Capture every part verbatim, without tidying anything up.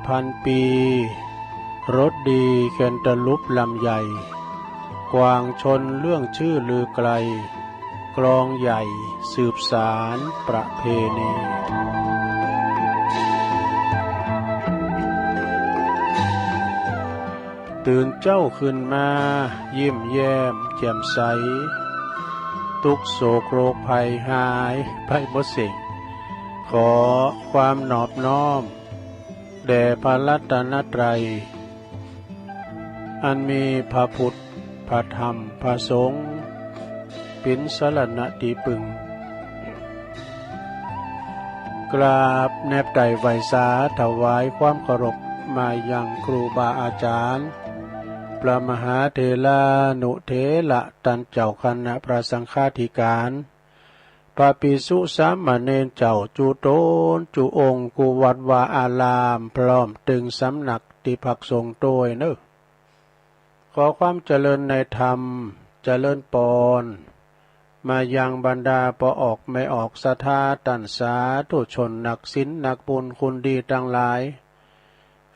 พันปี รสดีแคนตาลูปลำไย กวางชนเรื่องชื่อลือไกล กลองใหญ่สืบสานประเพณี ตื่นเจ๊าขึ้นมา ยิ้มแย้มแจ่มใส ทุกข์โศกโรคภัยหายไปหมดสิ้น ขอความนอบน้อม แด่พระรัตนตรัย อันมีพระพุทธ พระธรรม พระสงฆ์ เป็นสรณะที่พึ่ง กราบแนบไต่ไหว้สาถวายความเคารพมายังครูบาอาจารย์ พระมหาเถรานุเถระ ต้านเจ้าคณะพระสังฆาธิการ พระภิกษุสามเณรเจ้า จุตนจุองค์ กู้วัดวาอาราม พร้อมตึงสำนักตี้พักสงฆ์โตยเนอ ขอความเจริญในธรรม เจริญปอน มายังบรรดาป้อออกแม่ออกศรัทธา ต้านสาธุชนนักศีลนักบุญคุณดีตังหลาย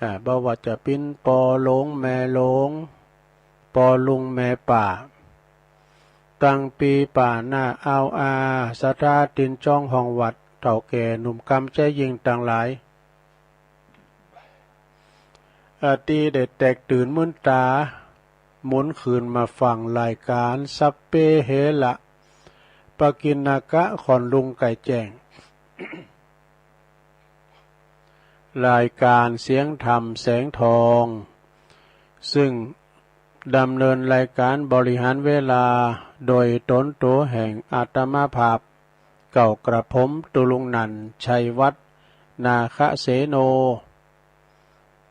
อ่า บ่ว่าจะเป๋นป้อหลวงแม่หลวง ป้อลุงแม่ป้า ตังปีป้าน้าอาวอา ศรัทธาตินจ้องห้องวัด เฒ่าแก่หนุ่มกำใจยิ่งตังหลาย อาตี้ได้แตกตื่นมื้นต๋า หมุนคืนมาฟังรายการสัพเพเหระ ปกิณณกะ ค่อนรุ่งใกล้แจ้ง รายการเสียงธรรมแสงทอง ซึ่งดำเนินรายการบริหารเวลาโดยตนตั๋วแห่งอาตมาภาพ เก้ากระผม ตุลุงนันท์ ชัยวัฒน์ นาคเสโน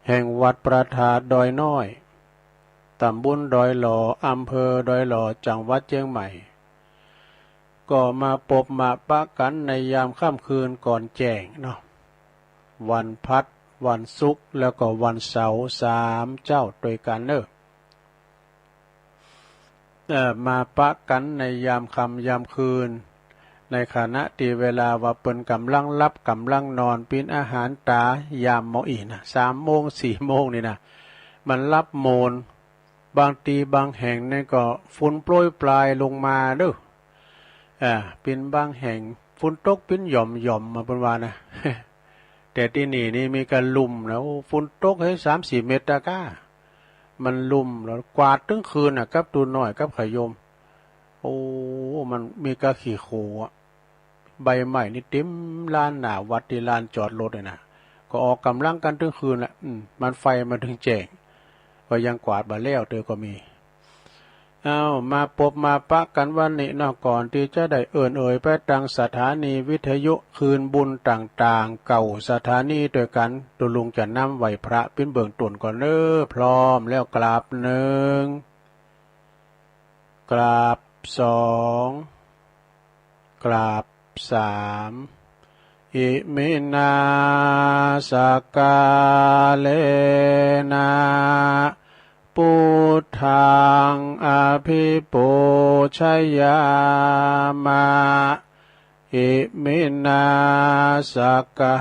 แห่งวัดพระธาตุดอยน้อย ตำบลดอยหล่อ อำเภอดอยหล่อ จังหวัดเชียงใหม่ ก็มาปบมาปะกั๋นในยามค่ำคืนก่อนแจ้งเนาะ วันพัด วันศุกร์ แล้วก็วันเสาร์ สามเจ๊าตวยกั๋นเนอ เอ่อ มาปะกั๋นในยามค่ำยามคืน ในขณะตี้เวลาว่าเปิ้นก่ำลังหลับก่ำลังนอน ปิ้นอาหารต๋า ยามหมออี้นะ สามโมง สี่โมงนี่นะ มันหลับโมน บางตี้บางแห่งนี่ก็ฝนโปรยปรายลงมาเด้อ อ่า เป๋นบางแห่ง ฝนตกเป๋นหย่อมๆ มาเปิ้นว่านะ แต่ตี้นี่นี่มีกะลุ่มนะ โอ้ ฝนตกเฮ้ย สามสี่เม็ดตะก้า มันลุ่มแล้ว กวาดตึงคืนน่ะ กับตูน้อย กับขะยม โอ้ มันมีกะขี้โคลนอะ ใบไม้นี่เต็มลานหน้าวัด ตี้ลานจอดรถนี่นะ ก็ออกก่ำลังกั๋นตึงคืนแหละ อืม มันไฟมันตึงแจ้ง ก็ยังกวาดบ่แล้วเตื้อก็มี เอ้า มาปบมาปะกั๋นวันนี้เนาะ ก่อนตี้จะได้เอิ้นเอ่ยไปตังสถานีวิทยุคืนบุญต่างๆ เก้าสถานีตวยกั๋น ตุลุงจะนำไหว้พระเป๋นเบื้องต้นก่อนเนอ พร้อมแล้วกราบหนึ่ง กราบสอง กราบสาม อิมินา สักกาเลนะ พุทธัง อภิปูชยามะ อิมินา สักกา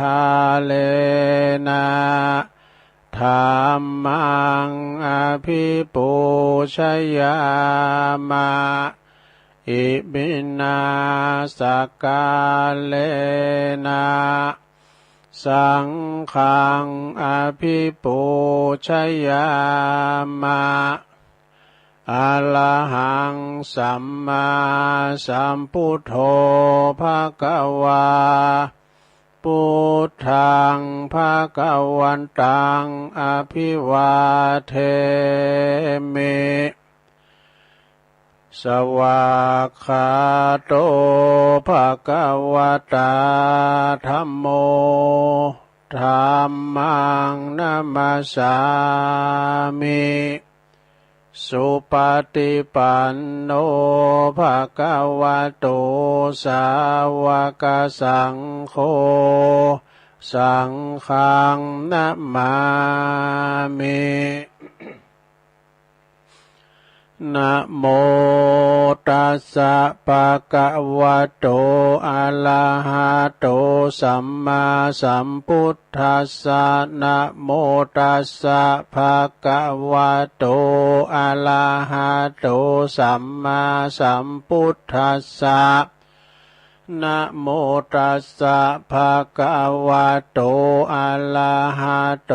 เลนะ ธัมมัง อภิปูชยามะ อิมินา สักกาเลนะ สังฆัง อภิปูชยามะ อะระหัง สัมมาสัมพุทโธ ภะคะวา พุทธัง ภะคะวันตัง อะภิวาเทมิ สวากขาโต ภะคะวะตา ธัมโม ธัมมัง นะมัสสามิ สุปะฏิปันโน ภะคะวะโต สาวะกะสังโฆ สังฆัง นะมามิ นะโมตัสสะ ภะคะวะโต อะระหะโต สัมมาสัมพุทธัสสะ นะโมตัสสะ ภะคะวะโต อะระหะโต สัมมาสัมพุทธัสสะ นะโมตัสสะ ภะคะวะโต อะระหะโต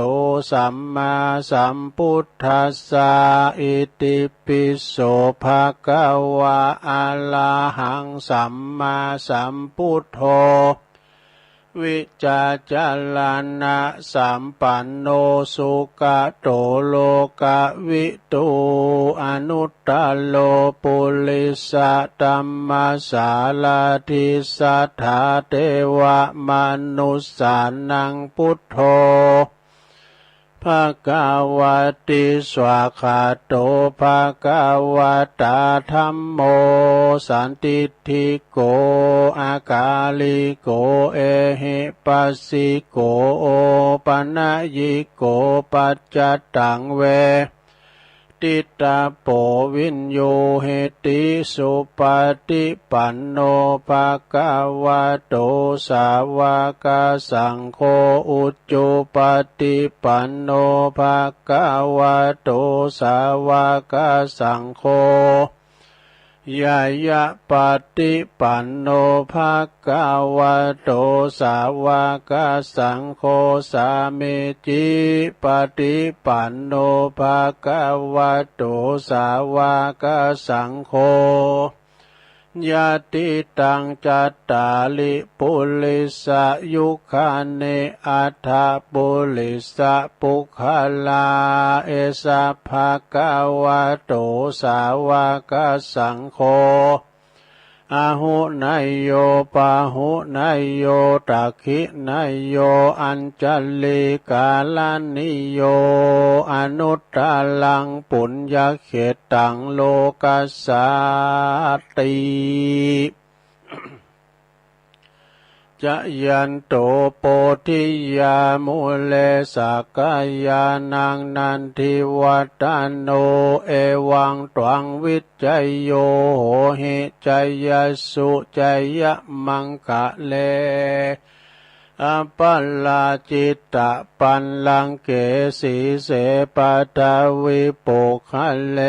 สัมมาสัมพุทธัสสะ อิติปิโส ภะคะวะ อะระหัง สัมมาสัมพุทโธ วิชาจารณะสัมปันโน สุขะโต โลกะวิทู อนุตตะโร ปุริสะธัมมะสารถิ สัทธาเทวะมนุสสานัง พุทโธ ภะคะวะติ สวากขาโต ภะคะวะตา ธัมโม สันทิฏฐิโก อากาลิโก เอหิปัสสิโก โอปะนะยิโก ปัจจัตตัง เวทิตาโป วิญญูหิติ สุปะฏิปันโน ภะคะวะโต สาวะกะสังโฆ อุจุปะฏิปันโน ภะคะวะโต สาวะกะสังโฆ ญาณะปะฏิปันโน ภะคะวะโต สาวะกะสังโฆ สามีจิปะฏิปันโน ภะคะวะโต สาวะกะสังโฆ ยะติตัง จัตตาริ ปุริสะยุคานิ อัฏฐะปุริสะปุคคลา เอสะ ภะคะวะโต สาวะกะสังโฆ อาหุเนยโย ปาหุเนยโย ทักขิเนยโย อัญชลีกาลานิโย อนุตตะรัง ปุญญะเขตตัง โลกัสสาติ จะยันโต โพธิยา มูเล สักกายานัง นันทิวัฏฏะโน เอวังตวัง วิจโย โหหิ จยสสุ จยะมังคะเล อะปะราจิตะปัลลังเก สีเส ปัทวิปุคคะเล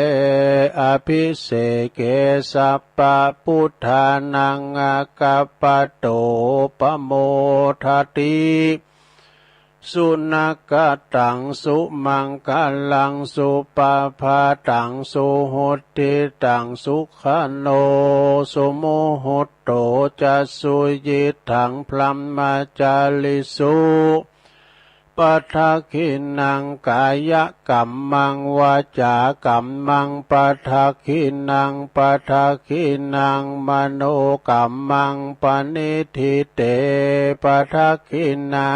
อะภิเสเก สัพพะพุทธานัง อะกัปปะโต ปะโมทะติ สุนะกะตัง สุมังคะลัง สุปะภาตัง สุหุตติตัง สุขะโน สุมุหุตโต จะสุยิตถัง พรหมจาริสุ ปะทักขิณัง กายะกัมมัง วาจากัมมัง ปะทักขิณัง ปะทักขิณัง มโนกัมมัง ปะนิฏฐิเต ปะทักขิณา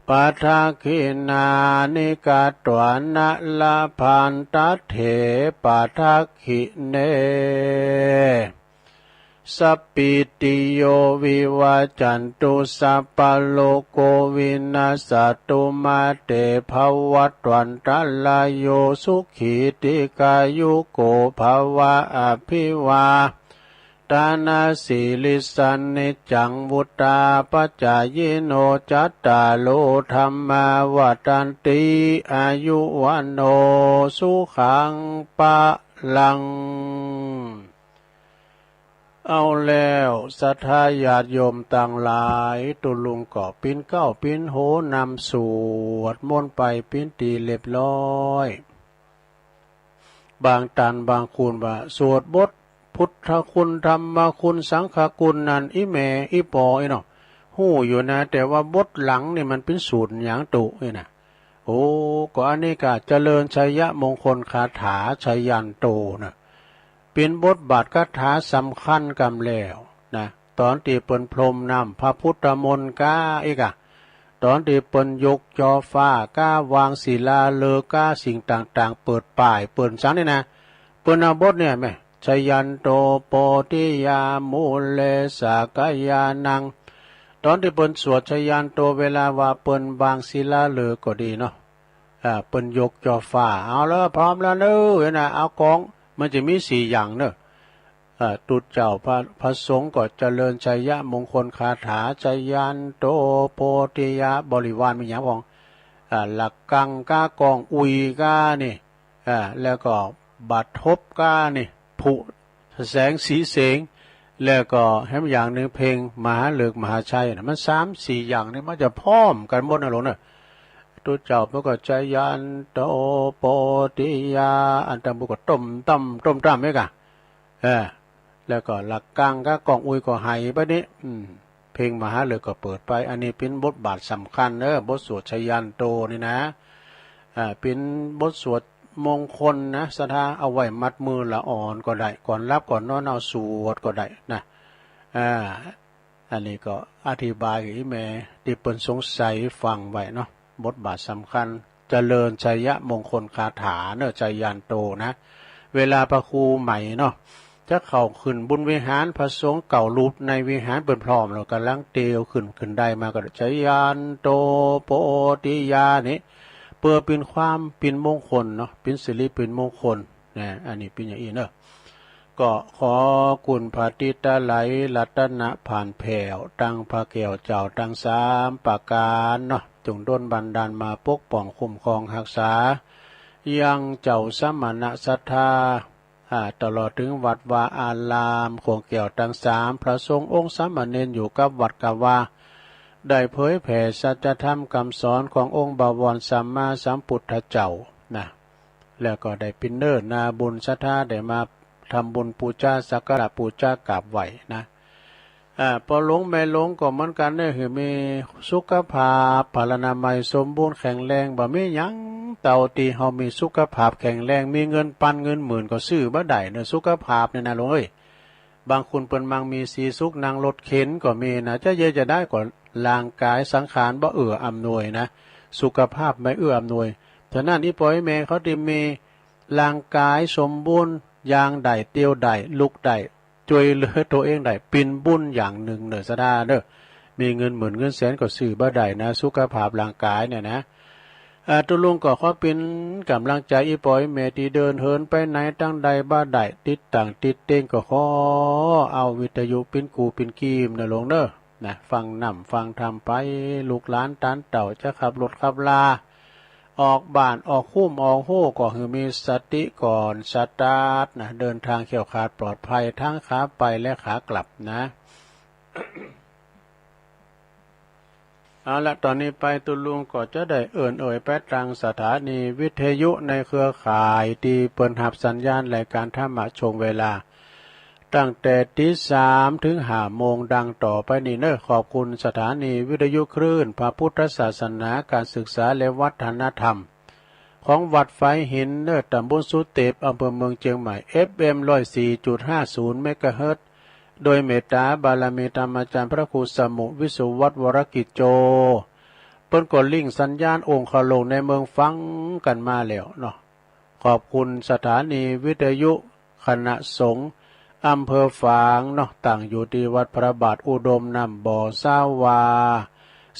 ปะทักขิณานิ กัตวานะ ละพันตะเถ ปะทักขิเณ สัพพีติโย วิวัจจันตุ สัพพะโรโค วินัสสะตุ มาเต ภะวัตวันตะราโย สุขี ทีฆายุโก ภะวะ อะภิวา ทานะสีลิสสะ นิจจัง วุฑฒาปะจายิโน จัตตาโร ธัมมา วัฑฒันติ อายุ วัณโณ สุขัง พะลัง เอาแล้ว ศรัทธาญาติโยมตังหลาย ตุ๊ลุงก็ปิ้นเก๊าปิ้นโหนำสวดมนต์ไปปิ้นตี้เรียบร้อย บางตันบางคนว่าสวดบทพุทธคุณ ธรรมคุณ สังฆคุณนั้น อี่แม่อี่ปออี่เนาะ ฮู้อยู่นะ แต่ว่าบทหลังนี่มันเป๋นสูตรหยังตุ๊นี่นะ โอ้ ก็อันนี้ก็เจริญชัยมงคลคาถาชยันโตนะ เป๋นบทบาทคาถาสำคัญกำแล้วนะ ตอนตี้เปิ้นพรมน้ำพระพุทธมนต์ก้าอี้กะ ตอนตี้เปิ้นยกจ่อฟ้าก้า วางศิลาฤกษ์ก้า สิ่งต่างๆ เปิดป่าย เปิ้นสังนี่นะ เปิ้นเอาบทเนี่ยแม่ ชยันโตโพธิยามูเล สักกายานัง ตอนตี้เปิ้นสวดชยันโต เวลาว่าเปิ้นวางศิลาฤกษ์ก็ดีเนาะ อ่า เปิ้นยกจ่อฟ้า เอาแล้ว พร้อมแล้วเนอะ เห็นนะ เอากอง มันจะมีสี่อย่างเนอะ อ่า ตุ๊เจ้าพระ พระสงฆ์ก็เจริญชัยมงคลคาถา ชยันโตโพธิยะ บริวารมีหยังพ่อง อ่า ละฆังก้ากองอุยก้านี่ อ่า แล้วก็บาทบก้านี่ ผุแสงสีเสง แล้วก็แหมอย่างหนึ่งเพลงมหาฤกษ์มหาชัยนะ มันสามสี่อย่างนี่มันจะพร้อมกันหมดนะหลวงเนอะ ตุ๊เจ้าเปิ้นก็ชยันโตโพธิยา อันตะบุก็ต้มตั้มต้มตั้มไว้กะ เออ แล้วก็ละฆังก้ากองอุยก็ไหไปนี่ อืม เพลงมหาฤกษ์ก็เปิดไป อันนี้เป็นบทบาทสำคัญเนอะ บทสวดชยันโตนี่นะ อ่า เป็นบทสวดมงคลนะ ศรัทธาเอาไว้มัดมือละอ่อนก็ได้ ก่อนหลับก่อนนอนเอาสวดก็ได้นะ อ่า อันนี้ก็อธิบายกับอีแม่ที่เปิ้นสงสัยฟังไว้เนาะ บทบาทสำคัญ เจริญชัยมงคลคาถาเนอะ ชยันโตนะ เวลาพระครูใหม่เนาะ จะเข้าขึ้นบนวิหาร พระสงฆ์เก่ารูปในวิหารเปิ้นพร้อมแล้ว กำลังเตียวขึ้น ขึ้นได้มาก็ชยันโตโพธิยานี่ เพื่อเป็นความเป็นมงคลเนาะ เป็นสิริเป็นมงคลนะ อันนี้เป็นอย่างอี้เนอะ ก็ขอคุณพระติตะไหลรัตนะผ่านแผ่ว ตังพระแก้วเจ้าตังสามประการเนาะ จงดลบันดาลมาปกป้องคุ้มครองรักษา ยังเจ้าสมณะศรัทธา อ่า ตลอดถึงวัดวาอาราม ขวงแก้วตังสาม พระสงฆ์องค์สามเณรอยู่กับวัดกะวา ได้เผยแผ่สัจธรรมคำสอนขององค์บวรสัมมาสัมพุทธเจ้านะ แล้วก็ได้เป็นเนินนาบุญศรัทธาได้มาทำบุญปูจาสักการะปูจากราบไหว้นะ อ่า พ่อหลวงแม่หลวงก็เหมือนกันเนี่ย หือมีสุขภาพพลานามัยสมบูรณ์แข็งแรง บ่มีหยังเต้าตี้เฮามีสุขภาพแข็งแรง มีเงินปันเงินหมื่นก็ซื้อบ่ได้เนอะ สุขภาพเนี่ยนะหลวงเอ้ย บางคนเปิ้นมังมีสีสุขนั่งรถเข็นก็มีนะ จะเยอะจะได้ก็ร่างกายสังขารบ่เอื้ออำนวยนะ สุขภาพไม่เอื้ออำนวย ฉะนั้นอีปอยแม่เขาที่มีร่างกายสมบูรณ์ ย่างได้เตียวได้ลุกได้ ช่วยเหลือตัวเองได้ เป็นบุญอย่างหนึ่งเนอะศรัทธาเนอะ มีเงินหมื่นเงินแสนก็ซื้อบ่ได้นะ สุขภาพร่างกายเนี่ยนะ อ่า ตุ๊ลุงก็ขอเป็นกำลังใจอีปอยแม่ที่เดินเหินไปไหนตางใดบ่ได้ ติดตั้งติดเต็งก็ขอเอาวิทยุเป็นกู้เป็นกีมนะหลวงเนอะ นะ ฟังน้ำฟังธรรมไป ลูกหลานตานเต้าจะขับรถขับลา ออกบ้านออกคุ้มออกฮู้ก็หือมีสติก่อนสตาร์ทนะ เดินทางแคล้วคลาดปลอดภัยทั้งขาไปและขากลับนะ เอาละ ตอนนี้ไปตุ๊ลุงก็จะได้เอิ้นเอ่ยไปตางสถานีวิทยุในเครือข่ายตี้เปิ้นฮับสัญญาณรายการธรรมะช่วงเวลา ตั้งแต่ตีสามถึงห้าโมงดังต่อไปนี้เนอะ ขอบคุณสถานีวิทยุคลื่นพระพุทธศาสนา การศึกษาและวัฒนธรรม ของวัดฝายหินเนอะ ตำบลสุเตป อำเภอเมืองเชียงใหม่ เอฟเอ็ม ร้อยสี่จุดห้าศูนย์ เมกะเฮิรตซ์ โดยเมตตาบารมีธรรมาจารย์พระครูสมุ วิสุวัฒน์ วรกิจโจ เปิ้นก็ลิงก์สัญญาณองคโลกในเมืองฟังกันมาแล้วเนาะ ขอบคุณสถานีวิทยุคณะสงฆ์อำเภอฝางเนาะ ตั้งอยู่ที่วัดพระบาทอุดมน้ำบ่อซาวา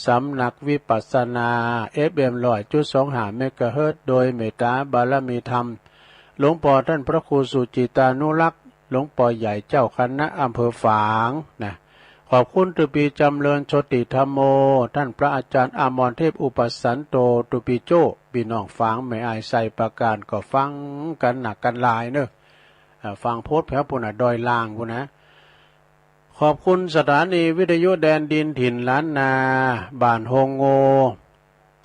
สำนักวิปัสสนา เอฟเอ็ม ร้อยจุดสองห้า เมกะเฮิรตซ์ โดยเมตตาบารมีธรรม หลวงพ่อท่านพระครูสุจิตานุรักษ์ หลวงพ่อใหญ่เจ้าคณะอำเภอฝางนะ ขอบคุณตุปีจำเริญโชติธัมโม ท่านพระอาจารย์อมรเทพอุปสันโต ตุปีโจ้ พี่น้องฝางแม่อายไซประการก็ฟังกันหนักกันหลายเนอะ อ่า ฟังโพดแผวปู้นน่ะ ดอยล่างปู้นนะ ขอบคุณสถานีวิทยุแดนดินถิ่นล้านนา บ้านโฮงโง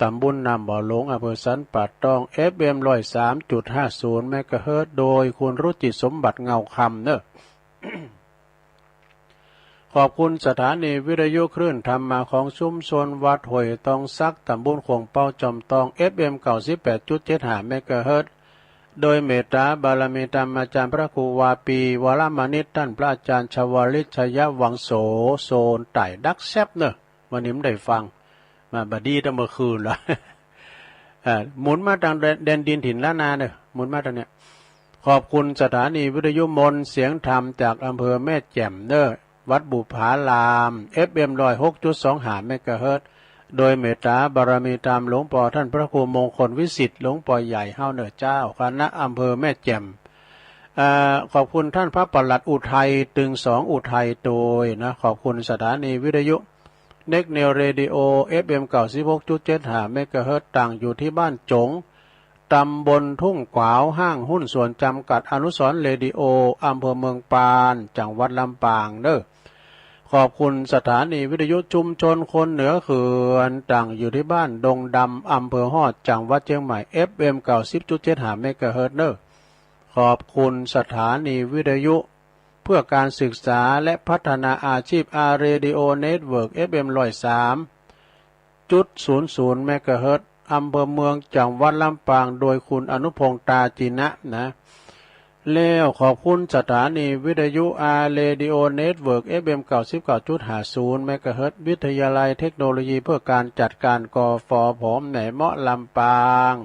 ตำบลน้ำบ่อหลวง อำเภอสันป่าตอง เอฟเอ็ม ร้อยสามจุดห้าศูนย์ เมกะเฮิรตซ์ โดยคุณรุจิสมบัติเงาคำเนอะ ขอบคุณสถานีวิทยุคลื่นธรรมะของชุมชนวัดห้วยตองสัก ตำบลขวงเปาจอมตอง เอฟเอ็ม เก้าสิบแปดจุดเจ็ดห้า เมกะเฮิรตซ์ โดยเมตตาบารมีธรรมาจารย์พระครูวาปี วรมณิต ท่านพระอาจารย์ชวลิต ชยวังโส โซนใต้ดักแซบเนอะ วันนี้มันได้ฟัง มาบ่ดีตั้งเมื่อคืนละ อ่า หมุนมาตางแดน แดนดินถิ่นล้านนาเนอะ หมุนมาตางเนี้ย ขอบคุณสถานีวิทยุมนต์เสียงธรรมจากอำเภอแม่แจ่มเนอะ วัดบุปผาราม เอฟเอ็ม ร้อยหกจุดสองห้า เมกะเฮิรตซ์ โดยเมตตาบารมีธรรมหลวงปอท่านพระครูมงคลวิสิทธิ์หลวงปอใหญ่เฮาเน่อเจ้า คณะอำเภอแม่แจ่ม เอ่อ ขอบคุณท่านพระปลัดอุทัยตึงสองอุทัยโดยนะ ขอบคุณสถานีวิทยุ Next New Radio เอฟเอ็ม เก้าสิบหกจุดเจ็ดห้า เมกะเฮิรตซ์ ตั้งอยู่ที่บ้านจง ตำบลทุ่งขวาว ห้างหุ้นส่วนจำกัดอนุสรณ์เรดิโอ อำเภอเมืองปาน จังหวัดลำปางเด้อ ขอบคุณสถานีวิทยุชุมชนคนเหนือเขื่อน ตั้งอยู่ที่บ้านดงดำ อำเภอฮอด จังหวัดเชียงใหม่ เอฟเอ็ม เก้าสิบจุดเจ็ดห้า เมกะเฮิรตซ์เด้อ ขอบคุณสถานีวิทยุเพื่อการศึกษาและพัฒนาอาชีพ อาร์ Radio Network เอฟเอ็ม ร้อยสามจุดศูนย์ศูนย์ เมกะเฮิรตซ์ อำเภอเมือง จังหวัดลำปาง โดยคุณอนุพงษ์ ตาจินะนะ แล้วขอบคุณสถานีวิทยุ อาร์ Radio Network เอฟเอ็ม เก้าสิบเก้าจุดห้าศูนย์ เมกะเฮิรตซ์ วิทยาลัยเทคโนโลยีเพื่อการจัดการ กฟผ แหมเมาะ ลำปาง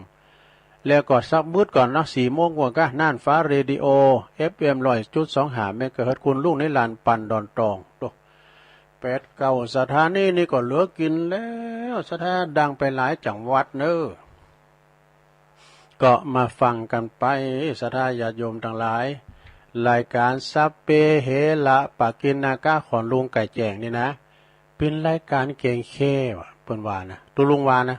แล้วก็สักบึดก่อนเนาะ สี่โมงกว่าก็น่านฟ้าเรดิโอ เอฟเอ็ม ร้อยจุดสองห้า เมกะเฮิรตซ์ คุณลุงนิรันดร์ ปันดอนตอง โอ้ แปดเก้าสถานีนี่ก็เหลือกินแล้ว สถาดังไปหลายจังหวัดเนอะ ก็มาฟังกันไป ศรัทธาญาติโยมทั้งหลาย รายการสัพเพเหระปะกิณณกะของลุงไก่แจ้งนี่นะ เป็นรายการแกงแค่ว่ะ เปิ้นว่านะ ตุลุงว่านะ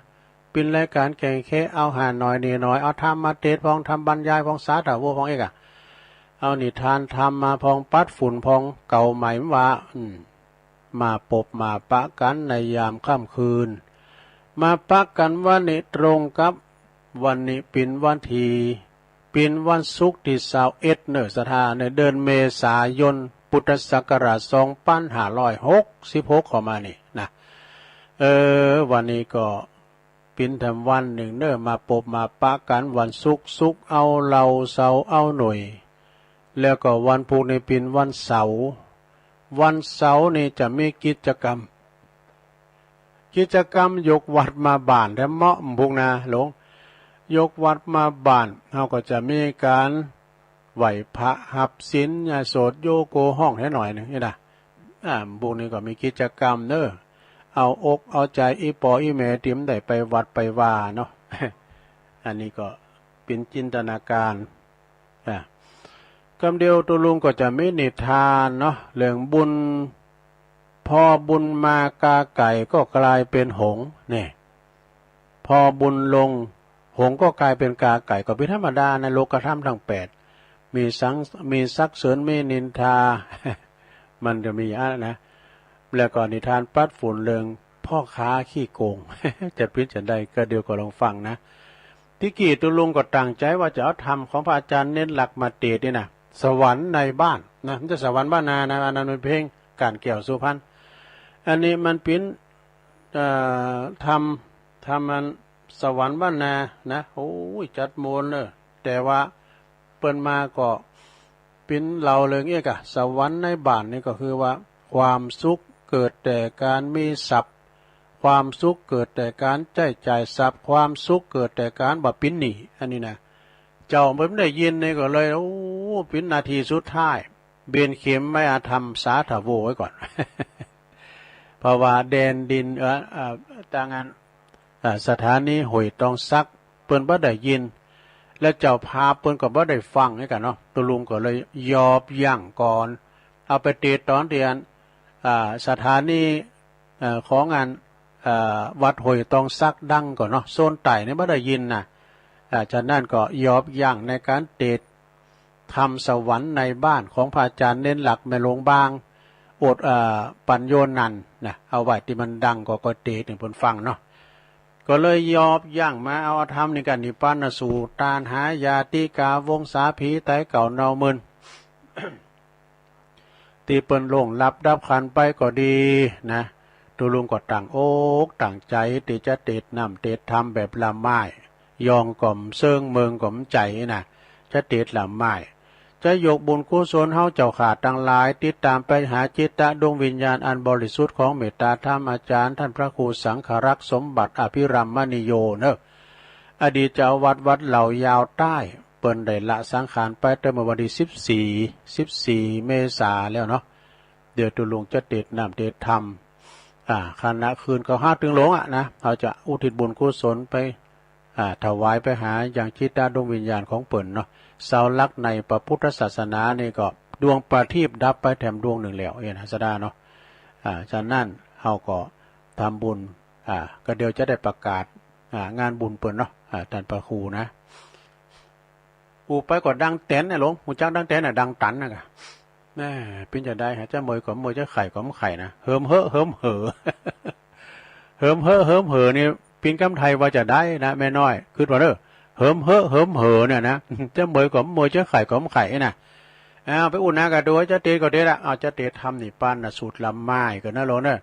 เป็นรายการแกงแค่ เอาหาหน่อยนี่หน่อย เอาธรรมมาเตศน์พอง ธรรมบรรยายพอง สาธารณะพองเอกอะ เอานิทานธรรมมาพอง ปัดฝุ่นพอง เก่าใหม่ว่า อืม มาปบมาปะกันในยามค่ำคืน มาปะกันวันนี้ตรงกับ วันนี้เป็นวันที่ เป็นวันศุกร์ที่ซาวเอ็ดเนอะ ศรัทธา ในเดือนเมษายน พุทธศักราชสองพันห้าร้อยหกสิบหกเข้ามานี่นะ เออ วันนี้ก็เป็นแถมวันหนึ่งเนอะ มาปบมาปะกันวันศุกร์ ศุกร์เอาเหล้า เสาร์เอาหน่วย แล้วก็วันพุธนี่เป็นวันเสาร์ วันเสาร์นี่จะมีกิจกรรม กิจกรรมยกวัดมาบ้านแถมเมาะ พุกนาหลวง ยกวัดมาบ้าน เฮาก็จะมีการไหว้พระฮับศีล ญาติโสดโยโกฮ้องแท้หน่อยหนึ่งนี่นะ อ่า พุกนี้ก็มีกิจกรรมเนอะ เอาอกเอาใจอีปออีแม่ติมได้ไปวัดไปวาเนาะ อันนี้ก็เป็นจินตนาการ อ่ะ กำเดียวตุลุงก็จะมีนิทานเนาะ เรื่องบุญ พอบุญมากาไก่ก็กลายเป็นหงส์เนี่ย พอบุญลงหงส์ก็กลายเป็นกาไก่ ก็เป็นธรรมดาในโลกธรรมทั้งแปด มีสัง มีสรรเสริญ มีนินทา มันจะมีอะนะ แล้วก็นิทานปัดฝุ่นเรื่องพ่อค้าขี้โกง จะเป็นจั่งใดก็เดี๋ยวก็ลองฟังนะ ตี้กี้ตุลุงก็ตั้งใจว่าจะเอาธรรมของพระอาจารย์เน้นหลักมาเตศน์นี่นะ สวรรค์ในบ้านนะ มันจะสวรรค์บ้านนานะ อันนั้นมันเพลงก๋านแก้วสุพรรณ อันนี้มันเป็น เอ่อ ธรรม ธรรมอันสวรรค์บ้านนานะ โอ้ย จัดโมนเนอะ แต่ว่าเปิ้นมาก็ปิ้นเล่าเรื่องเอกอะ สวรรค์ในบ้านนี่ก็คือว่า ความสุขเกิดแต่การมีทรัพย์ ความสุขเกิดแต่การใช้จ่ายทรัพย์ ความสุขเกิดแต่การบ่ปิ้นหนี้ อันนี้นะ เจ้าเปิ้นได้ยินนี่ก็เลย โอ้ ปิ้นนาทีสุดท้าย เบนเข็มไว้อาธรรมสาธารณะไว้ก่อน เพราะว่าแดนดิน เอ่อ เอ่อ ตางอัน อ่า สถานีห้วยตองสัก เปิ้นบ่ได้ยิน และเจ้าภาพเปิ้นก็บ่ได้ฟังคือกันเนาะ ตุลุงก็เลยยอบยั้งก่อน เอาไปเตศน์ตอนตี้อัน อ่า สถานี เอ่อ ของอัน เอ่อ วัดห้วยตองสักดังก่อนเนาะ โซนใต้นี่บ่ได้ยินนะ อ่า ฉะนั้นก็ยอบยั้งในการเตศน์ ธรรมสวรรค์ในบ้านของพระอาจารย์เน้นหลักแม่หลวงบาง โอษ เอ่อ ปัญโยนันท์นะ เอาไว้ตี้มันดังก็ ก็เตศน์ให้เปิ้นฟังเนาะ ก็เลยยอบยั้งมาเอาธรรมนี่กั๋น นิพพานสูตร ตานหายาติกาวงศา ผีต๋ายเก่าเน่ามึน ตี้เปิ้นล่วงลับดับขันธ์ไปก็ดีนะ ตุลุงก็ตั้งอกตั้งใจตี้จะเตศน์น้ำเตศน์ธรรมแบบละไม้ ย่องก็บ่เซิง เมิงก็บ่ใจ๋นะ จะเตศน์ละไม้ จะยกบุญกุศลเฮาเจ้าข้าตังหลาย ติดตามไปหาจิตตะดวงวิญญาณอันบริสุทธิ์ของเมตตาธรรมอาจารย์ท่านพระครูสังฆรักษ์สมบัติอภิรัมมณีโยเนอะ อดีตเจ้าอาวาสวัดเหล่ายาวใต้ เปิ้นได้ละสังขารไปแต่เมื่อวันตี้สิบสี่ สิบสี่เมษาแล้วเนาะ เดี๋ยวตุลุงจะเตศน์น้ำเตศน์ธรรม อ่า ขณะคืนเขาหาตึงหลงอะนะ เขาจะอุทิศบุญกุศลไป อ่า ถวายไปหายังจิตดวงวิญญาณของเปิ้นเนาะ เสาหลักในพระพุทธศาสนานี่ก็ดวงประทีปดับไปแถมดวงหนึ่งแล้ว เอ็นหัสดาเนาะ อ่า ฉะนั้นเฮาก็ทำบุญ อ่า ก็เดี๋ยวจะได้ประกาศ อ่า งานบุญเปิ้นเนาะ อ่า ท่านพระครูนะ อู้ไปก็ดังแตนนะหลวง ฮู้จักดังแตนน่ะ ดังตันน่ะกะ แหม เป๋นจะได้ฮะ จะเมยก็เมย จะไข้ก็ไข้นะ เหิมเหอะ เหิมเหอ เหิมเหอะ เหิมเหอนี่ เป๋นกำไทยว่าจะได้นะ แม่น้อย กึ๊ดว่าเด้อ เหิมเหอะ เหิมเหอเนี่ยนะ จะเมยก็เมย จะไข้ก็ไข้นะ เอาไปอุ่นนะกะดู จะเตะก็เตะละ เอา จะเตะทำนิพพานสูตรละไม้ก็นะหลวงเด้อ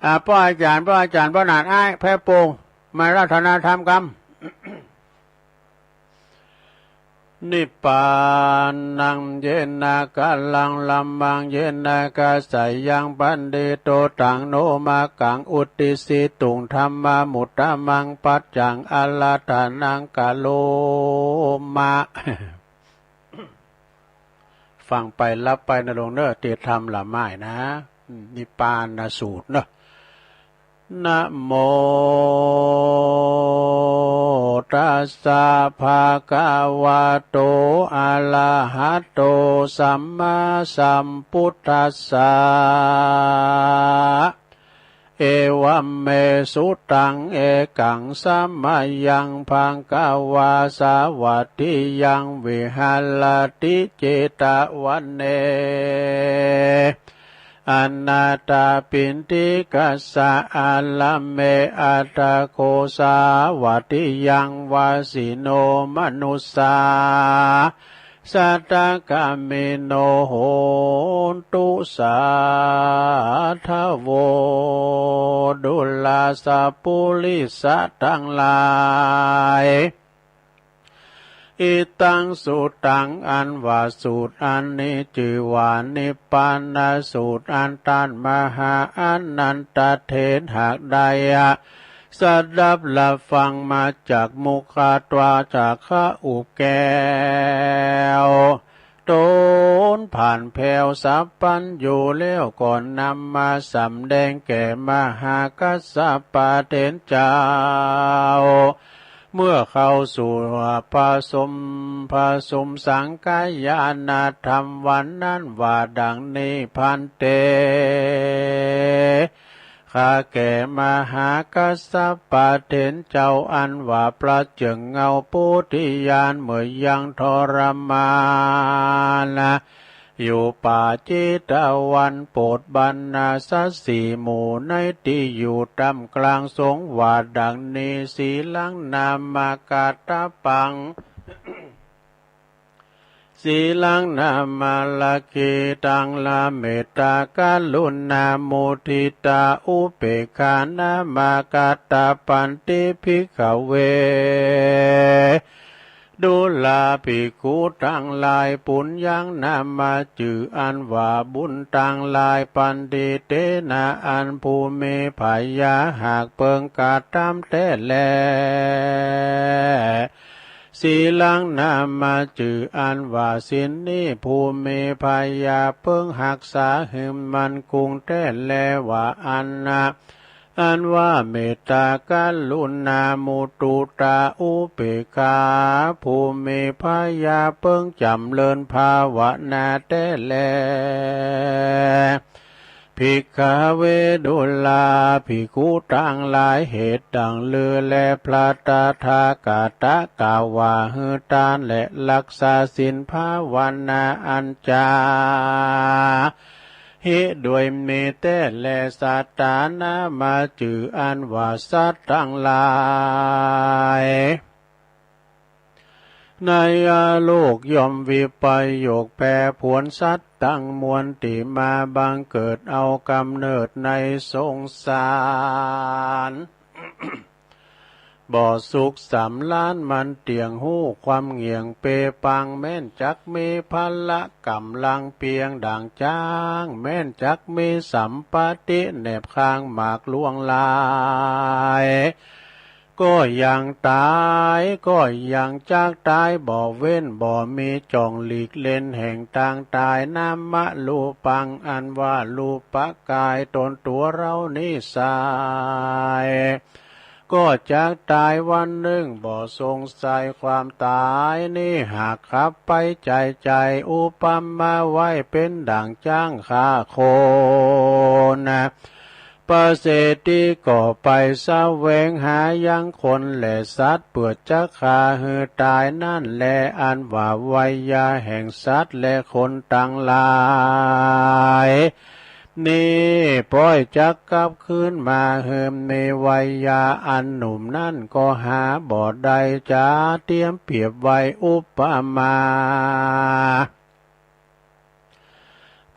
อ่า ป้ออาจารย์ ป้ออาจารย์ ป้อหนานอ้าย แพร่โป่ง มารัตนธรรมกำ นิพพานัง เยนะ กะลัง ละมัง เยนะ กะสะยัง ปันทิโต ตัง โน มะกัง อุตติสสิตุง ธัมมามุตตะมัง ปัจจัง อาราธนัง กะโรมะ ฟังไปรับไปนะหลวงเด้อ เตะทำละไม้นะ อืม นิพพานสูตรเนาะ นะโม ตัสสะ ภะคะวะโต อะระหะโต สัมมาสัมพุทธัสสะ เอวัมเม สุตัง เอกัง สะมะยัง ภะคะวา สาวัตถิยัง วิหะระติ เจตะวะเน อะนาถะปิณฑิกัสสะ อาระเม อัตถะโข สาวัตถิยัง วาสิโน มะนุสสา สัตถะกามิโน โหนตุ สาธะโว ดูราสะปุริสะตังหลาย อิตัง สุตัง อันว่าสูตรอันนี้จื้อว่านิพพานสูตร อันต้านมหาอานันทะเถระได้สดับรับฟังมาจากมุขะทวาระ จากพระผู้เป็นเจ้า ตนผ่านแผ้วสัพพัญญูแล้ว ก็นำมาสำแดงแก่มหากัสสปะเถระเจ้า เมื่อเข้าสู่ประชุม ประชุมสังฆายานธรรมวันนั้นว่าดังนี้ ภันเต ข้าแก่มหากัสสปะเถระเจ้า อันว่าประเจิ่งเงาโพธิญาณ เมื่อยังทรมานอยู่ป่าเชตวัน โปรดบรรดาสัตว์สี่หมู่ในตี้อยู่ท่ามกลางสงฆ์ว่าดังนี้ สีลัง นามะ กัตตะปัง สีลัง นามะ ละขิตัง ละเมตตา กรุณา มุทิตา อุเปกขา นามะ กัตตะปันติ ภิกขะเว ดูราภิกขุตังหลาย ปุญญัง นามะ จื้ออันว่าบุญตังหลาย ปันติเตนะ อันผู้มีพยาหากเปิงกระทำแต๊แล สีลัง นามะ จื้ออันว่าศีลนี้ ผู้มีพยาเปิงฮักษาหื้อมั่นคงแต๊แล ว่าอันนะ อันว่าเมตตา กรุณา มุทิตา อุเปกขา ผู้มีพยาเปิงจ๋ำเริญภาวนาแต๊แล ภิกขะเว ดูราภิกขุตังหลาย เหตุดังลือแล พระตถาคตะกล่าวว่า หื้อตานและรักษาศีลภาวนาอันจา ฮิด้วยมีแต๊แล สัตตา นามะ จื้ออันว่าสัตว์ตังหลาย ในอโลกย่อมวิปโยคแปรผวน สัตว์ตังมวลตี้มาบังเกิดเอากำเนิดในสงสาร บ่สุขสำราญมันเตี้ยง ฮู้ความเงี่ยงเปปัง แม้นจักมีพละกำลังเปียงดั่งจ๊าง แม้นจักมีสัมปติแนบข้างหมากลวงหลาย ก็ยังตาย ก็ยังจักตาย บ่เว้นบ่มี จ้องหลีกเล่นแห่งตางตาย นามะรูปัง อันว่ารูปกายตนตัวเรานี้ไซร้ ก็จักตายวันหนึ่ง บ่สงสัยความตายนี้ หากขับไปใจ่ใจ อุปมาไว้เป็นดั่งจ๊างฆ่าคน ประเสริฐก็ไปแสวงหายังคนและสัตว์ เปื้อจักฆ่าหื้อตายนั่นแล อันว่าไวยาแห่งสัตว์และคนตังหลาย นี้ป้อยจักกลับคืนมา หื้อมีไวยาอันหนุ่มนั้นก็หาบ่ได้ จะเตรียมเปรียบไว้อุปมา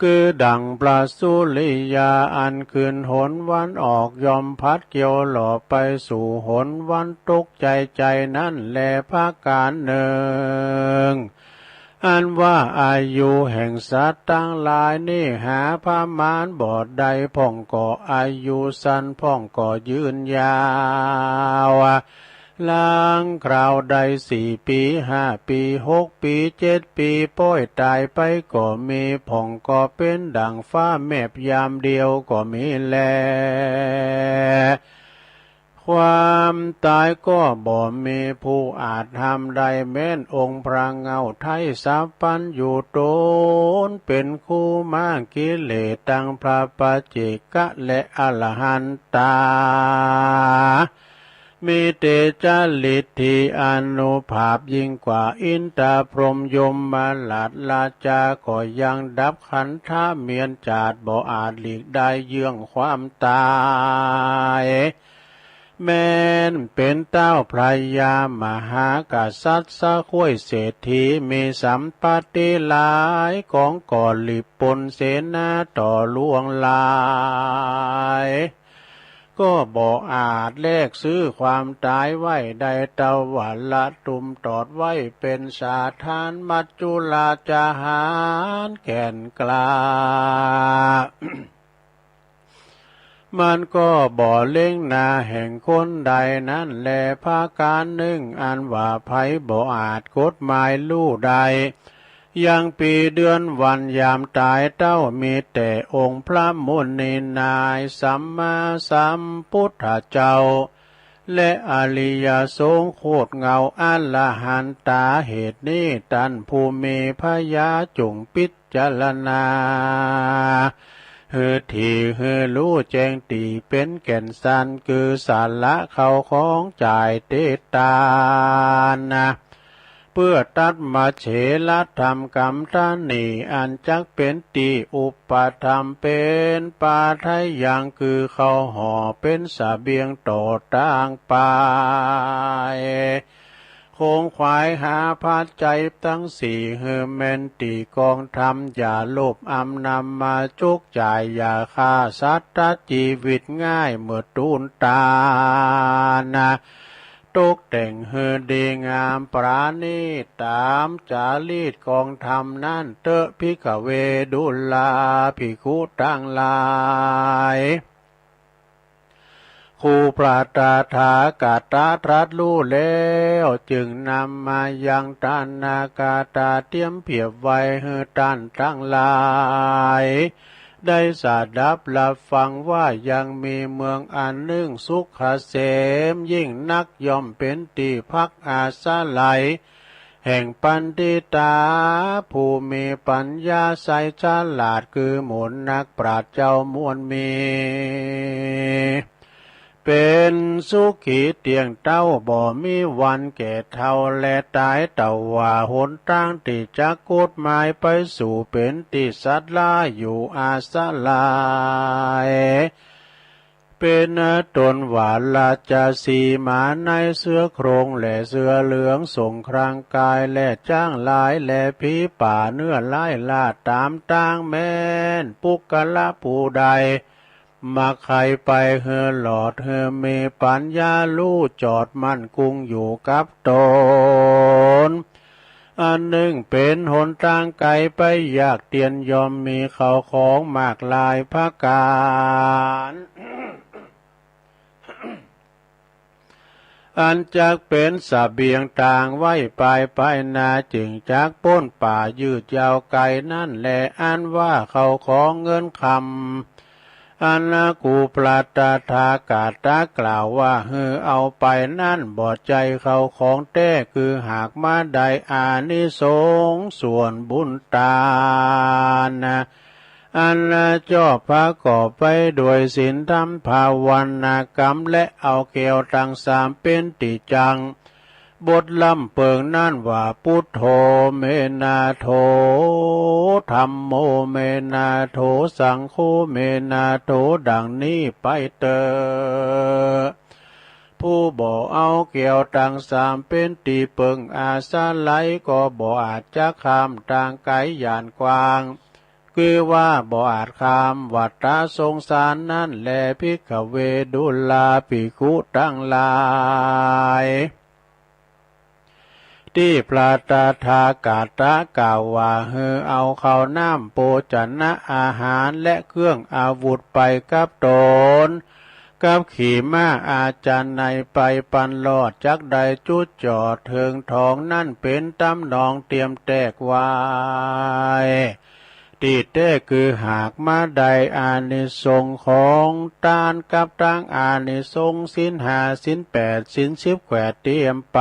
คือดั่งปลาสุริยาอันขึ้นหนวันออก ย่อมพัดเกี่ยวหล่อไปสู่หนวันตกใจ่ใจนั่นแล ประการหนึ่ง อันว่าอายุแห่งสัตว์ตังหลายนี้ หาประมาณบ่ได้ พ่องก็อายุสั้น พ่องก็ยืนยาว ลางคราวได้สี่ปี ห้าปี หกปี เจ็ดปี ป้อยตายไปก็มี พ่องก็เป็นดั่งฟ้าแมบยามเดียวก็มีแล ความตายก็บ่มีผู้อาจห้ามได้ แม้นองค์พระเงาไทยสัพพัญญูตนเป็นครูมา กิเลสตังพระปัจเจกะและอรหันตา มีเตจะฤทธิอานุภาพยิ่งกว่าอินทร์พรหมยมราช ราชาก็ยังดับขันธะเมียนจาด บ่อาจหลีกได้เยื่องความตาย แม้นเป็นเต้าพญามหากษัตริย์ สะข้วยเศรษฐี มีสัมปติหลายกอง ก็หลีบปนเสนาต่อล่วงหลาย ก็บ่อาจแลกซื้อความตายไว้ได้ ทว่าละตุ้มตอดไว้เป็นสถาน มัจจุราชอาหารแก่นกล้า มันก็บ่เล็งหน้าแห่งคนใดนั่นแล ประการหนึ่ง อันว่าไผบ่อาจกฎหมายฮู้ได้ ยังปีเดือนวันยามตายเต้า มีแต่องค์พระมุนีนายสัมมาสัมพุทธเจ้า และอริยสงฆ์โคตรเงาอรหันตา เหตุนี้ต้านผู้มีปัญญาจงพิจารณา หื้อถี่หื้อฮู้แจ้งตี้เป็นแก่นสาร คือสาระเข้าของจ่ายเตตานะ เปื้อตัดมาเฉลธรรมกำตานี อันจักเป็นตี้อุปธรรม เป็นปาทะยัง คือเข้าห่อเป็นเสบียงต่อตางไป ขงขวายหาปัจจัยตังสี่ หื้อแม่นตี้กองธรรม อย่าโลภอำนำมาจุกจ่าย อย่าฆ่าสัตว์ตัดจีวิตง่าย เมื่อตูนตานะ ตกแต่งหื้อดีงามประณีต ต๋ามจารีตกองธรรมนั้นเต๊อะ ภิกขเว ดูราภิกขุตังหลาย คู่พระตถาคตะตรัสฮู้แล้ว จึงนำมายังตานาคตา เตรียมเปรียบไว้หื้อต้านตังหลาย ได้สดับรับฟังว่า ยังมีเมืองอันนึ่งสุขเกษมยิ่งนัก ย่อมเป็นตี้พักอาศัยแห่งปัณฑิตา ผู้มีปัญญาไสฉลาด คือหมู่นักปราชญ์เจ้ามวลมี เป็นสุขีเตี้ยงเต้า บ่มีวันแก่เฒ่าและต๋าย ทว่าหนตางตี้จักกฎหมายไปสู่ เป็นตี้สัตว์หลายอยู่อาศัย เป็นต้นว่าราชสีห์ม้าในเสื้อโคร่งและเสื้อเหลือง ส่งครางกายและจ๊างหลาย และผีป่าเนื้อร้ายล่าต๋ามตาง แม้นปุคคละผู้ใด มักใค่ไปหื้อหลอด หื้อมีปัญญาฮู้จอดมั่นกุ้งอยู่กับต๋น อันนึ่งเป็นหนตางไก๋ไปยากเตียน ย่อมมีเข้าของมากหลายประก๋าน อันจักเป๋นเสบียงตางไว้ปายภายหน้า จึงจักป๊นป่ายืดยาวไกลนั้นแล อันว่าข้าวของเงินคำ อันกุพระตถาคตกล่าวว่าหื้อเอาไปนั้น บ่ใจ้ข้าวของแต๊ คือหากมาได้อานิสงส์ส่วนบุญตาน อันจอบประกอบไปด้วยศีลธรรมภาวนากรรม และเอาแก้วตังสามเป๋นตี้จั่ง บทลำเปิงนั้นว่า พุทโธ เม นาโถ ธัมโม เม นาโถ สังโฆ เม นาโถ ดังนี้ไปเต๊อะ ผู้บ่เอาแก้วตังสามเป๋นตี้เปิงอาศัย ก็บ่อาจจะข้ามตางไก๋หย่านกว้าง คือว่าบ่อาจข้ามวัฏสงสารนั้นแล ภิกขเว ดูราภิกขุตังหลาย ตี้พระตถาคตกล่าวว่าหื้อเอาข้าวน้ำโภชนะอาหารและเครื่องอาวุธไปกับตน กับขี่ม้าอาชาไนยไปปันรอด จักได้จุดจอดเถิงทองนั้นเป๋นตำนองเตรียมแต๊ไว้ ตี้แต๊คือหากมาได้อานิสงส์ของตาน กับตังอานิสงส์ศีลห้า ศีลแปด ศีลสิบแขวดเตรียมไป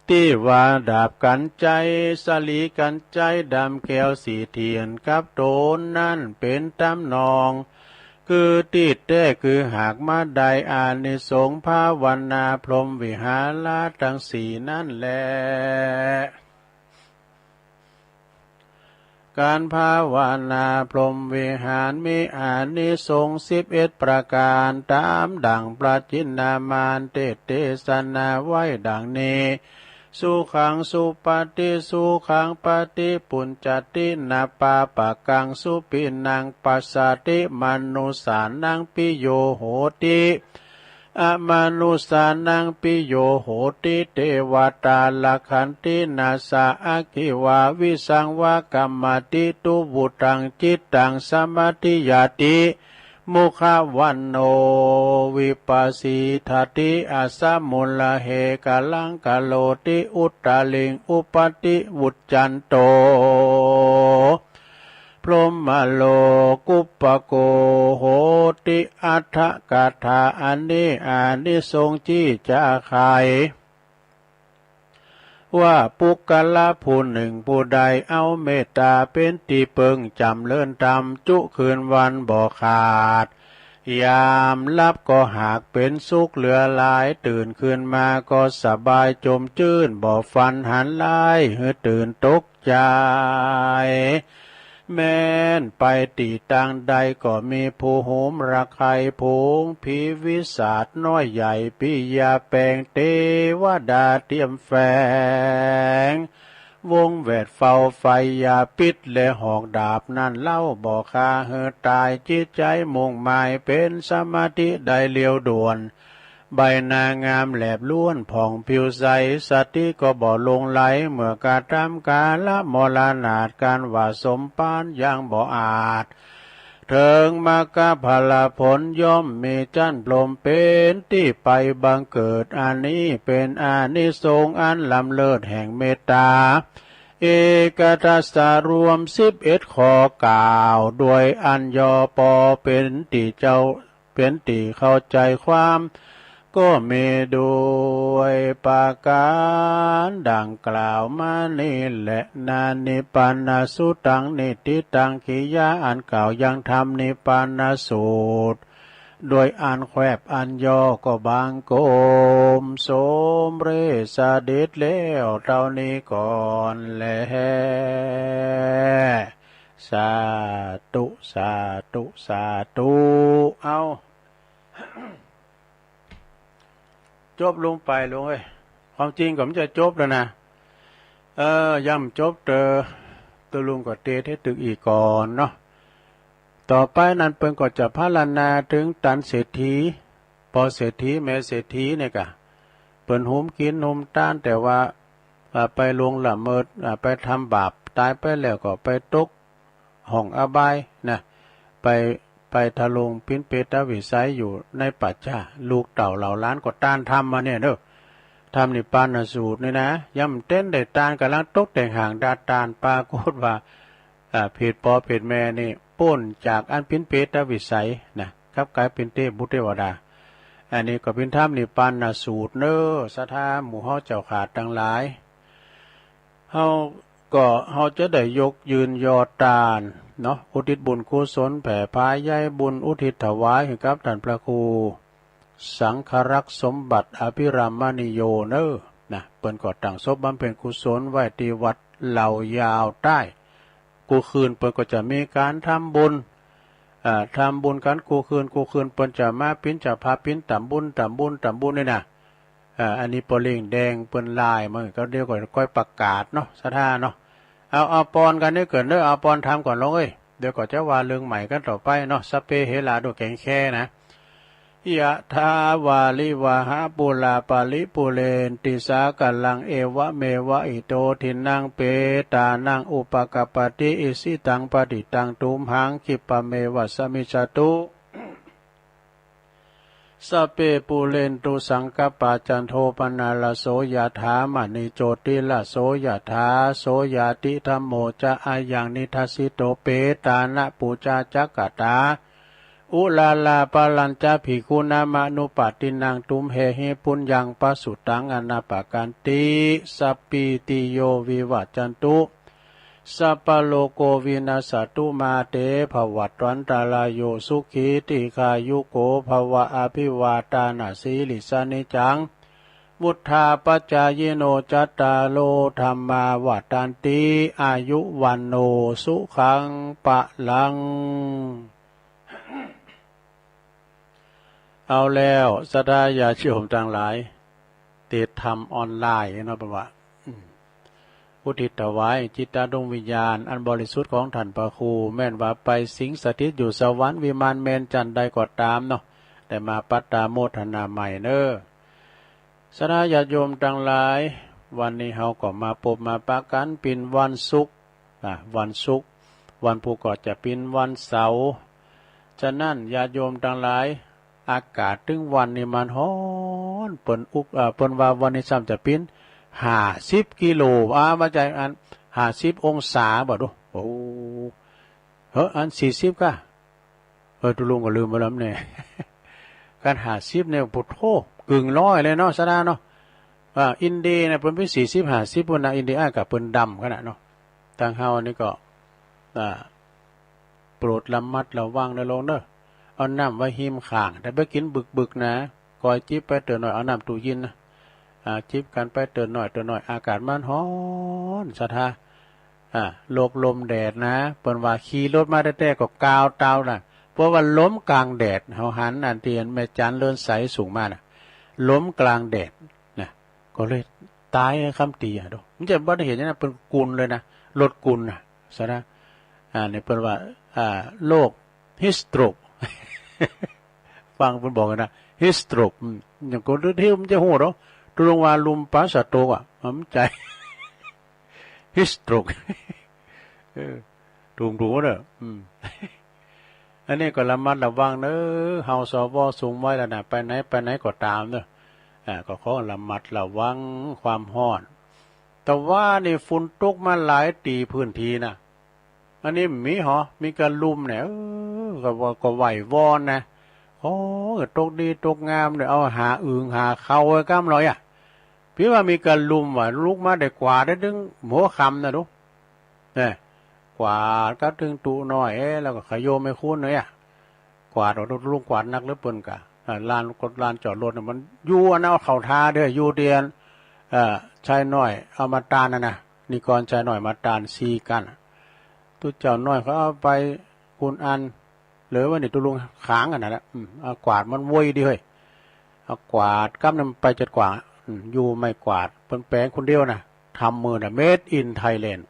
ตี้ว่าดาบกัญไชย สะหลีกัญไชย ด้ามแก้วสี่เสี้ยน กับตนนั้นเป๋นตำนอง คือตี้แต๊คือหากมาได้อานิสงส์ภาวนาพรหมวิหารตังสี่นั้นแล ก๋านภาวนาพรหมวิหารมีอานิสงส์สิบเอ็ดประก๋าน ต๋ามดั่งพระจินนามารเตสน์เตสนาไว้ดั่งนี้ สุขังสุปาติ สุขังปาติปุญจติ นะปาปะกัง สุปิณังปัสสะติ มะนุสสานัง ปิโย โหติ อะมะนุสสานัง ปิโย โหติ เตวะตา รักขันติ นะสะ อัคคีวา วิสังวะ กัมมาติ ตุวุตัง จิตตัง สะมาธิยาติ มุขะวัณโณ วิปัสสีทะติ อะสะมุลละเห กะลัง กะโรติ อุตตะริง อุปะติ วุจจันโต พรหมโลกุปปะโก โหติ อัตถกถา อันนี้อานิสงส์ตี้จะไข ว่าปุคคละผู้หนึ่งผู้ใดเอาเมตตาเป๋นตี้เปิงจ๋ำเริญธรรมจุคืนวันบ่ขาด ยามหลับก็หากเป๋นสุขเหลือหลาย ตื่นคืนมาก็สบายจมจื้น บ่ฝันหันร้ายหื้อตื่นตก ใจ๋ แม้นไปตี้ตางใดก็มีผู้โหมระไค ฝูงผีวิสาจน้อยใหญ่ ปิยะแป๋ง เตวดาเตียมแฝง วงแวดเฝ้าไฟยาพิษและหอกดาบนั้นเล่า บ่ฆ่าหื้อต๋าย จิตใจ๋มุ่งหมายเป๋นสมาธิได้เร็วด่วน ใบหน้างามแหลบล้วนผ่องผิวใส สติก็บ่หลงไหล เมื่อกระทำกาละมรณาต ก๋านว่าสมภารยังบ่อาจ เถิงมรรคผลผลย่อมมีจั้นพรหมเป๋นตี้ไปบังเกิด อันนี้เป๋นอานิสงส์อันล้ำเลิศแห่งเมตตา เอกัตถสารวมสิบเอ็ดข้อกล่าว โดยอันย่อปอเป๋นตี้เจ้า เป๋นตี้เข้าใจ๋ความ ก็มีด้วยประก๋านดั่งกล่าวมานี้แหละ นานิปปานาสุตัง นิฏฐิตัง กิริยาอันกล่าวยังธรรมนิปปานสูตร โดยอันแควบอันย่อก็บังคมสมเร็จเสด็จแล้วเต้านี้ก่อนแล สาธุ สาธุ สาธุ เอา จบลงไปลุงเอ้ย ความจริงก็มันจะจบแล้วนะ เออ ยังบ่จบเตอ ตกลงก็เตรียมให้ตึกอีกก่อนเนาะ ต่อไปนั้นเปิ้นก็จะพรรณนาถึงตันเศรษฐี ปอเศรษฐี แม่เศรษฐีเนี่ยกะ เปิ้นหุมกิ๋นหุมตาน แต่ว่า อ่า ไปล่วงละเมิด อ่า ไปทำบาป ต๋ายไปแล้วก็ไปตกห้องอบายนะ ไป ไปทะลุงปิณเปตวิสัยอยู่ในปัจจา ลูกเต้าเหล่าหลานก็ตานธรรมมาเนี่ยเนอะ ธรรมนิพพานสูตรนี่นะ ย่ำเต้นได้ตานกำลังตกแต่งหางดาตาน ปรากฏว่า อ่า ผิดปอผิดแม่นี่ ป๊นจากอันปิณเปตวิสัยนะ กลับกลายเป็นเทพบุตรเทวดา อันนี้ก็เป็นธรรมนิพพานสูตรเนอะ ศรัทธาหมู่เฮาเจ้าข้าตังหลาย เฮาก็ เฮาจะได้ยกยืนยอตานเนาะ อุทิศบุญกุศลแผ่พายใหญ่บุญอุทิศถวายให้กับท่านพระครู สังฆรักษ์สมบัติอภิรามณีโยเนอะนะ เปิ้นก็ตั้งศพบำเพ็ญกุศลไว้ที่วัดเหล่ายาวใต้ กู้คืนเปิ้นก็จะมีการทำบุญ อ่า ทำบุญกันกู้คืน กู้คืนเปิ้นจะมาปิ๊น จะพาปิ๊นตำบุญ ตำบุญ ตำบุญนี่นะ อ่า อันนี้ปอเล่งแดงเปิ้นลายมันก็เดี๋ยวก็ค่อยประกาศเนาะ ศรัทธาเนาะ เอา เอาปอนกันนี่เกิดเนอะ เอาปอนทำก่อนลงเอ้ย เดี๋ยวก็จะว่าเรื่องใหม่กันต่อไปเนาะ สัพเพเหราดูแข็งแค่นะ ยะถาวาริวหาปูราปาริปูเรนติสาคารัง เอวะเมวะอิโตทินนัง เปตานังอุปกัปปติ อิสิตังปฏิตังตุมหัง คิปปะเมวะสะมิชฌาตุ สัพเพปูเรนตุสังกัปปา จันโทปนารโส ยะถามะนิโจติรโส ยะถา โสยะติธัมโมจะอะยังนิทัสสิโต เปตานะปูจาจักขตา อุราราปะรัญจะภิกขุนามะนุปาทินัง ตุมเหหิปุญญังปะสุตังอะนาปะกันติ สัพพีติโยวิวัจจันตุ สัพพะโรโควินัสสะตุ มาเตภวัตวันตะราโย สุขีทีฆายุโกภะวะ อะภิวาทานะสีลิสสะ นิจจัง วุฑฒาปะจายิโน จัตตาโรธัมมา วัฑฒันติ อายุ วัณโณ สุขัง พะลัง เอาแล้ว ศรัทธาญาติโยมตังหลาย ติดธรรมออนไลน์เนาะ เปิ้นว่า อืม อุทิศถวายจิตตดวงวิญญาณอันบริสุทธิ์ของท่านพระครู แม้นว่าไปสิงสถิตอยู่สวรรค์วิมานแมนจั่นใดก็ตามเนาะ ได้มาปัตตาโมทนาใหม่เนอะ ศรัทธาญาติโยมตังหลาย วันนี้เฮาก็มาปบมาปะกันเป๋นวันศุกร์ อ่ะ วันศุกร์ วันพุธก็จะเป๋นวันเสาร์ ฉะนั้นญาติโยมตังหลาย อากาศตึงวันนี้มันฮ้อน เปิ้นอุก เอ่อ เปิ้นว่าวันนี้ซ้ำจะเป๋นห้าสิบกิโล อ่า บ่ใจ้ อัน ห้าสิบองศาบ่ดู โอ้ เฮ้อ อันสี่สิบก้า เออ ตุลุงก็ลืมไปแล้วเนี่ย คันห้าสิบเนี่ย โอ้โธ่ กึ่งร้อยเลยเนาะ ศรัทธาเนาะ อ่า อินเดียเนี่ย เปิ้นเป๋นสี่สิบห้าสิบพุ้นนะ อินเดียอ้ายกะเปิ้นดำขนาดเนาะ ตังเฮานี่ก็ อ่า โปรดระมัดระวังเด้อโลมเด้อ เอาน้ำไว้ฮิมข้าง ถ้าไปกิ๋นบึกๆ นะ ก่อยจิบไปเตื้อหน่อย เอาน้ำตู้เย็นนะ อ่า จิบกันไปเตื้อหน่อย เตื้อหน่อย อากาศมันฮ้อน ศรัทธา อ่า โลกลมแดดนะ เปิ้นว่าขี่รถมาแต๊ๆ ก็กาวเตาน่ะ เพราะว่าล้มกลางแดด เฮาหันอันตี้แม่จันเรือนใสสูงมาน่ะ ล้มกลางแดดนะ ก็เลยตายในคำตี้อ่ะ ดู มันจะอุบัติเหตุอย่างนั้น เปิ้นกุนเลยนะ รถกุนน่ะ ศรัทธา อ่า นี่เปิ้นว่า อ่า โรค heat stroke ฟังเปิ้นบอกกันนะ heat stroke อืม อย่างคนที่มันจะฮู้เนาะ ตุลุงว่าลุมปราศโตรกอ่ะ มันใจ้ heat stroke เออ ถูกๆ เนาะ อืม อันนี้ก็ระมัดระวังเนอะ เฮา สว สุมไว้แล้วนะ ไปไหนไปไหนก็ตามเนอะ อ่า ก็ขอระมัดระวังความฮ้อน แต่ว่านี่ฝนตกมาหลายตี้พื้นตี้นะ อันนี้มีหอ มีกะลุ่มเนี่ย เออ ก็ว่า ก็ไหว้วอนนะ โอ้ ตกดีตกงามเนี่ย เอาหาอึ่งหาเค้าไว้ก้ำหน่อยอ่ะ เปียว่ามีกะลุ่มว่ะ ลุกมาได้กวาดได้ตึงหัวค่ำนะดู เนี่ย กวาดกับตึงตุ๊น้อย เอ๊ะ แล้วก็ขะโยมไอ้คุณเนี่ย กวาดออก ลุงกวาดนักเหลือเปิ้นกะ อ่า ลานกดลานจอดรถน่ะ มันอยู่อันนั้นเอาเข้าท่าเด้อ อยู่เตียน เอ่อ ชายน้อยเอามาตานน่ะนะ นิกรชายน้อยมาตานสี่กั้นน่ะ ตุ๊เจ้าน้อยเขาเอาไปคุณอัน เหลือไว้นี่ตุ๊ลุงขางอันนั้นแหละ อืม เอากวาดมันโว้ยดีเฮ้ย เอากวาดกำนั้นไปจัดกวาด อืม อยู่ไม่กวาด เปิ้นแปลงคนเดียวนะ ทำมือน่ะ made in Thailand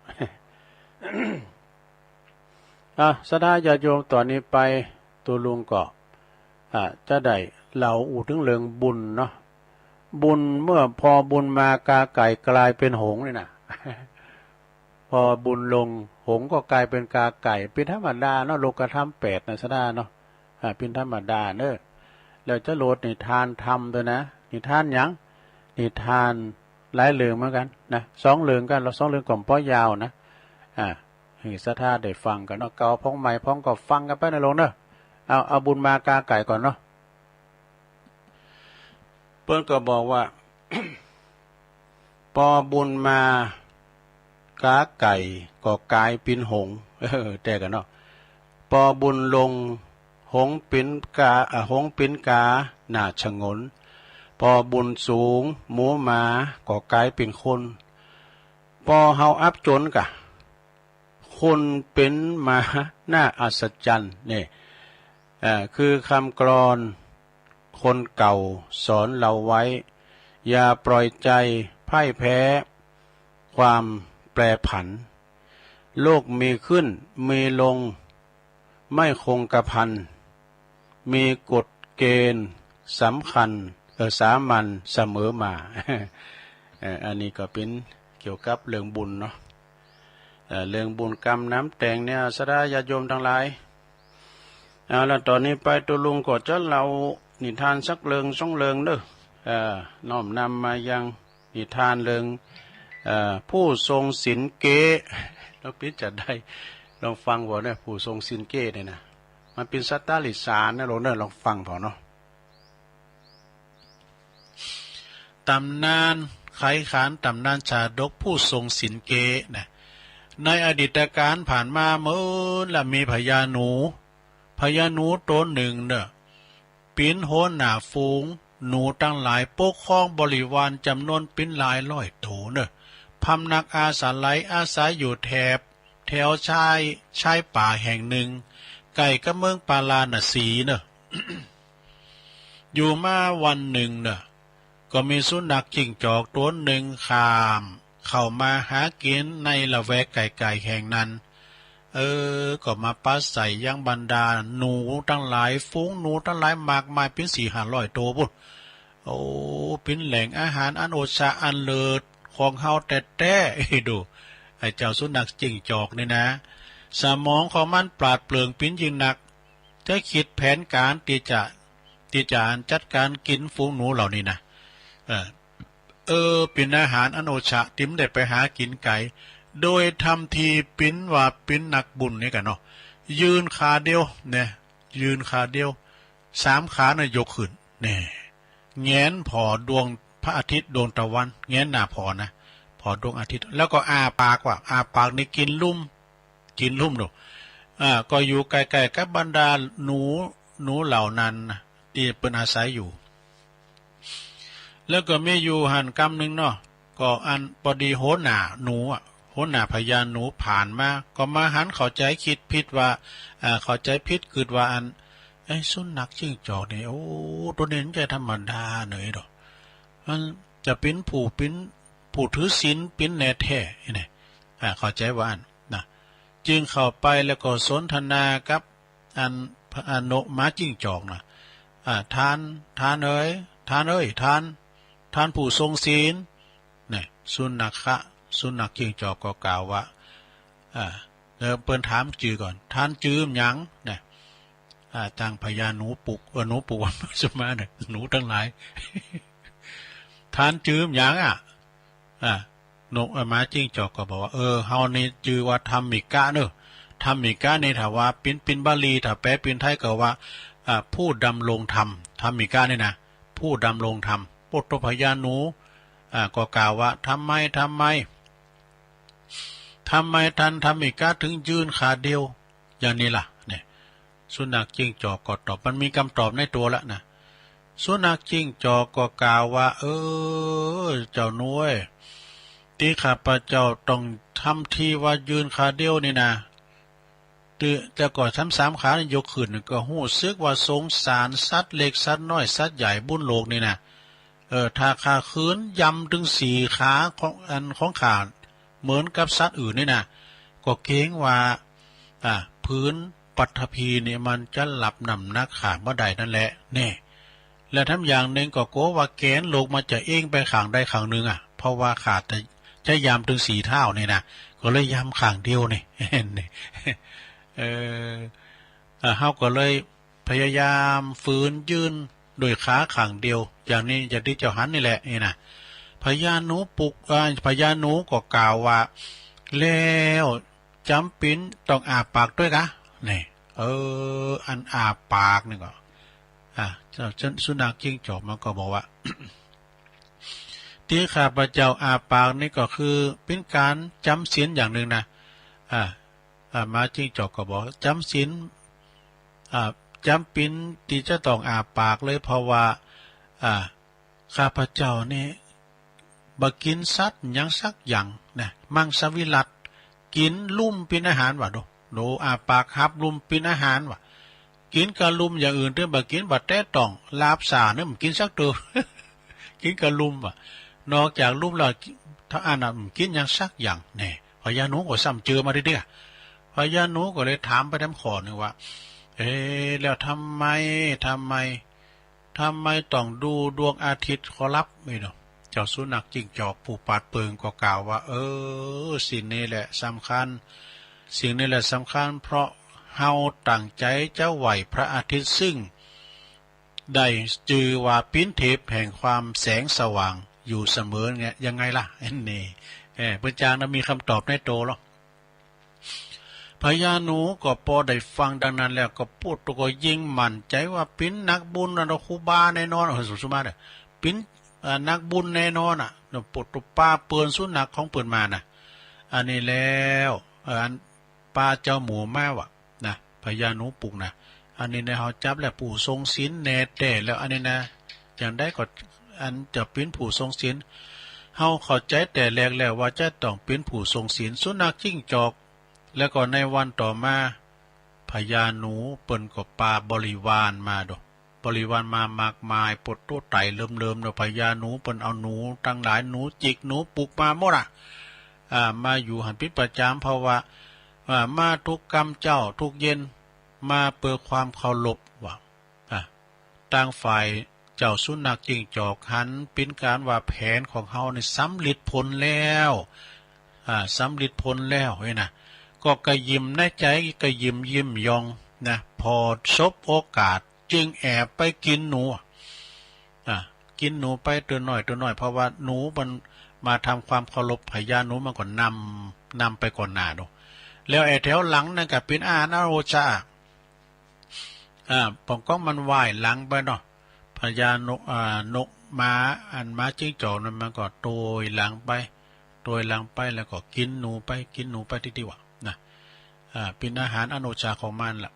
อ่ะ ศรัทธาญาติโยม ตอนนี้ไปตุ๊ลุงก็ อ่ะ จะได้เล่าอู้ถึงเรื่องบุญเนาะ บุญเมื่อพอบุญมากาไก่กลายเป็นหงส์นี่นะ พอบุญลงหงส์ก็กลายเป็นกาไก่ เป็นธรรมดาเนาะ โลกธรรมแปดนะ ศรัทธาเนาะ อ่า เป็นธรรมดาเนอะ แล้วจะโหลดนิทานธรรมด้วยนะ นิทานหยัง นิทานหลายเรื่องเหมือนกันนะ สองเรื่องกัน แล้วสองเรื่องก็บ่ยาวนะ อ่า ให้ศรัทธาได้ฟังกันเนาะ เก่าพ้องใหม่พ้องก็ฟังกันไปนะโลงเนอะ เอา เอาบุญมากาไก่ก่อนเนาะ เปิ้นก็บอกว่า ปอบุญมากาไก่ก็กลายเป็นหงส์ เออ แต่กันเนาะ ปอบุญลงหงส์เป็นกา อ่า หงส์เป็นกาหน้าฉงน ปอบุญสูงหมูหมาก็กลายเป็นคน ปอเฮาอับจนกะ คนเป็นหมาหน้าอัศจรรย์ เนี่ย เอ่อ คือคำกลอนคนเก่าสอนเราไว้ อย่าปล่อยใจพ่ายแพ้ความแปรผัน โลกมีขึ้นมีลง ไม่คงกระพัน มีกฎเกณฑ์สำคัญ เอ่อ สามัญเสมอมา เอ่อ อันนี้ก็เป็นเกี่ยวกับเรื่องบุญเนาะ เอ่อ เรื่องบุญกรรมน้ำแต่งเนี่ย ศรัทธาญาติโยมทั้งหลาย เอาละ ตอนนี้ไปตุ๊ลุงก็จะเล่านิทานสักเรื่องสองเรื่องเด้อ เอ่อ น้อมนำมายังนิทานเรื่อง เอ่อ ผู้ทรงศีลเก๊ ลองปิ๊ดจะได้ ลองฟังบ่เนี่ย ผู้ทรงศีลเก๊เนี่ยนะ มันเป็นสัตว์ตาริสารนะ ลองเนอะ ลองฟังพอเนาะ ตำนานไขขาน ตำนานชาดกผู้ทรงศีลเก๊นะ ในอดีตกาลผ่านมาเมินละ มีพญาหนู พญาหนูตนหนึ่งเนอะ เป๋นหัวหน้าฝูงหนูตังหลาย ปกครองบริวารจำนวนเป๋นหลายร้อยโตเนอะ พำนักอาศัย อาศัยอยู่แถบ แถวชาย ชายป่าแห่งหนึ่ง ใกล้กับเมืองปาราณสีเนอะ อยู่มาวันหนึ่งเนอะ ก็มีสุนัขจิ้งจอกตัวหนึ่งข้ามเข้ามาหากินในละแวกใกล้ๆแห่งนั้น เออ ก็มาปะใสยังบรรดาหนูตังหลาย ฝูงหนูตังหลายมากมายเป๋นสี่ห้าร้อยโตพู้น โอ้ เป๋นแหล่งอาหารอันโอชะอันเลิศของเฮาแต๊ๆ ดู ไอ้เจ้าสุนัขจิ้งจอกนี่นะ สมองของมันปราดเปรื่องเป๋นยิ่งนัก จะคิดแผนการตี้จะ ตี้จะจัดการกิ๋นฝูงหนูเหล่านี้นะ เออ เออ เป๋นอาหารอันโอชะ ตี้มันได้ไปหากิ๋นไก๋ โดยทำทีเป๋นว่าเป๋นนักบุญนี่กั๋นเนาะ ยืนขาเดียวเนี่ย ยืนขาเดียว สามขาน่ะยกขึ้น แน่ แหงนผ่อดวงพระอาทิตย์ดวงตะวัน แหงนหน้าผ่อนะ ผ่อดวงอาทิตย์ แล้วก็อ้าปากว่า อ้าปากนี่กิ๋นลุ่ม กิ๋นลุ่มดู อ่า ก็อยู่ใกล้ๆกับบรรดาหนู หนูเหล่านั้นนะ ตี้เปิ้นอาศัยอยู่ แล้วก็มีอยู่หั้นกำนึ่งเนาะ ก็อันปอดีหัวหน้าหนูอะ หัวหน้าพญาหนูผ่านมา ก็มาหันเข้าใจ๋ผิด ผิดว่า อ่า เข้าใจ๋ผิด กึ๊ดว่าอัน ไอ้สุนัขจิ้งจอกนี่ โอ้ ตัวนี้มันบ่ใจ้ธรรมดาเน่ยดอก มันจะเป๋นผู้ เป๋นผู้ถือศีลเป๋นแน่แท้ นี่ อ่า เข้าใจ๋ว่าอันนะ จึงเข้าไปแล้วก็สนทนากับอัน พระอนุ หมาจิ้งจอกนะ อ่า ท่าน ท่านเอ๋ย ท่านเอ๋ย ท่าน ท่านผู้ทรงศีล เนี่ย สุนัขะ สุนัขจิ้งจอกก็กล่าวว่า อ่า แล้วเปิ้นถามจื่อก่อน ท่านจื่อหยัง เนี่ย อ่า ตังพญาหนูปุก เออ หนูปุก สมาเนี่ย หนูตังหลาย ท่านจื่อหยังอะ อ่า นก เอ่อ หมาจิ้งจอกก็บอกว่า เออ เฮานี่จื่อว่าธรรมิกะเนอะ ธรรมิกะนี่ถ้าว่าเป๋น เป๋นบาลี ถ้าแปลเป๋นไทยก็ว่า อ่า ผู้ดำรงธรรม ธรรมิกะนี่นะ ผู้ดำรงธรรม โอโต พญาหนู อ่า ก็กล่าวว่า ทำไม ทำไม ทำไมท่านธรรมิกะถึงยืนขาเดียวอย่างนี้ล่ะ เนี่ย สุนัขจิ้งจอกก็ตอบ มันมีคำตอบในตัวแล้วนะ สุนัขจิ้งจอกก็กล่าวว่า เออ เจ้าหนูเอ้ย ตี้ข้าพเจ้าต้องทำทีว่ายืนขาเดียวนี่นะ ตึ แต่ก็ทั้งสามขานี่ยกขึ้นก็ฮู้สึกว่าสงสารสัตว์เล็กสัตว์น้อยสัตว์ใหญ่บนโลกนี่นะ เออ ถ้าข้าคืนยำตึงสี่ขาของ อันของข้าเหมือนกับสัตว์อื่นนี่นะ ก็เกรงว่า อ่า ผืนปฐพีนี่มันจะรับน้ำหนักข้าบ่ได้นั่นแหละ แน่ และทั้งอย่างหนึ่งก็กลัวว่าแกนโลกมันจะเอ็นไปข้างใดข้างหนึ่งอะ เพราะว่าข้าจะ จะยำตึงสี่เท้านี่นะ ก็เลยยำข้างเดียวนี่ เออ อ่า เฮาก็เลย พยายามฝืนยืนด้วยขาข้างเดียว อย่างนี้ อย่างที่เจ้าหันนี่แหละ นี่นะ พญาหนูปลุก เอ่อ พญาหนูก็กล่าวว่า แล้วจำเป็นต้องอ้าปากด้วยกะ นี่ เออ อันอ้าปากนี่ก็ อ่ะ เจ้า เจ้าสุนัขจิ้งจอกมันก็บอกว่า ที่ข้าพเจ้าอ้าปากนี่ก็คือเป็นการจำศีลอย่างหนึ่งนะ อ่า อ่า หมาจิ้งจอกก็บอก จำศีล อ่า จำเป็นที่จะต้องอ้าปากเลย เพราะว่า อ่า ข้าพเจ้านี่บ่กินสัตว์หยังสักอย่างนะ มังสวิรัติ กินลุ่มเป็นอาหารว่ะ ดู ดู อ้าปากหับลุ่มเป็นอาหารว่ะ กินกะลุ่ม อย่างอื่นเตื้อบ่กิน บ่แตะต้อง ลาบซ่าเนี่ยมันกินสักตัว กินกะลุ่มว่ะ นอกจากลุ่มแล้ว ถ้าอันนั้นมันกินหยังสักอย่าง แน่ พญาหนูก็ซ้ำเจอมาทีเดียว พญาหนูก็เลยถามไปแถมข้อหนึ่งว่า เอ๊ะ แล้วทำไม ทำไม ทำไมต้องดูดวงอาทิตย์ขอรับ นี่เนาะ เจ้าสุนัขจิ้งจอกผู้ปราดเปรื่องก็กล่าวว่า เออ สิ่งนี้แหละสำคัญ สิ่งนี้แหละสำคัญ เพราะเฮาตั้งใจจะไหว้พระอาทิตย์ ซึ่งได้จื่อว่าปิ้นเทพแห่งความแสงสว่างอยู่เสมอไง ยังไงล่ะ อันนี้ เออ เปิ้นจางนะ มีคำตอบในตัวแล้ว พญาหนูก็ปอได้ฟังดังนั้นแล้วก็ โพดโต ก็ยิ่งมั่นใจ๋ว่าปิ้นนักบุญนะเนาะ ครูบาแน่นอน เออ สุ สุมาเด้อ ปิ้น อ่า นักบุญแน่นอนน่ะเนาะ โพดโต ปาเปิ้นสุนัขของเปิ้นมาน่ะ อันนี้แล้ว เออ อันปาเจ้าหมูมาว่ะนะ พญาหนูปลุกน่ะ อันนี้นะ เฮาจับแล้วผู้ทรงศีลแน่แต๊แล้ว อันนี้นะ จั่งใดก็ อันจะปิ้นผู้ทรงศีล เฮาเข้าใจ๋แต่แรกแล้วว่าจะต้องปิ้นผู้ทรงศีล สุนัขจิ้งจอก แล้วก็ในวันต่อมา พญาหนูเปิ้นก็ปาบริวารมาโด บริวารมามากมาย โพดโต ไต่เลิมๆ เนาะ พญาหนูเปิ้นเอาหนูตังหลาย หนูจิก หนูปลุกมาหมดอะ อ่า มาอยู่หั้นปิ้นประจ๋ำ เพราะว่า อ่า มาทุกก่ำเจ๊าทุกเย็น มาเปื้อความเคารพว่ะ อ่ะ ตางฝ่ายเจ้าสุนัขจิ้งจอกหันปิ้นก๋านว่าแผนของเฮานี่สำเร็จผลแล้ว อ่า สำเร็จผลแล้วนี่นะ ก็กระยิมในใจ๋ กระยิมยิ้มย่องนะ พอสบโอกาสจึงแอบไปกินหนู อ่ะ กินหนูไปตัวน้อยตัวน้อย เพราะว่าหนูมันมาทำความเคารพ พญาหนูมันก็นำ นำไปก่อนหน้าโด แล้วไอ้แถวหลังนั่นก็ปิ้นอาหารอันโอชา อ่า ปองก้องมันว่ายหลังไปเนาะ พญานก อ่า นกหมา อันหมาจิ้งจอกนั้นมันก็โตยหลังไป โตยหลังไปแล้วก็กินหนูไป กินหนูไปตี้ๆ ว่ะนะ อ่า ปิ้นอาหารอันโอชาของมันล่ะ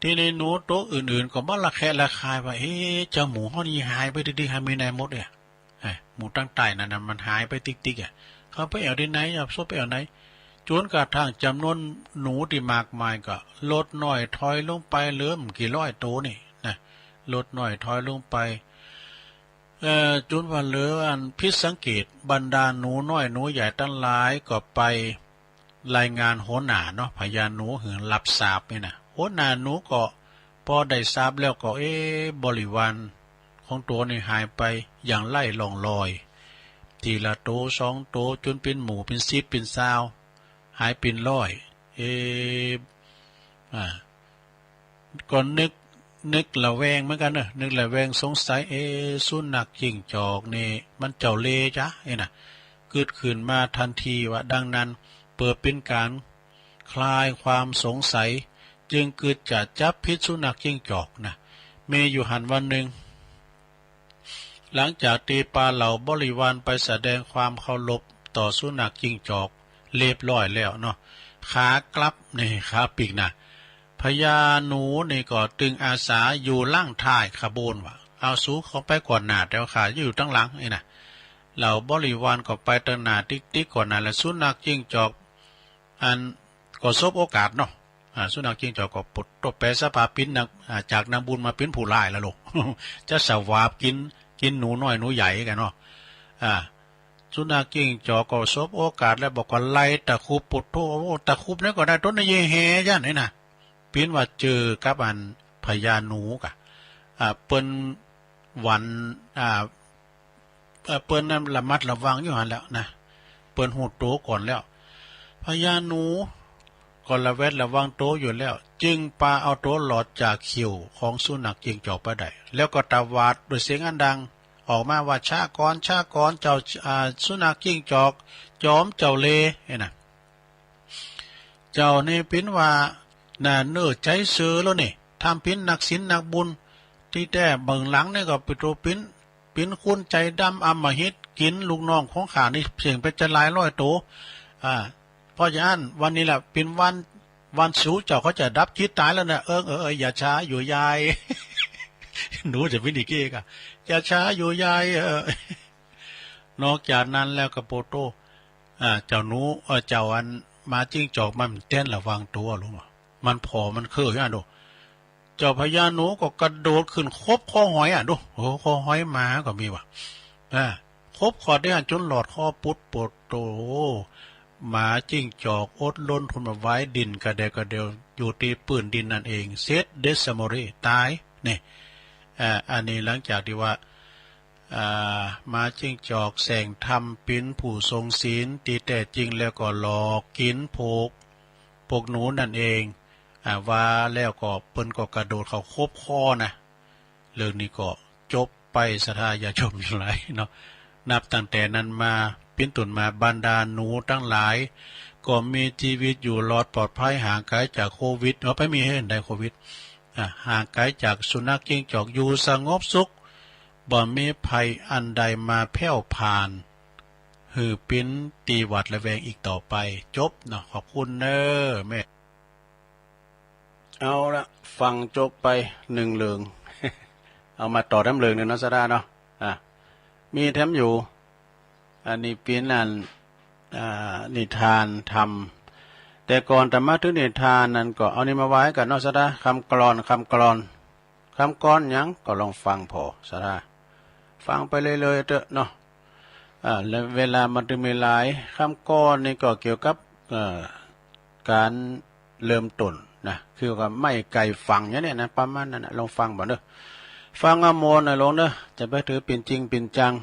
ทีนี้หนูโตอื่นๆ ก็บ่ระแคะระคายว่า เอ๊ะ เจ้าหมูเฮานี่หายไปตี้ๆ หาไปไหนหมดเนี่ย เอ้ย หมู่ตังใต้นั่นน่ะมันหายไปติ๊กๆ อ่ะ เขาไปแอ่วตี้ไหน เอาซบไปแอ่วไหน จ๋นกระทั่งจ๋ำนวนหนูตี้มากมายก็ลดน้อยถอยลงไปเหลือบ่กี่ร้อยโตนี่นะ ลดน้อยถอยลงไป เอ่อ จ๋นว่าเหลืออันผิดสังเกต บรรดาหนูน้อยหนูใหญ่ตังหลายก็ไป รายงานหัวหน้าเนาะ พญาหนูหื้อรับทราบนี่นะ หัวหน้าหนูก็ปอได้ทราบแล้วก็ เอ๊ะ บริวารของโตนี่หายไปอย่างไร้ร่องรอย ทีละโตสองโตจ๋นเป๋นหมู่เป๋นสิบเป๋นซาว หายเป๋นร้อย เอ๊ะ อ่า ก็นึก นึกระแวงเหมือนกั๋นเนาะ นึกระแวงสงสัย เอ๊ะ สุนัขจิ้งจอกนี่มันเจ้าเล่ห์จ๊ะ เอ๊ะนะ กึ๊ดขึ้นมาตันทีว่า ดังนั้น เปื้อเป๋นก๋านคลายความสงสัย จึงกึ๊ดจะจับผิดสุนัขจิ้งจอกนะ มีอยู่หั้นวันหนึ่ง หลังจากตี้ปาเหล่าบริวารไปแสดงความเคารพต่อสุนัขจิ้งจอกเรียบร้อยแล้วเนาะ ขากลับนี่ ขาปิ๊กนะ พญาหนูนี่ก็ตึงอาสาอยู่หลังท้ายขบวนว่า เอาสูเข้าไปก่อนหน้า แต่ว่าข้าอยู่ตังหลังนี่นะ เหล่าบริวารก็ไปตังหน้าติ๊กๆ ก่อนหน้า แล้วสุนัขจิ้งจอก อัน ก็สบโอกาสเนาะ อ่า สุนัขจิ้งจอกก็ปลดตัวแปรสภาพปิ้นนัก อ่า จากนักบุญมาเป๋นผู้ร้ายแล้วลูก จะสวาปกิ๋น กิ๋นหนูน้อยหนูใหญ่กั๋นเนาะ อ่า สุนัขจิ้งจอกก็สบโอกาสแล้วบอกว่าไล่ตะครุบ ปลดตัว โอ้ ตะครุบนี่ก็ได้ ต้นนี้เยแฮย่านนี่นะ ปิ้นว่าเจอกับอันพญาหนูกะ อ่า เปิ้นหวั่น อ่า เอ่อ เปิ้นนั้นระมัดระวังอยู่หั้นแหละนะ เปิ้นฮู้โตก่อนแล้ว พญาหนู ก็ระแวดระวังตัวอยู่แล้ว จึงปาเอาตัวรอดจากเขี้ยวของสุนัขจิ้งจอกไปได้ แล้วก็ตวาดด้วยเสียงอันดังออกมาว่า ช้าก่อน ช้าก่อน เจ้า อ่า สุนัขจิ้งจอก จอมเจ้าเล่ห์ เนี่ยนะ เจ้านี่ปิ้นว่าน่าเน่อใจเสือแล้วนี่ ทำปิ้นนักศีลนักบุญ ที่แท้เบื้องหลังนี่ก็เป็นตัวปิ้น ปิ้นคนใจดำอำมหิต กินลูกน้องของข้านี่เสี้ยงไปจะหลายร้อยตัว อ่า เพราะฉะนั้นวันนี้แหละเป็นวัน วันสูเจ้าเขาจะดับจิตตายแล้วนะ เอิงเออเออ อย่าช้าอยู่ยาย หนูจะปิ้นอีกเก้กะ อย่าช้าอยู่ยาย เออ นอกจากนั้นแล้วก็โปโต อ่า เจ้าหนู เอ่อ เจ้าอันหมาจิ้งจอกมันเต้นระวังตัวลูก มันผ่อมันเคืองอยู่อะดู เจ้าพญาหนูก็กระโดดขึ้นขบคอหอยอะดู โอ้ คอหอยหมาก็มีว่ะ อ่า ขบคอได้หั้นจนหลอดคอปุดโปโต หมาจิ้งจอกอดรนทนบ่ไหว ดิ้นกระเดะกระเดียวอยู่ที่พื้นดินนั่นเอง เซตเดสโมเร ตาย นี่ อ่า อันนี้หลังจากที่ว่า อ่า หมาจิ้งจอกแสร้งทำปิ้นผู้ทรงศีล ที่แท้จริงแล้วก็หลอกกินพวก พวกหนูนั่นเอง อ่า ว่าแล้วก็เปิ้นก็กระโดดเข้าขบคอนะ เรื่องนี้ก็จบไป ศรัทธาญาติโยมทั้งหลายเนาะ นับตั้งแต่นั้นมาปิ้นต้นมาบรรดาหนูทั้งหลาย ก็มีชีวิตอยู่รอดปลอดภัยห่างไกลจากโควิด เอาไปมีให้เห็นได้โควิด อ่ะ ห่างไกลจากสุนัขจิ้งจอก อยู่สงบสุข บ่มีภัยอันใดมาแผ่วผ่าน หือปิ้นตีหวาดระแวงอีกต่อไป จบเนาะ ขอบคุณเน้อแม่ เอาละ ฟังจบไปหนึ่งเรื่อง เอามาต่อแถมเรื่องหนึ่งเนาะ ศรัทธาเนาะ อ่ะ มีแถมอยู่ อันนี้ปิ้นอัน อ่า นิทานธรรม แต่ก่อนจะมาถึงนิทานนั้นก็เอานี่มาไว้กันเนาะ ศรัทธา คำกลอน คำกลอน คำกลอนหยังก็ลองฟังผ่อ ศรัทธา ฟังไปเรื่อยๆเถอะเนาะ อ่า แล้วเวลามันจะมีหลาย คำกลอนนี่ก็เกี่ยวกับ เอ่อ การเริ่มต้นนะ คือว่าไม้ไก่ฝังอย่างเนี้ยนะ ประมาณนั้นนะ ลองฟังบ่เด้อ ฟังเอามวลหน่อยลงเด้อ จะไปถือเป็นจริงเป็นจัง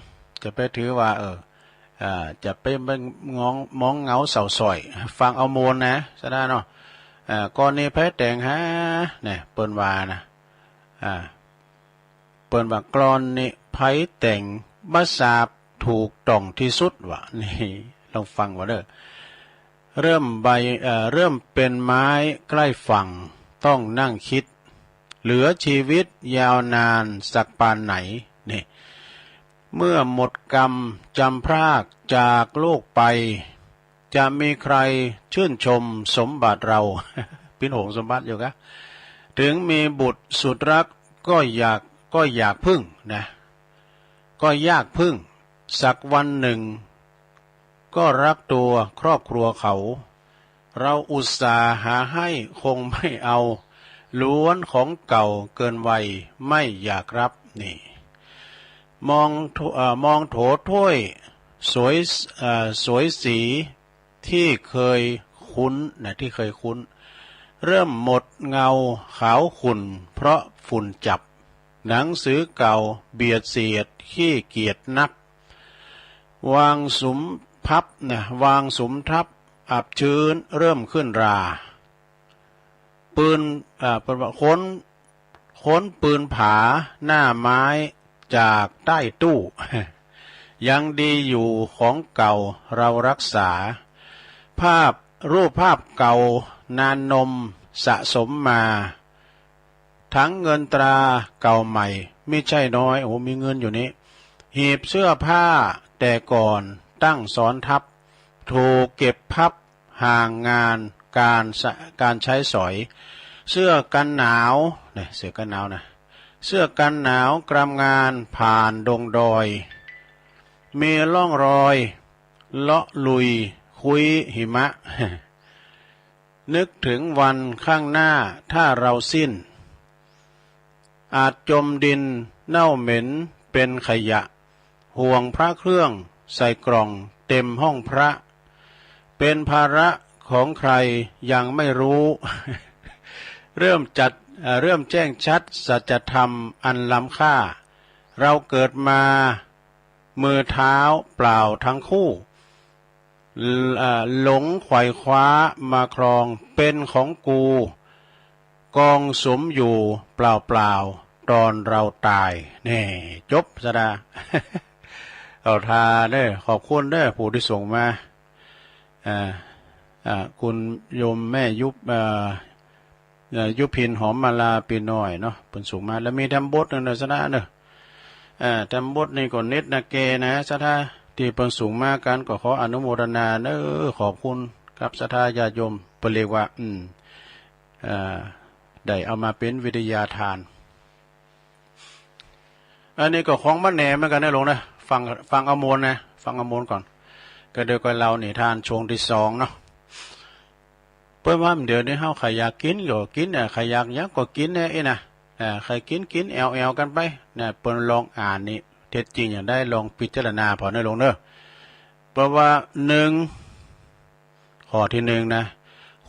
จะไปถือว่า เออ อ่า จะไปเบิ่งมอง มองเหงาเศร้าสร้อย ฟังเอามวลนะ ศรัทธาเนาะ อ่า กลอนนี้ไผแต่งหา เนี่ย เปิ้นว่านะ อ่า เปิ้นว่ากลอนนี้ไผแต่ง บ่ทราบถูกต้องที่สุด ว่านี่ ลองฟังบ่เด้อ เริ่มใบ เอ่อ เริ่มเป็นไม้ใกล้ฝั่ง ต้องนั่งคิด เหลือชีวิตยาวนานสักปานไหน นี่ เมื่อหมดกรรมจำพรากจากโลกไป จะมีใครชื่นชมสมบัติเรา ปิ้นหวงสมบัติอยู่กะ ถึงมีบุตรสุดรักก็อยาก ก็อยากพึ่งนะ ก็ยากพึ่ง สักวันหนึ่ง ก็รักตัวครอบครัวเขา เราอุตส่าห์หาให้คงไม่เอา ล้วนของเก่าเกินวัยไม่อยากรับ นี่ มองโถ เอ่อ มองโถถ้วยสวย เอ่อ สวยสีที่เคยคุ้นนะ ที่เคยคุ้น เริ่มหมดเงาขาวขุ่นเพราะฝุ่นจับ หนังสือเก่าเบียดเสียดขี้เกียจนัก วางสุมพับนะ วางสุมทับอับชื้นเริ่มขึ้นรา ปืน อ่า เปิ้นว่าค้น ค้นปืนผาหน้าไม้จากใต้ตู้ ยังดีอยู่ของเก่าเรารักษา ภาพ รูปภาพเก่านานนมสะสมมา ทั้งเงินตราเก่าใหม่มิใช่น้อย โอ้ มีเงินอยู่นี่ หีบเสื้อผ้าแต่ก่อนตั้งซ้อนทับ ถูกเก็บพับห่างงานการสะ การใช้สอย เสื้อกันหนาว เนี่ย เสื้อกันหนาวนะ เสื้อกันหนาวกรำงานผ่านดงดอย มีร่องรอยเลาะลุยคุ้ยหิมะ นึกถึงวันข้างหน้าถ้าเราสิ้น อาจจมดินเน่าเหม็นเป็นขยะ ห่วงพระเครื่องใส่กล่องเต็มห้องพระ เป็นภาระของใครยังไม่รู้ เริ่มจัด เอ่อ เริ่มแจ้งชัดสัจธรรมอันล้ำค่า เราเกิดมามือเท้าเปล่าทั้งคู่ เอ่อ หลงไขว่คว้ามาครอง เป็นของกู กองสุมอยู่เปล่าๆ ตอนเราตาย นี่ จบซะดา เอาทาเด้อ ขอบคุณเด้อ ผู้ที่ส่งมา อ่า อ่า คุณโยมแม่ยุบ อ่า เอ่อ ยุพินหอมมาลาปีน้อยเนาะ เปิ้นส่งมา แล้วมีแถมบทหนึ่งเนอะ สะดาเนอะ เอ่อ แถมบทนี่ก็เน็ตนาเกนะ สะดา ที่เปิ้นส่งมากัน ก็ขออนุโมทนาเนอะ ขอบคุณครับ ศรัทธาญาติโยม เปิ้นเรียกว่า อืม เอ่อ ได้เอามาเป็นวิทยาทาน อันนี้ก็ของมันแหน่เหมือนกันนะหลวงนะ ฟัง ฟังเอามวลนะ ฟังเอามวลก่อน ก็เดี๋ยวก็เล่านิทานช่วงที่สองเนาะ เปิ้นว่าเดี๋ยวนี้เฮาใครอยากกินก็กินน่ะ ใครอยากหยังก็กินน่ะ เอ้ยนะ อ่า ใครกินกินแอวๆ กันไป นะ เปิ้นลองอ่านนี่ เท็จจริงอย่างใดลองพิจารณาผ่อนนะหลวงเนอะ เพราะว่าหนึ่ง ข้อที่หนึ่งนะ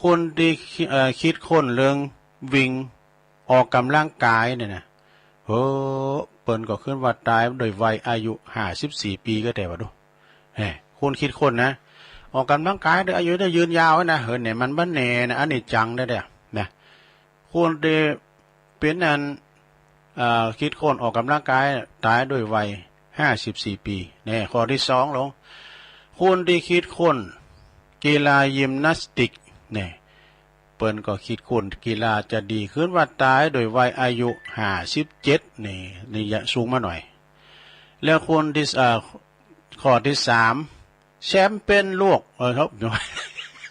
คนที่คิ- เอ่อ คิดค้นเรื่องวิ่งออกกำลังกายเนี่ยนะ เฮ้อ เปิ้นก็ขึ้นว่าตายโดยวัยอายุห้าสิบสี่ปีก็แต่ว่าดู แหม คนคิดค้นนะ ออกกำลังกายโดยอายุได้ยืนยาวนะ เฮ้ย เนี่ยมันบ่แน่นะ อันนี้จังได้เด้อ นะ คนที่เป็นอัน เอ่อ คิดค้นออกกำลังกายตายโดยวัยห้าสิบสี่ปี เนี่ย ข้อที่สองหลวง คนที่คิดค้นกีฬายิมนาสติก เนี่ย เปิ้นก็คิดค้นกีฬาจะดีขึ้นว่าตายโดยวัยอายุห้าสิบเจ็ด นี่ นี่ยะสูงมาหน่อย แล้วคนที่ เอ่อ ข้อที่สาม แชมเปี้ยนโลก เออครับ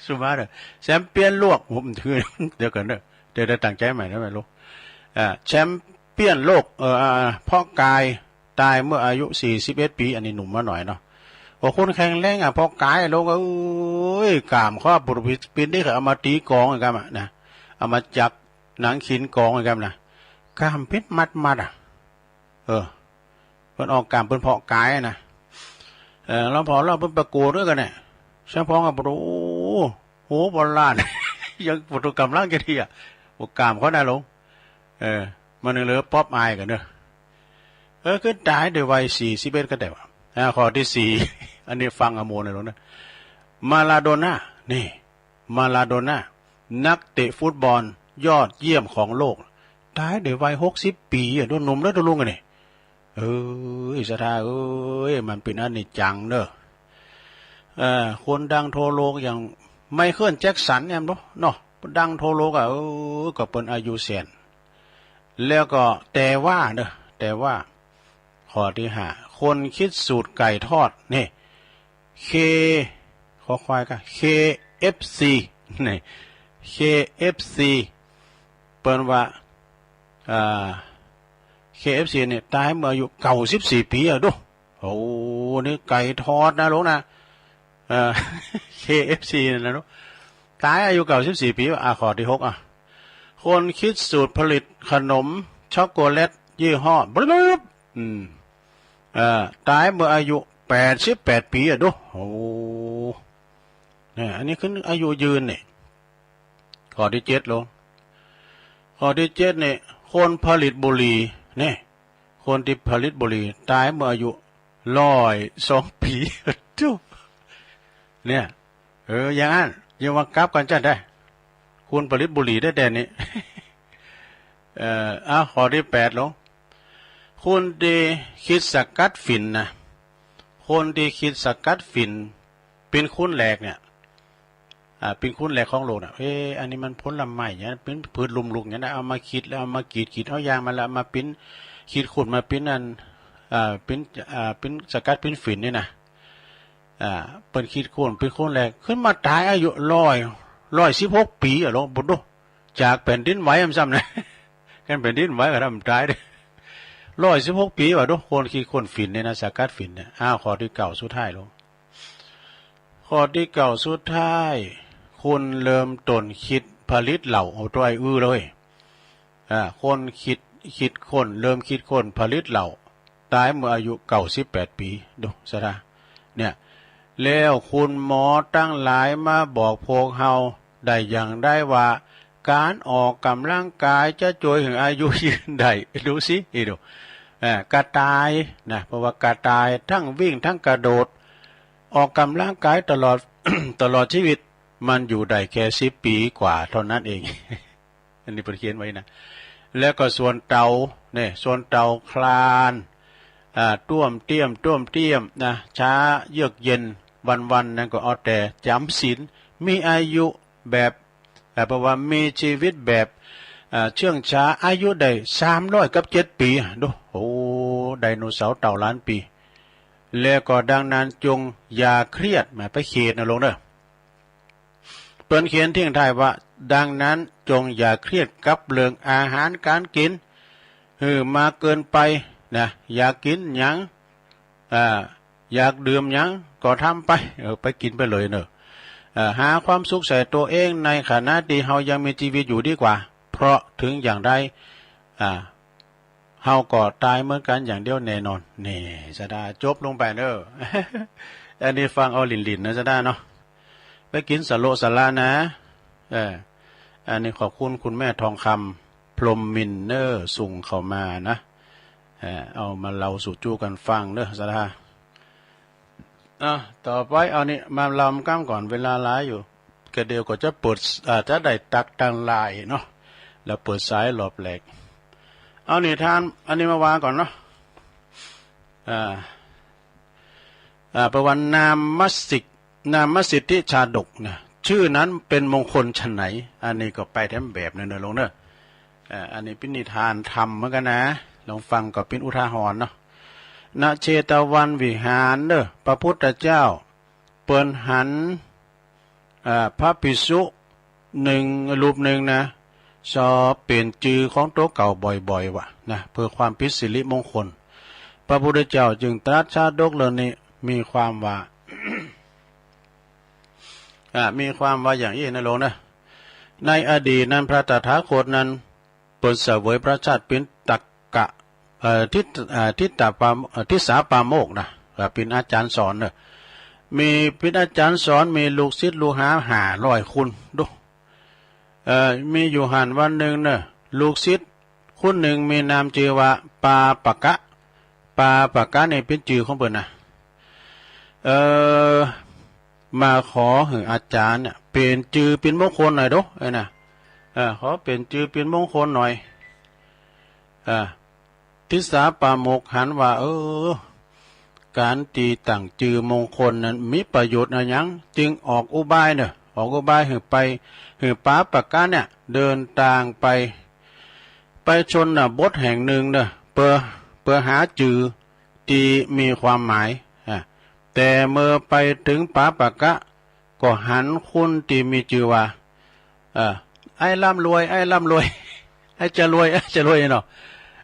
สุภาพเด้อ แชมเปี้ยนโลก ผมถือ เดี๋ยวก่อนเด้อ เดี๋ยวได้ตั้งใจใหม่นะไม่รู้ อ่า แชมเปี้ยนโลก เออ อ่า เพาะกาย ตายเมื่ออายุสี่สิบเอ็ดปี อันนี้หนุ่มมาหน่อยเนาะ โอ้ คนแข็งแรงอ่ะ เพาะกายลงก็ เอ้ย กล้ามเขาปุริปินนี่เขาเอามาตีกลองกันอ่ะนะ เอามาจับหนังขินกลองกันนะ กล้ามเป็นมัดๆ อ่ะ เออ เปิ้นออกกล้าม เปิ้นเพาะกายนะ เออ แล้วพอเราเปิ้นประกวดด้วยกันเนี่ย ช่างพ้องกับประตู โอ้โห โบราณ ยังประตูกำลังจะเทีย โอ้ กล้ามเขาได้ลง เออ มันเหลือป๊อปอายกันเนอะ เออ คือตายโดยวัยสี่สิบเอ็ดก็ได้วะ อ่า ข้อที่สี่ อันนี้ฟังเอามวลเลยหลวงนะ มาราโดน่า นี่ มาราโดน่า นักเตะฟุตบอลยอดเยี่ยมของโลก ตายโดยวัยหกสิบปีอ่ะ ดูหนุ่มแล้วดูลุงกันนี่ เอ้ย ศรัทธาเอ้ย มันเป็นอนิจจังเนอะ เอ่อ คนดังทั่วโลกอย่างไมเคิลแจ็คสันเนี่ยเนาะ เนาะ ดังทั่วโลกอ่ะ เออ ก็เปิ้นอายุแสน แล้วก็แต่ว่าเนอะ แต่ว่า ข้อที่ห้า คนคิดสูตรไก่ทอด นี่ เค คอควายก็ เค เอฟ ซี นี่ เค เอฟ ซี เปิ้นว่า อ่า เค เอฟ ซี เนี่ย ตายเมื่ออายุเก้าสิบสี่ปีอ่ะ ดู โอ้ นี่ไก่ทอดนะหลวงนะ เอ่อ เค เอฟ ซี เนี่ยนะหลวง ตายอายุเก้าสิบสี่ปี อ่ะ ข้อที่หก อ่ะ คนคิดสูตรผลิตขนมช็อกโกแลตยี่ห้อบลึบ อืม เอ่อ ตายเมื่ออายุแปดสิบแปดปีอ่ะ ดู โอ้ เนี่ย อันนี้คืออายุยืนเนี่ย ข้อที่เจ็ดลง ข้อที่เจ็ดเนี่ย คนผลิตบุหรี่ เนี่ย คนที่ผลิตบุหรี่ ตายเมื่ออายุร้อยสองปี ดู เนี่ย เออ อย่างนั้น ยังว่ากลับกันจัดได้ คนผลิตบุหรี่ได้แต่นี้ เอ่อ อ่ะ ข้อที่แปดลง คนที่คิดสกัดฝิ่นนะ คนที่คิดสกัดฝิ่น เป็นคนแรกเนี่ย อ่า เป็นคนแรกของโลกเนี่ย เอ้ อันนี้มันผลไม้เนี่ย เป็นพืชล้มลุกเนี่ยนะ เอามาคิดแล้วเอามาขีด ขีดเอายางมาแล้วเอามาปิ้น คิดค้นมาปิ้นอัน อ่า ปิ้น อ่า ปิ้นสกัดปิ้นฝิ่นนี่นะ อ่า เปิ้นคิดค้น เป็นคนแรก ขึ้นมาตายอายุร้อย ร้อยสิบหกปีอ่ะ ลองบ่ดู จากแผ่นดินไหวมันซ้ำนะ กันแผ่นดินไหวก็ทำตายเด้ ร้อยสิบหกปีว่ะ ดู คนคิดค้นฝิ่นเนี่ยนะ สกัดฝิ่นเนี่ย อ้าว ข้อที่เก้าสุดท้ายลง ข้อที่เก้าสุดท้าย คนเริ่มต้นคิดผลิตเหล้า เอาตัวไอ้อื้อเลย อ่า คนคิด คิดค้น เริ่มคิดค้นผลิตเหล้า ตายเมื่ออายุเก้าสิบแปดปี ดู ศรัทธา เนี่ย แล้วคุณหมอทั้งหลายมาบอกพวกเฮาได้อย่างใดว่า การออกกำลังกายจะช่วยให้อายุยืนได้ ดูสิ อีดู อ่า กระต่ายนะ เพราะว่ากระต่ายทั้งวิ่งทั้งกระโดด ออกกำลังกายตลอด ตลอดชีวิต มันอยู่ได้แค่สิบปีกว่าเท่านั้นเอง อันนี้เพิ่นเขียนไว้นะ แล้วก็ส่วนเต่าเนี่ย ส่วนเต่าคลาน อ่า ต้วมเตี้ยม ต้วมเตี้ยมนะ ช้าเยือกเย็น วันๆ นั้นก็เอาแต่จำศีล มีอายุแบบ อ่า เพราะว่ามีชีวิตแบบ อ่า เชื่องช้า อายุได้สามร้อยกับเจ็ดปี ดู โอ้ ไดโนเสาร์เต่าล้านปี แล้วก็ดังนั้นจงอย่าเครียด แหม ไปเครียดนะลุงเด้อ เปิ้นเขียนทิ้งท้ายว่า ดังนั้นจงอย่าเครียดกับเรื่องอาหารการกิน หื้อมากเกินไปนะ อยากกินหยัง อ่า อยากดื่มหยังก็ทำไป เออ ไปกินไปเลยเนอะ เอ่อ หาความสุขใส่ตัวเองในขณะที่เฮายังมีชีวิตอยู่ดีกว่า เพราะถึงอย่างไร อ่า เฮาก็ตายเหมือนกันอย่างเดียวแน่นอน นี่ สะดา จบลงไปเนอะ อันนี้ฟังเอาหลินๆ นะ สะดาเนาะ ไปกินสะโละสะละนะ เออ อันนี้ขอบคุณคุณแม่ทองคำ พรหมมินเนอร์ ส่งเข้ามานะ เออ เอามาเล่าสู่จู้กันฟังเนอะ สะดา อ่ะ ต่อไปเอานี่มาลำก้ำก่อน เวลาหลายอยู่ ก็เดี๋ยวก็จะเปิด อ่า จะได้ตักตังหลายเนาะ แล้วเปิดสายรอบแรก เอานี่ท่าน อันนี้มาวางก่อนเนาะ อ่า อ่า ประวัตินามสิก นามสิทธิชาดกนะ ชื่อนั้นเป็นมงคลไฉน อันนี้ก็ไปแถมแบบหนึ่งเนอะลงเนอะ อ่า อันนี้เป็นนิทานธรรมเหมือนกันนะ ลองฟังก็เป็นอุทาหรณ์เนาะ ณ เชตวันวิหารเนอะ พระพุทธเจ้า เปิ้นหัน อ่า พระภิกษุหนึ่งรูปหนึ่งนะ ชอบเปลี่ยนจื่อของตัวเก่าบ่อยๆ ว่ะนะ เพื่อความผิดสิริมงคล พระพุทธเจ้าจึงตรัสชาดกเรื่องนี้ มีความว่า อ่า มีความว่าอย่างนี้นะลงนะ ในอดีตนั้นพระตถาคตนั้น เปิ้นเสวยพระชาติเป็นตักกะ เอ่อ ทิต เอ่อ ทิตาปา เอ่อ ทิสาปาโมกข์นะ เอ่อ เป็นอาจารย์สอนเนอะ มีเป็นอาจารย์สอน มีลูกศิษย์ลูกหาห้าร้อยคน ดู เอ่อ มีอยู่หั้นวันหนึ่งเนอะ ลูกศิษย์คนหนึ่งมีนามจื่อว่าปาปะกะ ปาปะกะนี่เป็นจื่อของเปิ้นนะ เอ่อ มาขอหื้ออาจารย์เนี่ยเปลี่ยนจื่อเป็นมงคลหน่อยดู เอ้ยนะ เออ ขอเปลี่ยนจื่อเป็นมงคลหน่อย เออ ทิสาปาโมกข์หันว่า เออ การตี้ตั้งจื่อมงคลนั้นมีประโยชน์อะหยัง จึงออกอุบายเนอะ ออกอุบายหื้อไป หื้อปาปะกะเนี่ยเดินตางไป ไปชนบทแห่งหนึ่งเนอะ เพื่อ เพื่อหาจื่อตี้มีความหมาย อ่ะ แต่เมื่อไปถึงปาปะกะ ก็หันคนตี้มีจื่อว่า เอ่อ ไอ้ร่ำรวย ไอ้ร่ำรวย ไอ้จะรวย ไอ้จะรวยเนาะ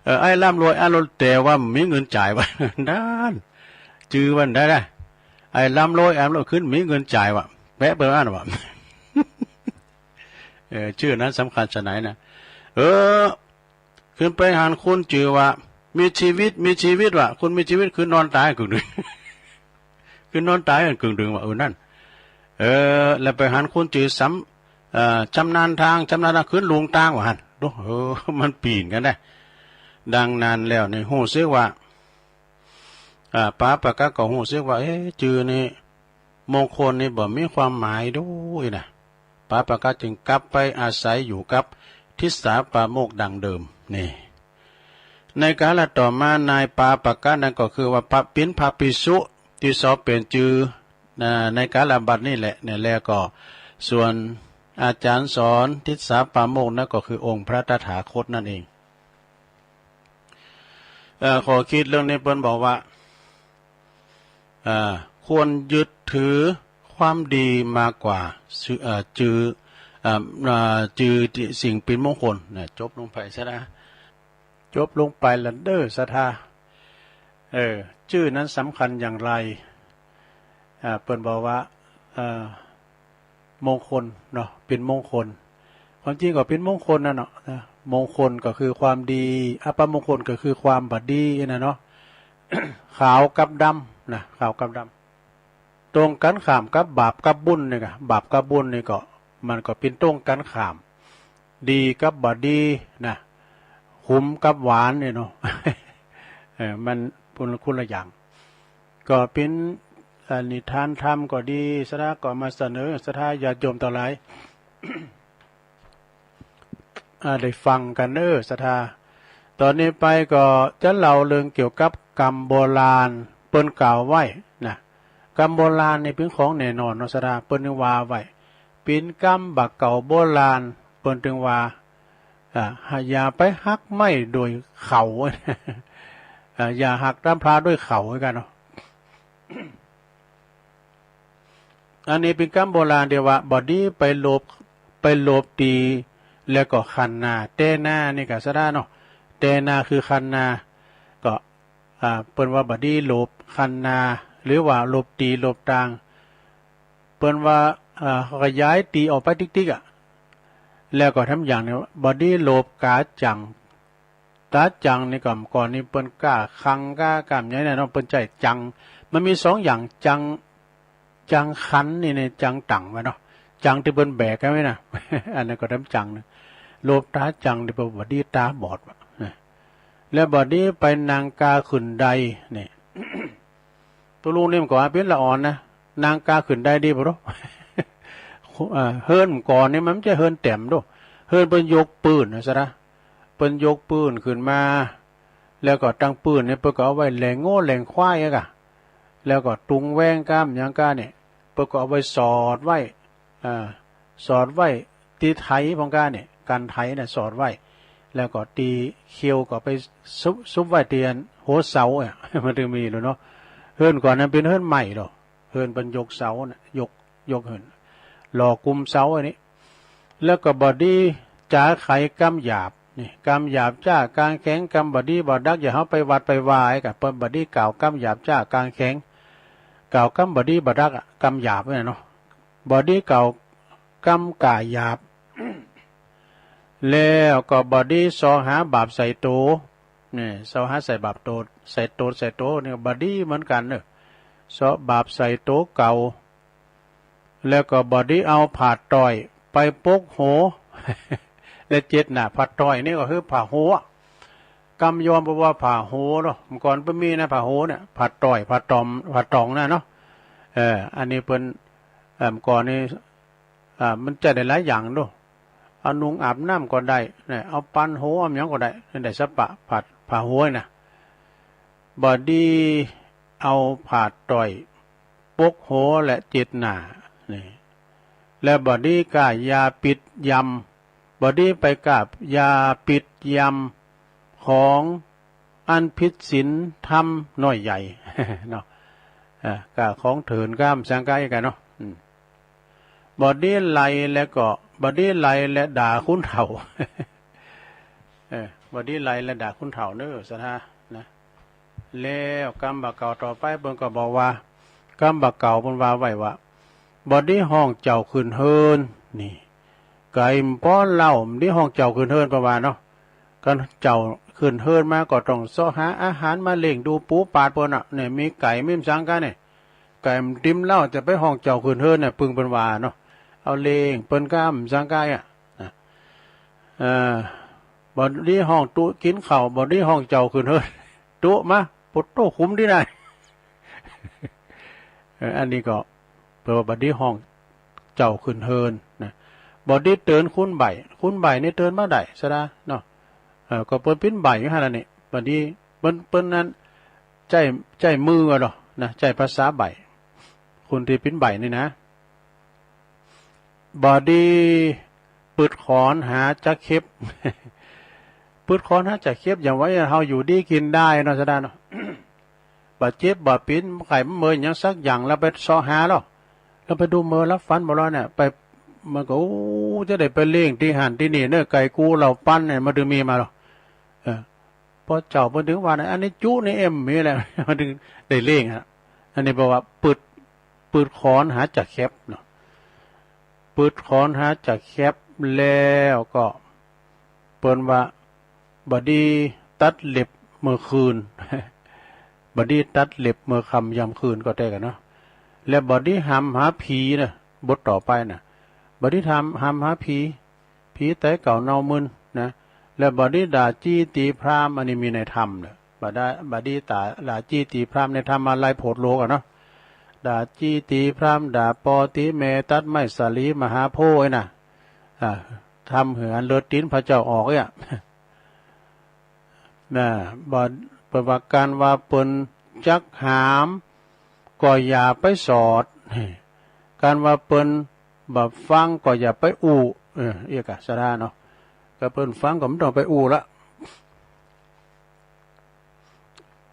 เอ่อ ไอ้ร่ำรวย ไอ้ร่ำรวย แต่ว่าบ่มีเงินจ่ายว่ะ นั่น จื่อมันได้นะ ไอ้ร่ำรวย ไอ้ร่ำรวย คือบ่มีเงินจ่ายว่ะ แปะเปิ้นอันว่ะ เออ จื่อนั้นสำคัญไฉนนะ เออ ขึ้นไปหันคนจื่อว่า มีชีวิต มีชีวิตว่ะ คนมีชีวิตคือนอนตายกึ่งดึง คือนอนตายกันกึ่งดึงว่ะ เออ นั่น เออ แล้วไปหันคนจื่อสำ เอ่อ ชำนาญทาง ชำนาญทาง คือหลงตางว่ะหั้น ดู เออ มันปี๋นกันได้ ดังนั้นแล้วนี่ฮู้สึกว่า อ่า ปาปะกะก็ฮู้สึกว่า เอ๊ะ จื่อนี่ มงคลนี่บ่มีความหมายดูอีนะ ปาปะกะจึงกลับไปอาศัยอยู่กับทิสาปาโมกข์ดังเดิม นี่ ในกาลต่อมา นายปาปะกะนั้นก็คือว่าพระ เป๋นพระภิกษุตี้ชอบเปลี่ยนจื่อ อ่า ในกาลบัดนี้แหละ เนี่ย แล้วก็ส่วนอาจารย์สอนทิสาปาโมกข์นั้นก็คือองค์พระตถาคตนั่นเอง เอ่อ ข้อคิดเรื่องนี้เปิ้นบอกว่า เอ่อ ควรยึดถือความดีมากกว่าจื่อ เอ่อ จื่อ เอ่อ เอ่อ จื่อสิ่งเป็นมงคลนะ จบลงไปซะนะ จบลงไปละเด้อศรัทธา เออ จื่อนั้นสำคัญอย่างไร อ่า เปิ้นบอกว่า เอ่อ มงคลเนาะ เป็นมงคล ความจริงก็เป็นมงคลนั่นเนาะ นะ มงคลก็คือความดี อัปมงคลก็คือความบ่ดีนะเนาะ ขาวกับดำนะ ขาวกับดำ ตรงกันข้ามกับบาปกับบุญนี่กะ บาปกับบุญนี่ก็ มันก็เป็นตรงกันข้าม ดีกับบ่ดีนะ ขมกับหวานนี่เนาะ เออ มันคนละ คนละอย่าง ก็เป็น นิทานธรรมก็ดี ศรัทธาก็มาเสนอ ศรัทธาญาติโยมทั้งหลาย อ่า ได้ฟังกันเนอะ ศรัทธา ตอนนี้ไปก็จะเล่าเรื่องเกี่ยวกับกำโบราณ เปิ้นกล่าวไว้นะ กำโบราณนี่เป็นของแน่นอนเนาะ ศรัทธา เปิ้นว่าไว้ เป็นกำบ่าเก่าโบราณ เปิ้นจึงว่า อ่า อย่าไปหักไม้ด้วยเข่า อ่า อย่าหักดำพร้าด้วยเข่าเหมือนกันเนาะ อันนี้เป็นกำโบราณที่ว่า บ่ดีไปโลบ ไปโลบตี๋ แล้วก็คันนา แตนานี่ก็ศรัทธาเนาะ แตนาคือคันนา ก็ อ่า เปิ้นว่าบ่ดีโลบคันนา หรือว่าโลบตี๋โลบตาง เปิ้นว่า อ่า ขยายตี๋ออกไปติ๊กๆ อ่ะ แล้วก็แถมอย่างหนึ่ง บ่ดีโลบก๋าจัง ก๋าจังนี่ก็ ก่อนนี้เปิ้นก้าคังก้าก้ามใหญ่นะเนาะ เปิ้นใจ๊จัง มันมีสองอย่าง จัง จังคันนี่เนี่ย จังตังไว้เนาะ จังที่เปิ้นแบกไว้นะ อันนั้นก็แถมจังนะ โลบต๋าจังนี่เปิ้นบ่ดีต๋าบอดว่ะนะ แล้วบ่ดีไปนั่งก้าขึ้นไดนี่ ตุ๊ลุงนี่มันก็ว่าเป๋นละอ่อนนะ นั่งก้าขึ้นไดดีบ่รู้ เอ่อ เฮือนก่อนนี่มันบ่ใจ้เฮือนแต้มโด เฮือนเปิ้นยกปื้นนะศรัทธา เปิ้นยกปื้นขึ้นมา แล้วก็ตังปื้นนี่เปิ้นก็เอาไว้แหล่งงัวแหล่งควายอะกะ แล้วก็ตุงแวงก้ามหยังก้านี่ เปิ้นก็เอาไว้สอดไว้ อ่า สอดไว้ตี้ไถพ่องก้านี่ กั๋นไถน่ะสอดไว้ แล้วก็ตี้เคียวก็ไปซุบ ซุบไว้ตี้อันหัวเสาอะ มันจึงมีอยู่เนาะ เฮือนก่อนนั้นเป๋นเฮือนไม้โด เฮือนเปิ้นยกเสาน่ะ ยก ยกเฮือน หล่อกุมเสาอันนี้ แล้วก็บ่ดีจ๋าไขกำหยาบ นี่ กำหยาบจ๊ากางแข็ง กำบ่ดีบ่ดัก อย่าเฮาไปวัดไปวาไอ้กะ เปิ้นบ่ดีกล่าวกำหยาบจ๊ากางแข็ง กล่าวกำบ่ดีบ่ดักอะ กำหยาบเนี่ยเนาะ บ่ดีกล่าวกำก้าหยาบ แล้วก็บ่ดีซอหาบาปใส่โต นี่ ซอหาใส่บาปโต ใส่โต ใส่โต นี่ก็บ่ดีเหมือนกันเนอะ ซอบาปใส่โตเก่า แล้วก็บ่ดีเอาผ้าต้อยไปปกหัว และเจ็ดหน้า ผ้าต้อยนี่ก็คือผ้าหัว กำยอมบ่ว่าผ้าหัวเนาะ เมื่อก่อนบ่มีนะผ้าหัวเนี่ย ผ้าต้อย ผ้าต๋อม ผ้าต๋องนะเนาะ เออ อันนี้เปิ้น เอ่อ เมื่อก่อนนี้ อ่า มันใจ๊ได้หลายอย่างเนาะ เอานุ่งอาบน้ำก็ได้ เนี่ย เอาปันหัว เอาหยังก็ได้ ได้สะปะ ผ้า ผ้าหัวนะ บ่ดีเอาผ้าต้อยปกหัวและเจ็ดหน้า นี่ และบ่ดีก้ายาปิดยำ บ่ดีไปก้ายาปิดยำของอันผิดศีลธรรมน้อยใหญ่ เนาะ อ่า ก้าของเถื่อนก้ามสังกายกันเนาะ อืม บ่ดีไล่แล้วก็ บ่ดีไล่และด่าคนเฒ่า เออ บ่ดีไล่และด่าคนเฒ่าเนอะ ศรัทธานะ แล้วกำบ่าเก่าต่อไปเปิ้นก็บอกว่า กำบ่าเก่าเปิ้นว่าไว้ว่า บ่ดีฮ้องเจ้าขึ้นเฮือน นี่ ไก่มันป้อนเหล้า บ่ดีฮ้องเจ้าขึ้นเฮือน เปิ้นว่าเนาะ คันเจ้าขึ้นเฮือนมาก็ต้องเซาะหาอาหารมาเลี้ยงดูปูปาดเปิ้นน่ะ เนี่ย มีไก่มีหยังก้าเนี่ย ไก่มันติมเหล้าจะไปฮ้องเจ้าขึ้นเฮือนเนี่ย ปึงเปิ้นว่าเนาะ เอาเลี้ยงเปิ้นก้ามหยังก้าอ่ะ นะ เอ่อ บ่ดีฮ้องตุ๊กินข้าว บ่ดีฮ้องเจ้าขึ้นเฮือน ตุ๊มา ปุตโตคุมตี้ไหน เอ่อ อันนี้ก็แปลว่าบ่ดีฮ้องเจ้าขึ้นเฮือนนะ บ่ดีเตือนคนใบ้ คนใบ้นี่เตือนบ่ได้ศรัทธาเนาะ เอ่อ ก็เปิ้นปิ้นใบ้อยู่หั่นล่ะนี่ บ่ดี เปิ้น เปิ้นนั้นใจ๊ ใจ๊มือเอาดอกนะ ใจ๊ภาษาใบ้ คนตี้ปิ้นใบ้นี่นะ บ่ดีปืดขอนหาจักเข็บ ปืดขอนหาจักเข็บ อย่างว่าเฮาอยู่ดีกินได้เนาะ ศรัทธาเนาะ บ่เจ็บบ่ปิน ไข้บ่เมินหยังสักอย่าง แล้วไปเซาะหาลอ แล้วไปดูเมินแล้วฝันบ่ลอยเนี่ย ไป มันก็ โอ้ จะได้ไปเลี้ยงตี้หั้นตี้นี่เนอะ ไก่กูเหล้าปันเนี่ย มันจึงมีมาลอ เออ พอเจ้าเปิ้นถึงว่านะ อันนี้จุนี่เอ็มมีแหละ มันจึงได้เลี้ยงอะ อันนี้แปลว่าปืด ปืดขอนหาจักเข็บเนาะ ปืดขอนหาจักเข็บ แล้วก็เปิ้นว่า บ่ดีตัดเล็บเมื่อคืน บ่ดีตัดเล็บเมื่อค่ำยามคืนก็แต๊กันเนาะ และบ่ดีหำหาผีนะ บทต่อไปนะ บ่ดีทำ หำหาผี ผีต๋ายเก่าเน่ามึนนะ และบ่ดีด่าจี้ตี๋พราหมณ์ อันนี้มีในธรรมเน่อ บ่ดี บ่ดีต๋า ด่าจี้ตี๋พราหมณ์ ในธรรมาลัยโผดโลกอะเนาะ ดาบจี้ตีพราหมณ์ ดาบปอตีแม่ ตัดไม้สาลีมหาโพธิ์ไอ้น่ะ อ่า ทำหืออันเลือดตีนพระเจ้าออกเนี่ย นะ บ่ เปิ้นว่าการว่าเปิ้นจักหาม ก็อย่าไปสอด การว่าเปิ้นบ่ฟังก็อย่าไปอู้ เออ เอียกะสะดาเนาะ ก็เปิ้นฟังก็บ่ต้องไปอู้ละ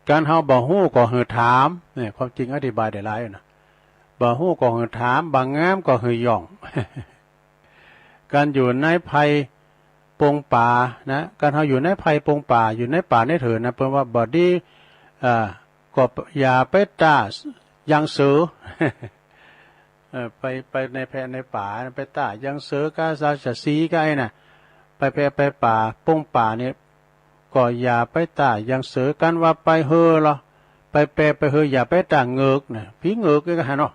การเฮาบ่ฮู้ก็หือถาม เนี่ย ความจริงอธิบายได้หลายอยู่นะ บ่ฮู้ก็หือถาม บ่งามก็หือย่อง การอยู่ในไพร่ปงป่านะ การเฮาอยู่ในไพร่ปงป่า อยู่ในป่าในเถินนะ เปิ้นว่าบ่ดี เอ่อ ก็อย่าไปต้ายังเสือ เอ่อ ไป ไปในแพร่ในป่า ไปต้ายังเสือกับราชสีห์กับไอ้น่ะ ไปแพร่ไปป่า ปงป่าเนี่ย ก็อย่าไปต้ายังเสือ กันว่าไปเฮอเหรอ ไปแพร่ไปเฮอ อย่าไปต้าเงือกนะ ผีเงือกนี่ก็หันเนาะ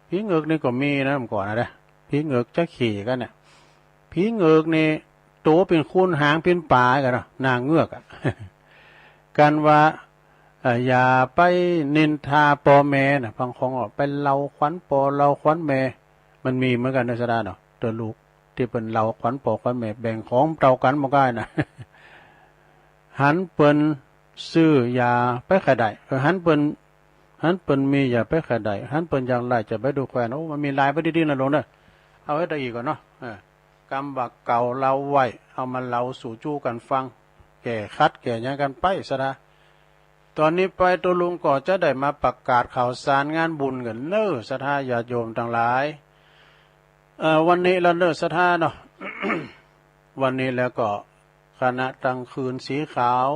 ผีเงือกนี่ก็มีนะ เมื่อก่อนนะเด้อ ผีเงือกจะขี่กันเนี่ย ผีเงือกนี่ โตเป็นคนหางเป็นปลากันเนาะ นางเงือกอะ กันว่า เอ่อ อย่าไปนินทาพ่อแม่นะ บางคนก็ไปเล่าขวัญพ่อเล่าขวัญแม่ มันมีเหมือนกันนะสะดาเนาะ ตัวลูกที่เปิ้นเล่าขวัญพ่อขวัญแม่ แบ่งของเท่ากันบ่ได้นะ หันเปิ้นซื้ออย่าไปใค่ได้ เออ หันเปิ้น หันเปิ้นมีอย่าไปใค่ได้ หันเปิ้นอยากได้จะไปดูแควน โอ้ มันมีหลายไปดีๆนะหลวงเด้อ เอาไว้ได้อีกก่อนเนาะ เออ กำว่าเก่าเล่าไว้ เอามาเล่าสู่จู้กันฟัง แก้ขัดแก้หยังกันไปสะดา ตอนนี้ไปตัวลุงก็จะได้มาประกาศข่าวสารงานบุญกันเน้อ ศรัทธาญาติโยมทั้งหลาย เอ่อ วันนี้แล้วเน้อ ศรัทธาเนาะ วันนี้แล้วก็คณะตังคืนสีขาว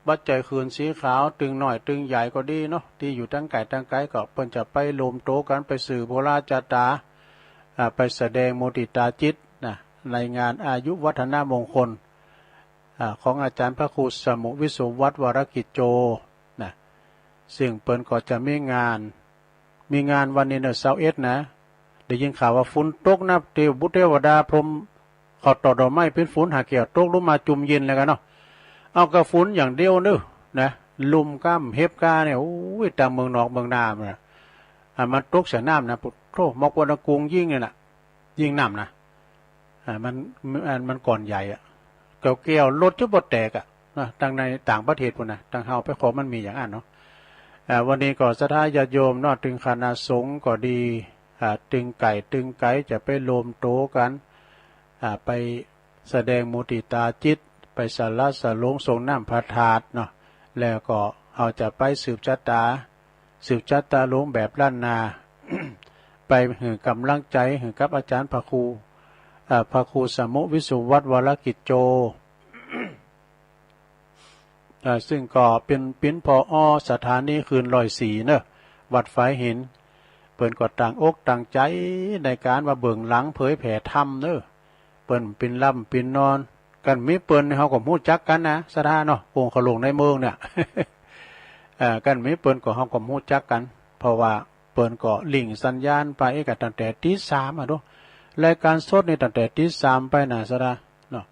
บัดใจ๋คืนสีขาว ตึงน้อยตึงใหญ่ก็ดีเนาะ ตี้อยู่ตังไก๋ตังไก๋ก็เปิ้นจะไปรวมโตกันไปสืบโหราจาต๋า อ่า ไปแสดงมุติตาจิตนะ ในงานอายุวัฒนมงคล อ่า ของอาจารย์พระครูสมุวิสุวัฒน์วรกิจโจนะ ซึ่งเปิ้นก็จะมีงาน มีงานวันนี้เนาะ ซาวเอ็ดนะ ได้ยินข่าวว่าฝนตกนะ เทวบุตรเทวดาพรหมเขาต่อดอกไม้เป็นฝนหาแก้วตกลงมาจุ่มเย็นแล้วกันเนาะ เอากะฝนอย่างเดียวเน้อนะ ลมก้ำเห็บก้าเนี่ย โอ้ย ตางเมืองนอกเมืองนาเนี่ย อ่า มันตกใส่น้ำนะ ปุโธ่ มอกวนกุงยิ่งเนี่ยนะ ยิ่งน้ำนะ อ่า มัน มัน มันก้อนใหญ่อะ แก้วๆ รถจะบ่แตกอะนะ ตังในต่างประเทศพู้นนะ ตังเฮาไปขอมันมีอย่างอั้นเนาะ อ่า วันนี้ก็ศรัทธาญาติโยมเนาะ ตึงคณะสงฆ์ก็ดี อ่า ตึงไก๋ตึงไก๋จะไปรวมโตกัน อ่า ไปแสดงมุติตาจิต ไปสละสลงสรงน้ำพระธาตุเนาะ แล้วก็เฮาจะไปสืบชะตา สืบชะตาหลวงแบบล้านนา ไปหื้อกำลังใจ๋หื้อกับอาจารย์พระครู เอ่อ พระครูสมุวิสุวัฒน์วรกิจโจ เอ่อ ซึ่งก็เป๋น เป๋น ผอ.สถานีคลื่นร้อยสี่เนาะ วัดฝายหิน เปิ้นก็ตั้งอกตั้งใจ๋ในการว่าเบื้องหลังเผยแผ่ธรรมเนาะ เปิ้นเป๋นหลับเป๋นนอน กันมีเปิ้นเฮาก็ฮู้จักกันนะ ศรัทธาเนาะ องค์เขาหลวงในเมืองเนี่ย เอ่อ กันมีเปิ้นก็เฮาก็ฮู้จักกัน เพราะว่าเปิ้นก็ลิงก์สัญญาณไปก็ตั้งแต่ตีสามอะเนาะ รายการสดนี่ตั้งแต่ตีสามไปนะ ศรัทธาเนาะ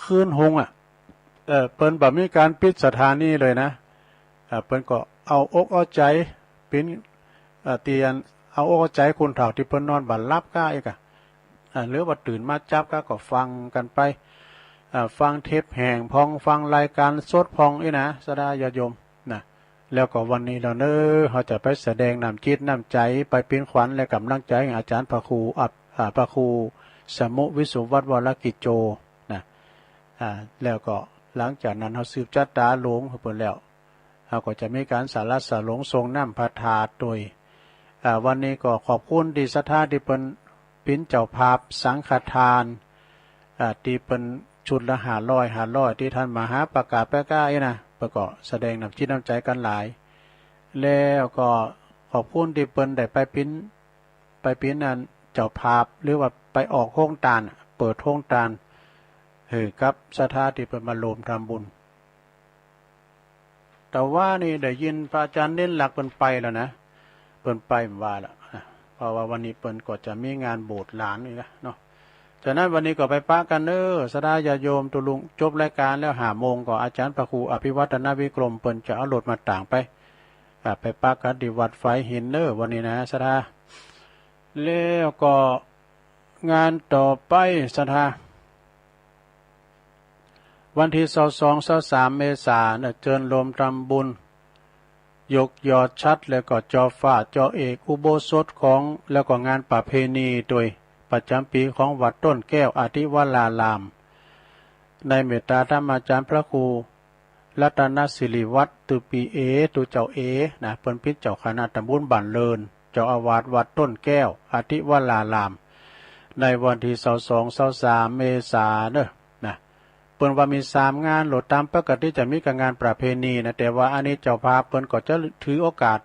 คืนฮงอะ เอ่อ เปิ้นบ่มีการปิดสถานีเลยนะ เอ่อ เปิ้นก็เอาอกเอาใจ๋ เป๋น เอ่อ ตี้อันเอาอกเอาใจ๋คนเฒ่าตี้เปิ้นนอนบ่หลับก้าอีกอะ อ่า หรือว่าตื่นมาจับก้าก็ฟังกันไป อ่า ฟังเทปแห้งพ่อง ฟังรายการสดพ่องอี้นะ ศรัทธาญาติโยมนะ แล้วก็วันนี้แล้วเนาะ เฮาจะไปแสดงน้ำจิตน้ำใจ๋ ไปเป๋นขวัญและกำลังใจ๋ให้อาจารย์พระครู อ่า อ่า พระครูสมุวิสุวัฒน์วรกิจโจนะ อ่า แล้วก็หลังจากนั้นเฮาสืบชะตาหลวงเปิ้นแล้ว เฮาก็จะมีการสละสลงสรงน้ำพระธาตุโดย อ่า วันนี้ก็ขอบคุณตี้ศรัทธาตี้เปิ้นเป๋นเจ้าภาพสังฆทาน อ่า ตี้เปิ้นชุดละห้าร้อย ห้าร้อย ตี้ท่านมหาประกาศแป๊ก้าอี้นะ เปิ้นก็แสดงน้ำจิตน้ำใจ๋กันหลาย แล้วก็ขอบคุณตี้เปิ้นได้ไปเป๋น ไปเป๋นอันเจ้าภาพ หรือว่าไปออกโฮงตาน เปิดโฮงตาน หื้อกับศรัทธาตี้เปิ้นมาร่วมทำบุญ แต่ว่านี่ได้ยินพระอาจารย์เน้นหลักเปิ้นไปแล้วนะ เปิ้นไปว่าแล้วนะ เพราะว่าวันนี้เปิ้นก็จะมีงานโบสถ์หลานนี่ละเนาะ ฉะนั้นวันนี้ก็ไปปะกันเน้อ ศรัทธาญาติโยม ตัวลุงจบรายการแล้วห้าโมงก็อาจารย์พระครูอภิวัฒนวิกรมเปิ้นจะเอารถมาตางไป อ่า ไปปะกันตี้วัดฝายหินเนอะ วันนี้นะศรัทธา แล้วก็งานต่อไปศรัทธา วันตี้ซาวสอง ซาวสาม เมษาเนอะ เจิญโฮมทำบุญ ยกยอดฉัตร แล้วก็จ่อฟ้า จ่อเอกอุโบสถของ แล้วก็งานประเพณีโดยประจำปีของวัดต้นแก้วอธิวราราม ในเมตตาธรรมาจารย์พระครูรัตนสิริวัฒน์ ตุปีเอ ตุเจ้าเอ นะ เปิ้นเป๋นเจ้าคณะตำบลบ้านเลิน เจ้าอาวาสวัดต้นแก้วอธิวราราม ในวันตี้ซาวสอง ซาวสาม เมษาเนอะ นะ เปิ้นว่ามีสามงานโลด ตามปกติจะมีก็งานประเพณีนะ แต่ว่าอันนี้เจ้าภาพเปิ้นก็จะถือโอกาส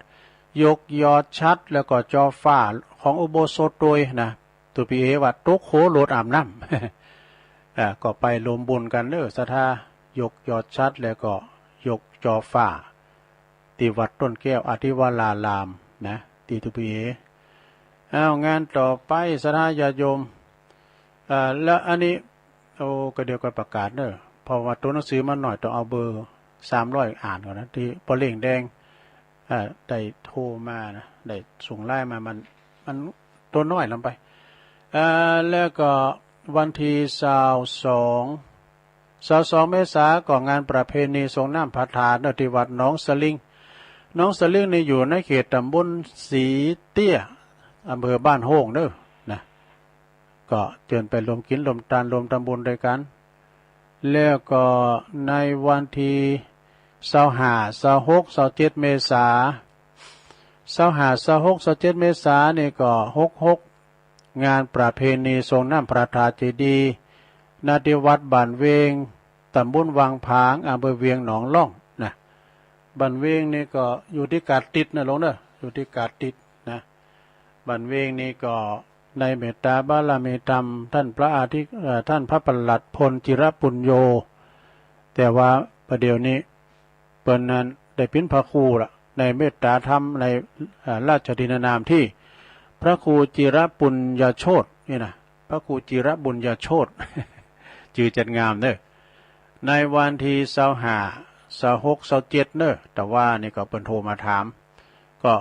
ยกยอดฉัตร แล้วก็จ่อฟ้าของอุโบสถโดยนะ ตุปีเอว่าตกโขโลดอาบน้ำ อ่า ก็ไปโฮมบุญกันเนอะศรัทธา ยกยอดฉัตร แล้วก็ยกจ่อฟ้า ตี้วัดต้นแก้วอธิวรารามนะ ตี้ตุปีเอ อ้าว งานต่อไปศรัทธาญาติโยม อ่า แล้วอันนี้ โอ้ ก็เดี๋ยวก็ประกาศเนอะ เพราะว่าตัวหนังสือมันน้อย ต้องเอาเบอร์สามร้อยอ่านก่อนนะ ตี้ป้อเล้งแดง อ่า ได้โทรมานะ ได้ส่งไลน์มา มัน มันตัวน้อยลงไป อ่า แล้วก็วันตี้ซาวสอง ซาวสอง เมษาก็งานประเพณีสรงน้ำพระธาตุเนอะ ตี้วัดหนองสลิง หนองสลิงนี่อยู่ในเขตตำบลสีเตี้ย อำเภอบ้านโฮ่งเนอะ นะ ก็เจิญไปโฮมกิ๋นโฮมตานโฮมทำบุญด้วยกัน แล้วก็ในวันตี้ซาวห้า ซาวหก ซาวเจ็ด เมษา ซาวห้า ซาวหก ซาวเจ็ด เมษานี่ก็หกหก งานประเพณีสรงน้ำพระธาตุเจดีย์ ณ ตี้วัดบ้านเวง ตำบลวังผาง อำเภอเวียงหนองล่องนะ บ้านเวงนี่ก็อยู่ตี้กาดติดนะหลวงเนอะ อยู่ตี้กาดติดนะ บ้านเวงนี่ก็ในเมตตาบารมีธรรม ท่านพระอาทิ เอ่อ ท่านพระปลัดพลจิรปุญโญ แต่ว่าประเดี๋ยวนี้เปิ้นนั้นได้เป๋นพระครูละ ในเมตตาธรรม ใน เอ่อ ราชทินนามตี้พระครูจิรปุญญโชตินี่นะ พระครูจิรปุญญโชติ จื้อจัดงามเนอะ ในวันตี้ซาวห้า ซาวหก ซาวเจ็ด เนอะ แต่ว่านี่ก็เปิ้นโทรมาถาม ก็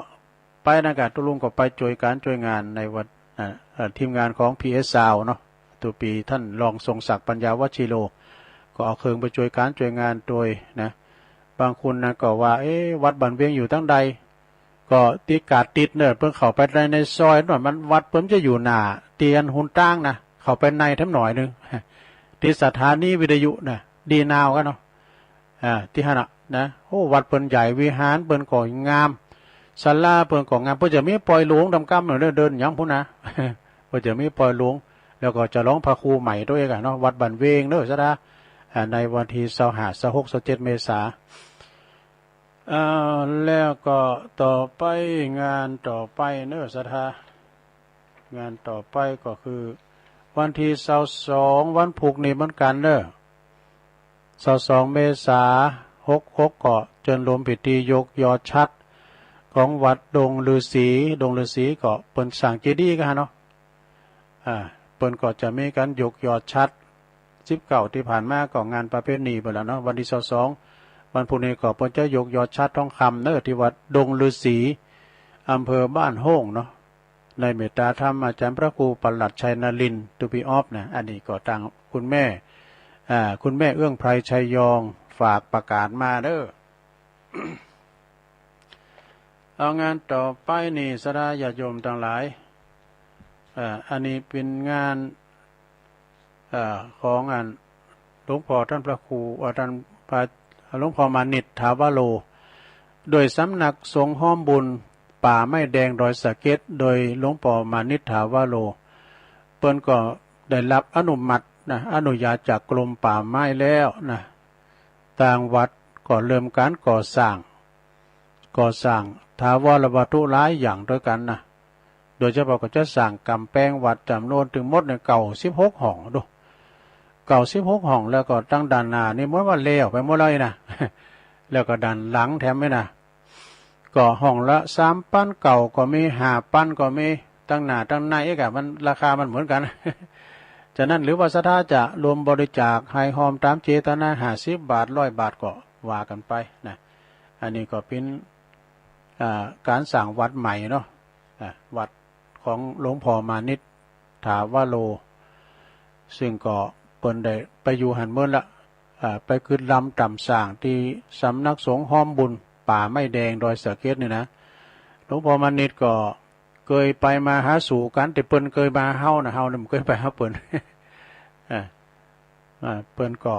ไปนะ กาดตุลุงก็ไปจ่วยก๋านจ่วยงานในวัน เอ่อ เอ่อ ทีมงานของ พีเอส ซาวเนาะ ตุปีท่านรองทรงศักดิ์ปัญญาวชิโร ก็เอาเครื่องไปจ่วยก๋านจ่วยงานโดยนะ บางคนนะก็ว่า เอ๊ะ วัดบ้านเวงอยู่ตังใด ก็ตี้กาดติดเนอะ เปิ้นเข้าไปใน ในซอยหน่อย มันวัดเปิ้นจะอยู่หน้าเตียนหนตางนะ เข้าไปในแถมหน่อยหนึ่ง ตี้สถานีวิทยุนะ ดีนาวกันเนาะ อ่า ตี้หั้นน่ะนะ โอ้ วัดเปิ้นใหญ่ วิหารเปิ้นก็งาม ศาลาเปิ้นก็งาม เปิ้นจะมีปอยหลวงตำกำเนาะ เดิน เดินหยังพุ้นนะ เปิ้นจะมีปอยหลวง แล้วก็จะลองพระครูใหม่ตัวเองอะเนาะ วัดบ้านเวงเนอะศรัทธา อ่า ในวันตี้ซาวห้า ซาวหก ซาวเจ็ด เมษา อ่า แล้วก็ต่อไป งานต่อไปเนอะศรัทธา งานต่อไปก็คือวันตี้ซาวสอง วันพุธนี้เหมือนกันเนอะ ซาวสอง เมษา หกหก ก็เจิญโฮมพิธียกยอดฉัตรของวัดดงฤๅษี ดงฤๅษีก็เปิ้นสร้างเจดีย์กันเนาะ อ่า เปิ้นก็จะมีก๋านยกยอดฉัตร สิบเก้า ตี้ผ่านมาก็งานประเพณีไปแล้วเนาะ วันตี้ซาวสอง วันพุธนี้ก็เปิ้นจะยกยอดฉัตรทองคำเนอะ ตี้วัดดงฤๅษี อำเภอบ้านโฮ่งเนาะ ในเมตตาธรรมอาจารย์พระครูปลัดชัยนรินทร์ ตุปีออฟนะ อันนี้ก็ตางคุณแม่ อ่า คุณแม่เอื้องไพรชัยยอง ฝากประกาศมาเนอะ เอางานต่อไปนี่ศรัทธาญาติโยมตังหลาย เอ่อ อันนี้เป๋นงาน เอ่อ ของอันหลวงพ่อท่านพระครู เอ่อ ท่านพระ หลวงพ่อมานิตถาวโร โดยสำนักสงฆ์ฮ้อมบุญป่าไม้แดงดอยสะเก็ด โดยหลวงพ่อมานิตถาวโร เปิ้นก็ได้รับอนุมัตินะ อนุญาตจากกรมป่าไม้แล้วนะ ตางวัดก็เริ่มก๋านก่อสร้าง ก่อสร้างถาวรวัตถุหลายอย่างด้วยกันนะ โดยเฉพาะก็จะสร้างก๋ำแปงวัดจ๋ำนวนตึงหมดเนี่ย เก้าสิบหกห้องดู เก้าสิบหกห้อง แล้วก็ตังด้านหน้านี่เหมือนว่าแล้วไปหมดแล้วนี่นะ แล้วก็ด้านหลังแถมนี่นะ ก็ห้องละสามปันเก้าก็มี ห้าปันก็มี ตังหน้าตังในอีกอะ มันราคามันเหมือนกัน ฉะนั้นหรือว่าศรัทธาจะร่วมบริจาคให้ฮ้อมตามเจตนา ห้าสิบบาท ร้อยบาทก็ว่ากันไปนะ อันนี้ก็เป๋น อ่า ก๋านสร้างวัดใหม่เนาะ อ่า วัดของหลวงพ่อมานิตถาวโร ซึ่งก็เปิ้นได้ไปอยู่หั้นเมิดละ อ่า ไปกึ๊ดลำต๋ามสร้างตี้สำนักสงฆ์ฮ้อมบุญป่าไม้แดงดอยสะเก็ดนี่นะ หลวงพ่อมานิตก็เกยไปมาหาสู่กั๋น แต่เปิ้นเกยมาหาเฮานะ เฮานี่บ่เกยไปหาเปิ้น อ่า อ่า เปิ้นก็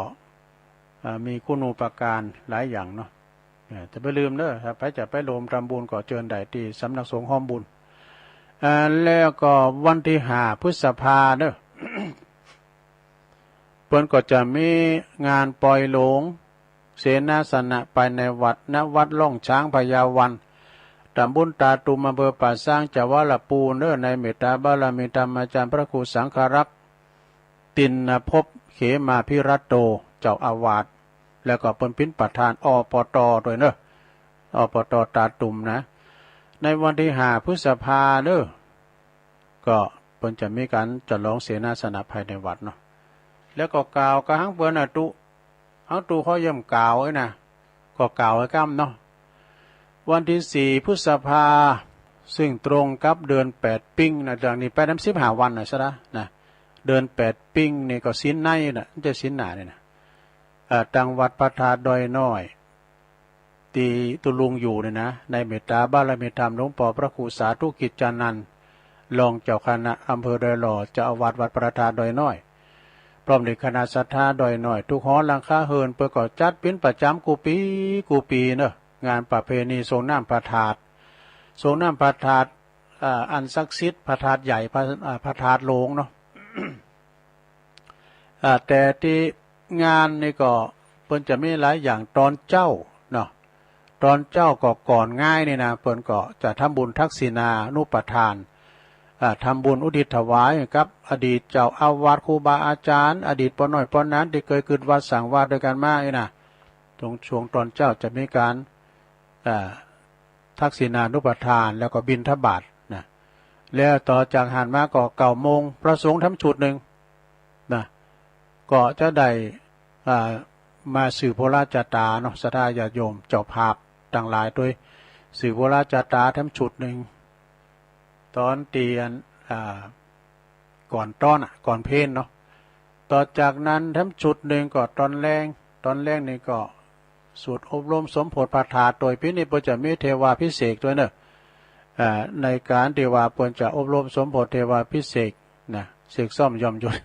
อ่า มีคุณูปการหลายอย่างเนาะ อ่า จะไปลืมเด้อ ถ้าใผจะไปโฮมทำบุญก็เจิญได้ตี้สำนักสงฆ์ฮ้อมบุญ อ่า แล้วก็วันตี้ห้าพฤษภาเนาะ เปิ้นก็จะมีงานปล่อยหลวง เสนาสนะภายในวัด ณ วัดร่องช้างพญาวัน ตำบลตาตุ่ม อำเภอป่าซาง จังหวัดลำพูนเนาะ ในเมตตาบารมีธรรมาจารย์พระครูสังฆรักษ์ ติณภพ เขมาภิรัตโต เจ้าอาวาส แล้วก็เปิ้นเป๋นประธาน อปต ด้วยเนาะ อปต ตาตุ่มนะ ในวันตี้ห้าพฤษภาเนาะ ก็เปิ้นจะมีก๋านฉลองเสนาสนะภายในวัดเนาะ แล้วก็กล่าวกระหังเปิ้นนะ ตุ๊ เอาตุ๊ ข้อเยี่ยมกล่าวไว้นะ ก็กล่าวไว้กำเนาะ วันตี้สี่พฤษภา ซึ่งตรงกับเดือนแปดปิ้งนะ เดือนนี้แปดน้ำสิบห้าวันนะ ซะละนะ เดือนแปดปิ้งนี่ก็ศีลในนะ บ่ใจ้ศีลหน้านี่นะ เอ่อ ตังวัดพระธาตุดอยน้อย ตี้ตุ๊ลุงอยู่นี่นะ ในเมตตาบารมีธรรมหลวงป้อพระครูสาธุกิจจานันท์ รองเจ้าคณะอำเภอดอยหล่อ เจ้าอาวาสวัดพระธาตุดอยน้อย พร้อมด้วยคณะศรัทธาดอยน้อย ทุกหอหลังคาเฮือน เปิ้นก็จัดเป๋นประจ๋ำกู้ปีกู้ปีเนาะ งานประเพณีสรงน้ำพระธาตุ สรงน้ำพระธาตุ อ่า อันศักดิ์สิทธิ์ พระธาตุใหญ่ พระ อ่า พระธาตุหลวงเนาะ อ่า แต่ตี้งานนี่ก็เปิ้นจะมีหลายอย่าง ตอนเจ๊าเนาะ ตอนเจ๊าก็ก่อนงานนี่นะ เปิ้นก็จะทำบุญทักษิณานุปทาน อ่า ทำบุญอุทิศถวายกับอดีตเจ้าอาวาส ครูบาอาจารย์ อดีตป้อน้อยป้อหนานตี้เกยกึ๊ดวัดสร้างวัดด้วยกั๋นมานี่นะ ตรงช่วงตอนเจ๊าจะมีก๋าน อ่า ทักษิณานุปทาน แล้วก็บิณฑบาตนะ แล้วต่อจากหั้นมาก็เก้าโมง พระสงฆ์ทำชุดหนึ่งนะ ก็จะได้ อ่า มาสืบโหราชะตาเนาะ ศรัทธาญาติโยม เจ้าภาพตังหลายตวย สืบโหราชะตาทำชุดหนึ่ง ตอนเตียน อ่า ก่อนต้อนอะ ก่อนเพลเนาะ ต่อจากนั้นทำชุดหนึ่งก็ตอนแลง ตอนแลงนี่ก็สูตรอบรมสมโพธิพระธาตุ โดยปีนี้เปิ้นจะมีเทวาภิเษกด้วยเนาะ อ่า ในก๋านตี้ว่าเปิ้นจะอบรมสมโพธิเทวาภิเษกนะ เสกซ่อมยอมยศ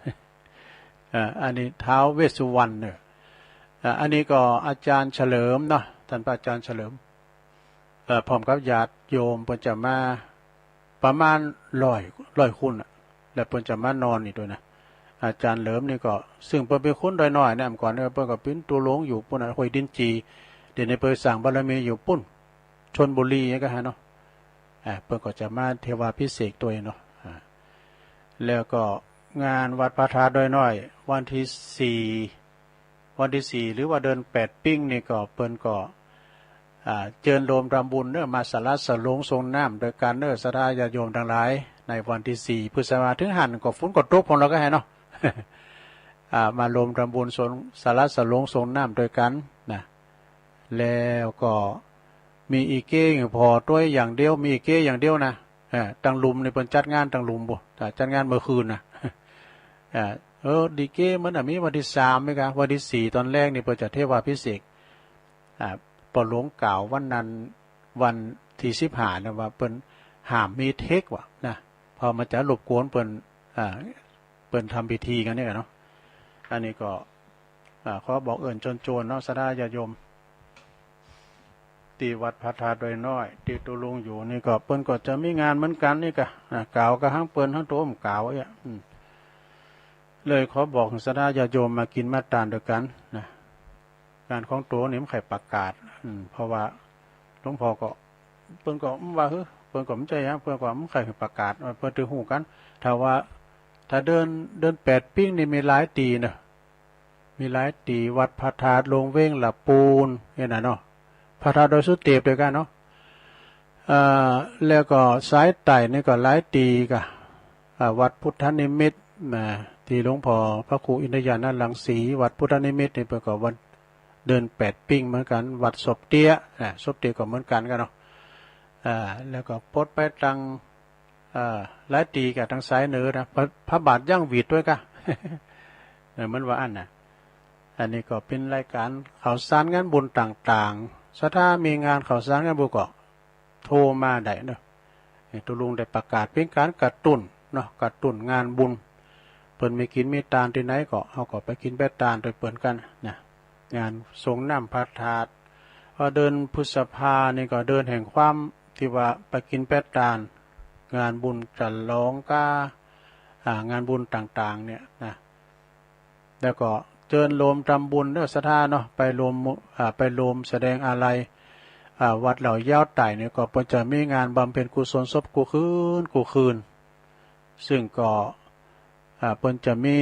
อ่า อันนี้ท้าวเวสสุวรรณเนาะ อ่า อันนี้ก็อาจารย์เฉลิมเนาะ ท่านพระอาจารย์เฉลิม เอ่อ พร้อมกับญาติโยมเปิ้นจะมาประมาณร้อย ร้อยคนน่ะ แล้วเปิ้นจะมานอนนี่ด้วยนะ อาจารย์เหลิมนี่ก็ ซึ่งเปิ้นเป๋นคนดอยน้อยนะ เมื่อก่อนเนี่ยเปิ้นก็เป๋นตุ๊ลุงอยู่ปุ้นน่ะ ห้วยดินจี เดี๋ยวนี้เปิ้นสร้างบารมีอยู่ปุ้น ชลบุรีนี่ก็ฮะเนาะ อ่า เปิ้นก็จะมาเทวาภิเษกด้วยเนาะ อ่า แล้วก็งานวัดพระธาตุดอยน้อย วันที่สี่ วันที่สี่ หรือว่าเดือนแปดปิ้งนี่ก็เปิ้นก็ อ่า เจิญโฮมทำบุญเนาะ มาสละสลงสรงน้ำด้วยกั๋นเนาะ ศรัทธาญาติโยมตังหลาย ในวันที่สี่พฤษภา ถึงหั้นก็ฝนก็ตกพ่องแล้วก็แหะเนาะ อ่า มาโฮมทำบุญสรง สละสลงสรงน้ำด้วยกั๋นนะ แล้วก็มีอีเก้พอตวยอย่างเดียว มีอีเก้อย่างเดียวนะ เออ ตังลุ่มนี่เปิ้นจัดงานตังลุ่มปู้น อ่า จัดงานเมื่อคืนนะ อ่า เออ ดีเก้มันน่ะมีวันที่สามไหมกะ วันที่สี่ตอนแลงนี่เปิ้นจะเทวาภิเษก อ่า ป้อหลวงกล่าววันนั้น วันที่สิบห้านะ ว่าเปิ้นห้ามมีเทคว่ะนะ เพราะมันจะรบกวนเปิ้น อ่า เปิ้นทำพิธีกั๋นนี่กะเนาะ อันนี้ก็ อ่า ขอบอกเอิ้นโจนๆ เนาะ ศรัทธาญาติโยม ตี้วัดพระธาตุดอยน้อย ตี้ตุ๊ลุงอยู่นี่ก็ เปิ้นก็จะมีงานเหมือนกั๋นนี่กะ อ่า กล่าวกระหังเปิ้นหั้น โตมกล่าวเอี้ย อืม เลยขอบอกศรัทธาญาติโยมมากิ๋นมาตานด้วยกั๋นนะ งานของโตนี่บ่ใค่ประกาศ อืม เพราะว่าหลวงพ่อก็ เปิ้นก็บ่ว่า เฮ้อ เปิ้นก็บ่ใจ้หยัง เปิ้นก็บ่ใค่ประกาศ เปิ้นถือฮู้กั๋น ถ้าว่า ถ้าเดือน เดือนแปดปิ้งนี่มีหลายตี้เนาะ มีหลายตี้ วัดพระธาตุหลวงเวงละปูนเนี่ยนะเนาะ พระธาตุดอยสุเตปด้วยกั๋นเนาะ เอ่อ แล้วก็สายใต้นี่ก็หลายตี้กะ อ่า วัดพุทธนิมิตนะ ตี้หลวงพ่อพระครูอินทญาณรังสี วัดพุทธนิมิตนี่เปิ้นก็วัน เดือนแปดปิ้งเหมือนกั๋น วัดศพเตี้ยนะ ศพเตี้ยก็เหมือนกั๋นกะเนาะ อ่า แล้วก็ปลดไปตัง อ่า หลายตี้กะตังสายเหนือนะ พระ พระบาทยังหวีดด้วยกะ เออ เหมือนว่าอั้นนะ อันนี้ก็เป็นรายการข่าวสารงานบุญต่างๆ ศรัทธามีงานข่าวสารงานบุญก็โทรมาได้เนาะ นี่ตุ๊ลุงได้ประกาศเป็นการกระตุ้นเนาะ กระตุ้นงานบุญ เปิ้นมีกินมีตานตี้ไหนก็ เฮาก็ไปกินไปตานโตยเปิ้นกั๋นนะ งานสรงน้ำพระธาตุ ว่าเดือนพฤษภานี่ก็เดือนแห่งความตี้ว่าไปกินไปตาน งานบุญฉลองกา อ่า งานบุญต่างๆ เนี่ยนะ แล้วก็เจิญโลมตำบุญเนาะ ศรัทธาเนาะ ไปโลม อ่า ไปโลมแสดงอาลัย อ่า วัดเหล่ายาวใต้เนี่ยก็เปิ้นจะมีงานบำเพ็ญกุศลศพกู้คืน กู้คืน ซึ่งก็ อ่า เปิ้นจะมี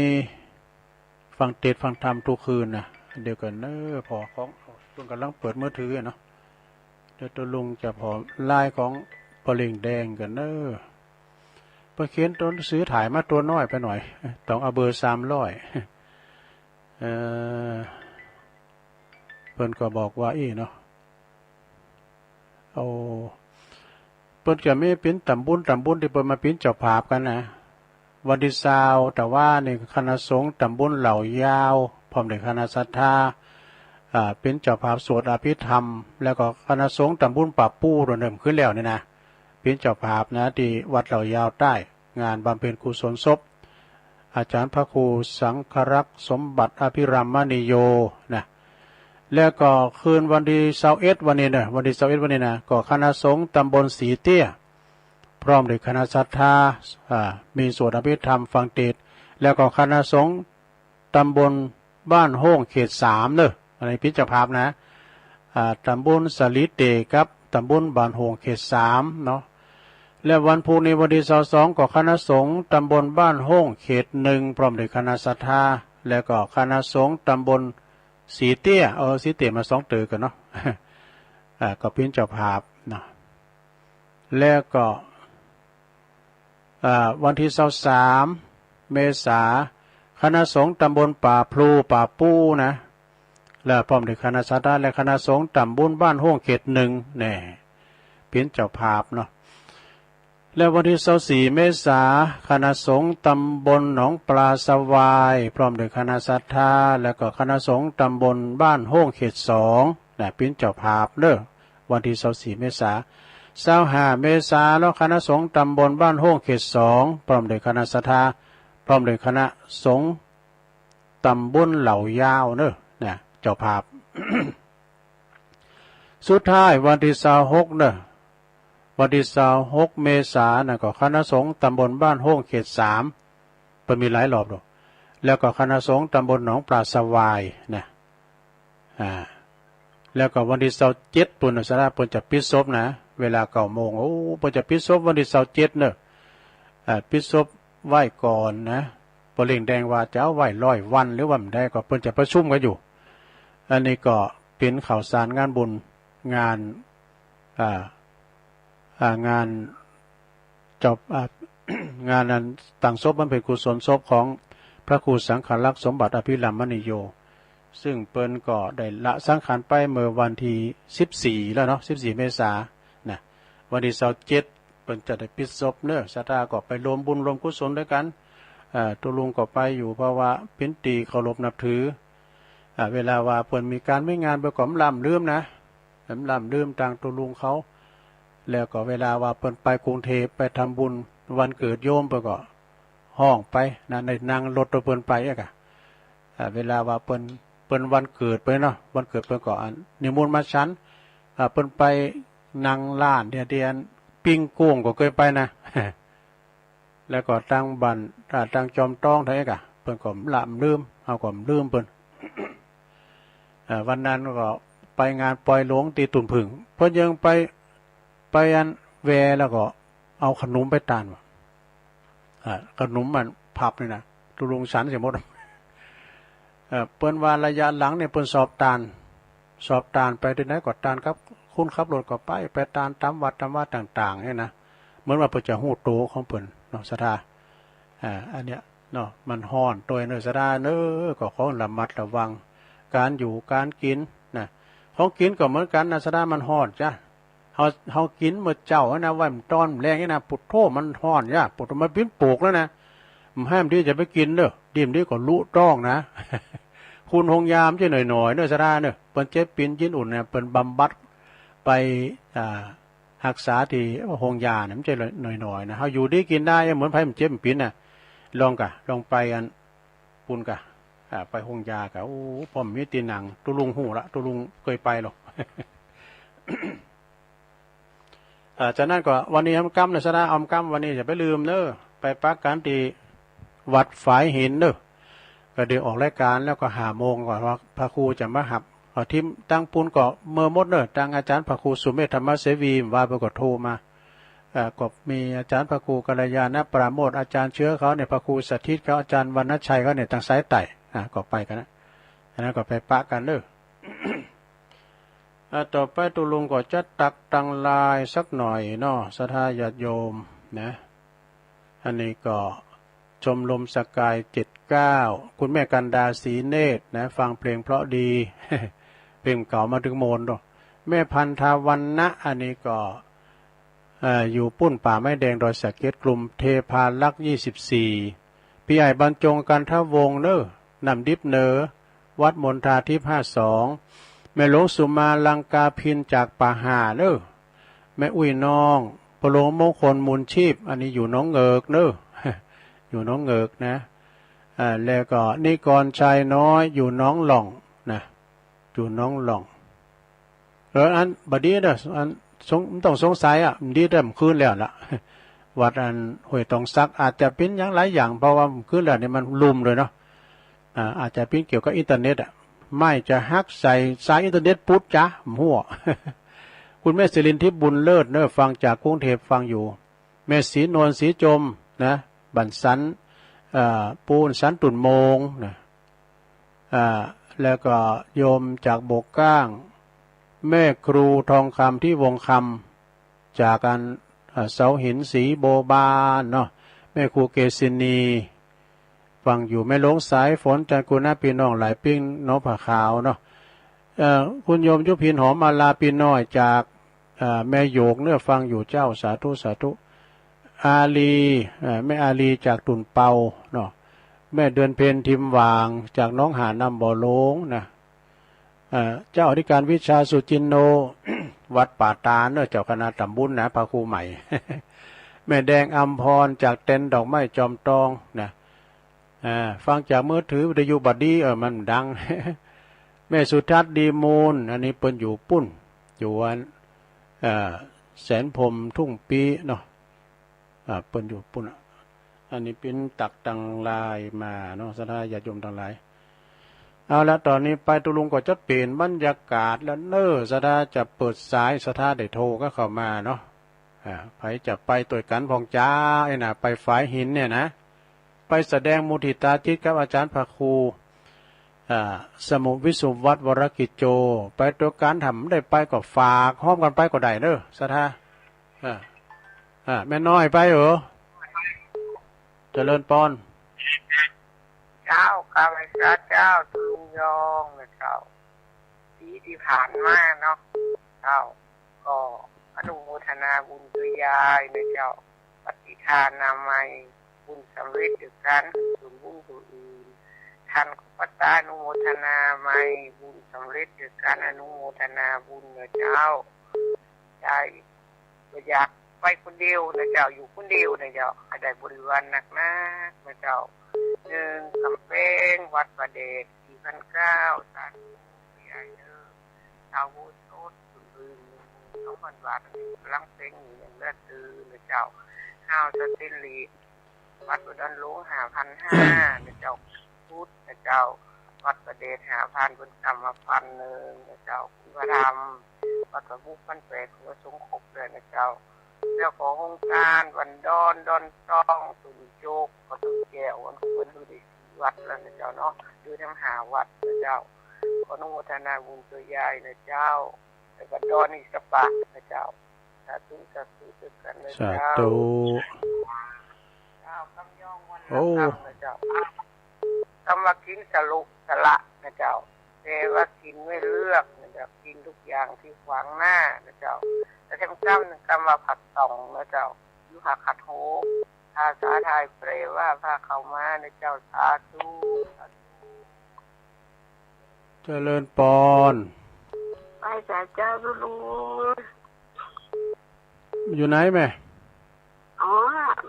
ฟังเทศน์ฟังธรรมกู้คืนนะ เดี๋ยวก่อนเนาะ ผ่อของ เปิ้นก่ำลังเปิดมือถือเนาะ เดี๋ยวตุ๊ลุงจะผ่อไลน์ของป้อเล็งแดงก่อนเนาะ เปิ้นเขียนตัวหนังสือถ่ายมาตัวน้อยไปหน่อย ต้องเอาเบอร์สามร้อย เอ่อ เปิ้นก็บอกว่าอี้เนาะ โอ้ เปิ้นจะมีเป๋นตำบุญ ตำบุญตี้เปิ้นมาเป๋นเจ้าภาพกั๋นนะ วันตี้ซาว ตะวานี่คณะสงฆ์ตำบลเหล่ายาว พร้อมด้วยคณะศรัทธา อ่า เป๋นเจ้าภาพสวดอภิธรรม แล้วก็คณะสงฆ์ตำบลป่าปู้ โดนเริ่มขึ้นแล้วนี่นะ เป๋นเจ้าภาพนะ ตี้วัดเหล่ายาวใต้ งานบำเพ็ญกุศลศพ อาจารย์พระครูสังฆรักษ์สมบัติอภิรัมมณีโยนะ แล้วก็คืนวันตี้ซาวเอ็ดวันนี้นะ วันตี้ซาวเอ็ดวันนี้นะ ก็คณะสงฆ์ตำบลสีเตี้ย พร้อมด้วยคณะศรัทธา อ่า มีสวดอภิธรรมฟังเทศน์ แล้วก็คณะสงฆ์ตำบลบ้านโฮ่งเขตสามเนาะ อันนี้เป๋นเจ้าภาพนะ อ่า ตำบลสะหลีเต๋กับตำบลบ้านโฮ่งเขตสามเนาะ และวันพุธนี้วันตี้ซาวสอง ก็คณะสงฆ์ตำบลบ้านโฮ่งเขตหนึ่ง พร้อมด้วยคณะศรัทธา แล้วก็คณะสงฆ์ตำบลสีเตี้ย เออ สีเตี้ยมาสองเต๋อกั๋นเนาะ อ่า ก็เป๋นเจ้าภาพเนาะ แล้วก็ อ่า วันตี้ซาวสามเมษา คณะสงฆ์ตำบลป่าพลู ป่าปู้นะ และพร้อมด้วยคณะศรัทธา และคณะสงฆ์ตำบลบ้านโฮ่งเขตหนึ่ง แน่ เป๋นเจ้าภาพเนาะ และวันตี้ซาวสี่เมษา คณะสงฆ์ตำบลหนองปลาสวาย พร้อมด้วยคณะศรัทธา แล้วก็คณะสงฆ์ตำบลบ้านโฮ่งเขตสองนะ เป๋นเจ้าภาพเนาะ วันตี้ซาวสี่เมษา ซาวห้าเมษา แล้วคณะสงฆ์ตำบลบ้านโฮ่งเขตสอง พร้อมด้วยคณะศรัทธา พร้อมด้วยคณะสงฆ์ตำบลเหล่ายาวเนาะ นะ เจ้าภาพ สุดท้ายวันตี้ซาวหกเนาะ วันตี้ซาวหกเมษานะ ก็คณะสงฆ์ตำบลบ้านโฮ่งเขตสาม เปิ้นมีหลายรอบดอก แล้วก็คณะสงฆ์ตำบลหนองปลาสวายนะ อ่า แล้วก็วันตี้ซาวเจ็ดปู้นนะ ศรัทธา เปิ้นจะปิดศพนะ เวลาเก้าโมง โอ้ เปิ้นจะปิดศพวันตี้ซาวเจ็ดเนาะ อ่า ปิดศพไหว้ก่อนนะ ป้อเล็งแดงว่าจะเอาไหว้ร้อยวัน หรือว่าบ่ได้ ก็เปิ้นจะประชุมกั๋นอยู่ อันนี้ก็เป๋นข่าวสารงานบุญ งาน อ่า อ่า งาน เจ้า อ่า งานอันตั้งศพบำเพ็ญกุศลศพของพระครูสังฆรักษ์สมบัติอภิรัมมณีโย ซึ่งเปิ้นก็ได้ละสังขารไปเมื่อวันตี้สิบสี่แล้วเนาะ สิบสี่เมษานะ วันตี้ซาวเจ็ดเปิ้นจะได้ปิดศพเนาะ ศรัทธาก็ไปรวมบุญรวมกุศลด้วยกั๋น อ่า ตุ๊ลุงก็ไปอยู่ เพราะว่าเป๋นตี้เคารพนับถือ อ่า เวลาว่าเปิ้นมีก๋านมีงาน เปิ้นก็บ่ล้ำลืมนะ บ่ล้ำลืมตางตุ๊ลุงเขา แล้วก็เวลาว่าเปิ้นไปกรุงเทพฯ ไปทำบุญวันเกิดโยม เปิ้นก็ฮ้องไปนะ ได้นั่งรถโตเปิ้นไปอะกะ อ่า เวลาว่าเปิ้น เปิ้นวันเกิดเปิ้นเนาะ วันเกิดเปิ้นก็อันนิมนต์มาฉัน อ่า เปิ้นไปนั่งร้านเดียน ปิ้งกุ้งก็เกยไปนะ แล้วก็ตางบ้าน อ่า ตางจอมตองเท่านั้นกะ เปิ้นก็บ่ล้ำลืม เฮาก็บ่ลืมเปิ้น อ่า วันนั้นก็ไปงานปอยหลวงตี้ตุ่นผึ้ง เปิ้นยังไป ไปอันแวแล้วก็เอาขนมไปตานว่ะ อ่า ขนมอันผับนี่นะ ตุ๊ลุงฉันเสียหมด เอ่อ เปิ้นว่าระยะหลังเนี่ยเปิ้นสอบตาน สอบตานไปตี้ไหนก็ตานครับ คนขับรถก็ไป ไปตานต๋ามวัดต๋ามวาต่างๆ เนี่ยนะ เหมือนว่าเปิ้นจะฮู้โตของเปิ้นเนาะ ศรัทธา อ่า อันเนี้ยเนาะ มันฮ้อนโตยเนาะ ศรัทธาเนาะ ก็ขอระมัดระวัง ก๋านอยู่ก๋านกิ๋นนะ ของกิ๋นก็เหมือนกั๋นนะ ศรัทธา มันฮ้อนจ้ะ เฮา เฮากินมื้อเจ๊านะ ไว้มันตอนแลงนี่นะ ปุโธ่มันฮ้อนยะ ปุโธ่มันปิ้นปลูกแล้วนะ มันห้ามดีจะไปกินเด้อ ดีมดีก็ลุต้องนะ คุณโฮงยามันจะหน่อยๆ เด้อ สะดาเด้อ เปิ้นเจ็บปิ้นกินอุ่นเนี่ย เปิ้นบำบัดไป อ่า ฮักษาที่โฮงยาเนี่ย มันจะหน่อยๆ นะ เฮาอยู่ดีกินได้ เหมือนไผมันเจ็บมันปิ้นน่ะ ลองกะ ลองไปอัน ปูนกะ อ่า ไปโฮงยากะ โอ้ พ่อมีตีหนัง ตุลุงฮู้ละ ตุลุงเกยไปหรอก อ่า ฉะนั้นก็วันนี้อำกำนะสะดา อำกำวันนี้อย่าไปลืมเนอะ ไปปักกันที่วัดฝายหินเนอะ ก็เดี๋ยวออกรายการแล้วก็ห้าโมงก่อนว่าพระครูจะมาหับ เอาทีมตั้งปูนก็เมื่อหมดเนอะ ตั้งอาจารย์พระครูสุเมธธรรมเสวีว่าเปิ้นก็โทรมา เอ่อ ก็มีอาจารย์พระครูกัลยาณปราโมทย์ อาจารย์เชื้อเขาเนี่ย พระครูสถิตเขา อาจารย์วรรณชัยเขาเนี่ย ทางสายใต้ อ่ะ ก็ไปกันนะ อันนั้นก็ไปปะกันเด้อ อ่ะ ต่อไปตุลุงก็จะตักตังลายสักหน่อยเนาะ ศรัทธาญาติโยมนะ อันนี้ก็ชมรมสกายเจ็ดเก้า คุณแม่กันดาศรีเนตรนะ ฟังเพลงเพราะดี เพลงเก่ามาถึงโมนเนาะ แม่พันธวรรณะ อันนี้ก็ เอ่อ อยู่ปุ้นป่าไม้แดงดอยสะเก็ด กลุ่มเทพารักษ์ ยี่สิบสี่ พี่ใหญ่บรรจงกันทวงศ์เนอะ น้ำดิบเหนือ วัดมณฑาทิพย์ ห้าสอง แม่หลวงสุมาลังกาพินจากป่าห่าเนอะ แม่อุ้ยน้อง พระหลวงมงคลมูลชีพ อันนี้อยู่หนองเงิกเนอะ อยู่หนองเงิกนะ อ่า แล้วก็นิกรชัยน้อย อยู่หนองหล่องนะ อยู่หนองหล่อง เออ อันบ่ดีเด้อ อันสง บ่ต้องสงสัยอ่ะ มันดีแต่มันคืนแล้วล่ะ วัดอันห้วยตองสัก อาจจะเป็นอย่างหลายอย่าง เพราะว่ามันคืนแล้วนี่มันลุ่มเลยเนาะ อ่า อาจจะเป็นเกี่ยวกับอินเทอร์เน็ตอ่ะ ไม้จะหักใส่สายอินเทอร์เน็ตปุ๊ดจ้ะ หัว คุณแม่สิรินทิพย์บุญเลิศเนอะ ฟังจากกรุงเทพฯ ฟังอยู่ แม่ศรีนวลศรีจมนะ บ้านสัน เอ่อ ปูนสันตุ่นโมงนะ อ่า แล้วก็โยมจากโบกก้าง แม่ครูทองคำที่วงคำ จากอัน อ่า เสาหินสีโบบานเนาะ แม่ครูเกษินี ฟังอยู่ แม่หลวงสายฝน จันทร์กุณะ พี่น้องหลายปิ้ง น้องผ้าขาวเนาะ เอ่อ คุณโยมยุพินหอมมาลา พี่น้อยจาก เอ่อ แม่โยกเนอะ ฟังอยู่เจ้า สาธุ สาธุ อาลี เอ่อ แม่อาลีจากตุ่นเปาเนาะ แม่เดือนเพ็ญทิมหว่าง จากหนองหาดน้ำบ่อหลงนะ เอ่อ เจ้าอธิการวิชาสุจินโน วัดป่าตาลเนอะ เจ้าคณะตำบุญนะ พระครูใหม่ แม่แดงอำพรจากเต็นท์ดอกไม้จอมตองนะ อ่า ฟังจากมือถือวิทยุบ่ดี เออ มันดัง แม่สุทัศน์ดีมูล อันนี้เปิ้นอยู่ปุ้น อยู่อัน เอ่อ แสนพรหมทุ่งปี้เนาะ อ่า เปิ้นอยู่ปุ้นอะ อันนี้ปิ้นตักตังลายมาเนาะ ศรัทธาญาติโยมทั้งหลาย เอาละ ตอนนี้ไปตุลุงก็จะเปลี่ยนบรรยากาศแล้วเนอะ ศรัทธาจะเปิดสาย ศรัทธาได้โทรก็เข้ามาเนาะ อ่า ไผจะไปตวยกั๋นพ่องจ๊า ไอ้น่ะ ไปฝายหินเนี่ยนะ ไปแสดงมุทิตาจิตกับอาจารย์พระครู อ่า สมุวิสุวัฒน์วรกิจโจ ไปตวยกั๋น ถ้าบ่ได้ไปก็ฝากฮ้อมกั๋นไปก็ได้เนอะ ศรัทธา อ่า อ่า แม่น้อยไปเหรอ เจริญปอน เจ้า ข้าพเจ้า เจ้า ตุลุงยองนะเจ้า ปีที่ผ่านมาเนาะ เจ้า ก็อนุโมทนาบุญตัวยายนะเจ้า ปฏิทานามัย บุญสำเร็จด้วยการกุศลบุญผู้อื่น ท่านก็ปฏิอนุโมทนามัย บุญสำเร็จด้วยการอนุโมทนาบุญนะเจ้า ยาย บ่อยากไปคนเดียวนะเจ้า อยู่คนเดียวนะเจ้า ให้ได้บริวารนักๆ นะเจ้า หนึ่ง กำแพงวัดป่าแดด สี่พันเก้า สาธุ ใหญ่เด้อ ชาวโบสถ์คนอื่น หนึ่งหมื่นสองพันบาท กำลังเพ็งอยู่อย่างเลือดตื้อนะเจ้า ห้าวสเตนเลส วัดอุดรหลวง ห้าพันห้า นะเจ้า พุทธนะเจ้า วัดป่าแดด ห้าพัน เพิ่นกำมาพันหนึ่งนะเจ้า คุณพระธรรม วัดป่าบุก พันแปด คุณพระสงฆ์ครบเลยนะเจ้า แล้วก็โฮงการวัดดอน ดอนตอง ตุ่นโจก ก็ตุ่นแก้ว อันเพิ่นอยู่ได้สี่วัดแล้วนะเจ้าเนาะ อยู่ทั้งห้าวัดนะเจ้า ขออนุโมทนาบุญตัวยายนะเจ้า แล้วก็ดอนอิสปะนะเจ้า สาธุ สาธุ ด้วยกันนะ สา เจ้า ธุ เจ้า คำยองวัน โอ้ ละคำนะเจ้า คำว่ากินสลุสละนะเจ้า แต่ว่ากินไม่เลือกนะเจ้า กินทุกอย่างที่ขวางหน้านะเจ้า เต็มกำหนึ่งกำว่าผักตองนะเจ้า อยู่หาขัดโห ภาษาไทยแปลว่าผ้าขาวม้านะเจ้า สาธุ สาธุ เจริญปอน ไหว้สาเจ้าลุง อยู่ไหนแม่ อ๋อ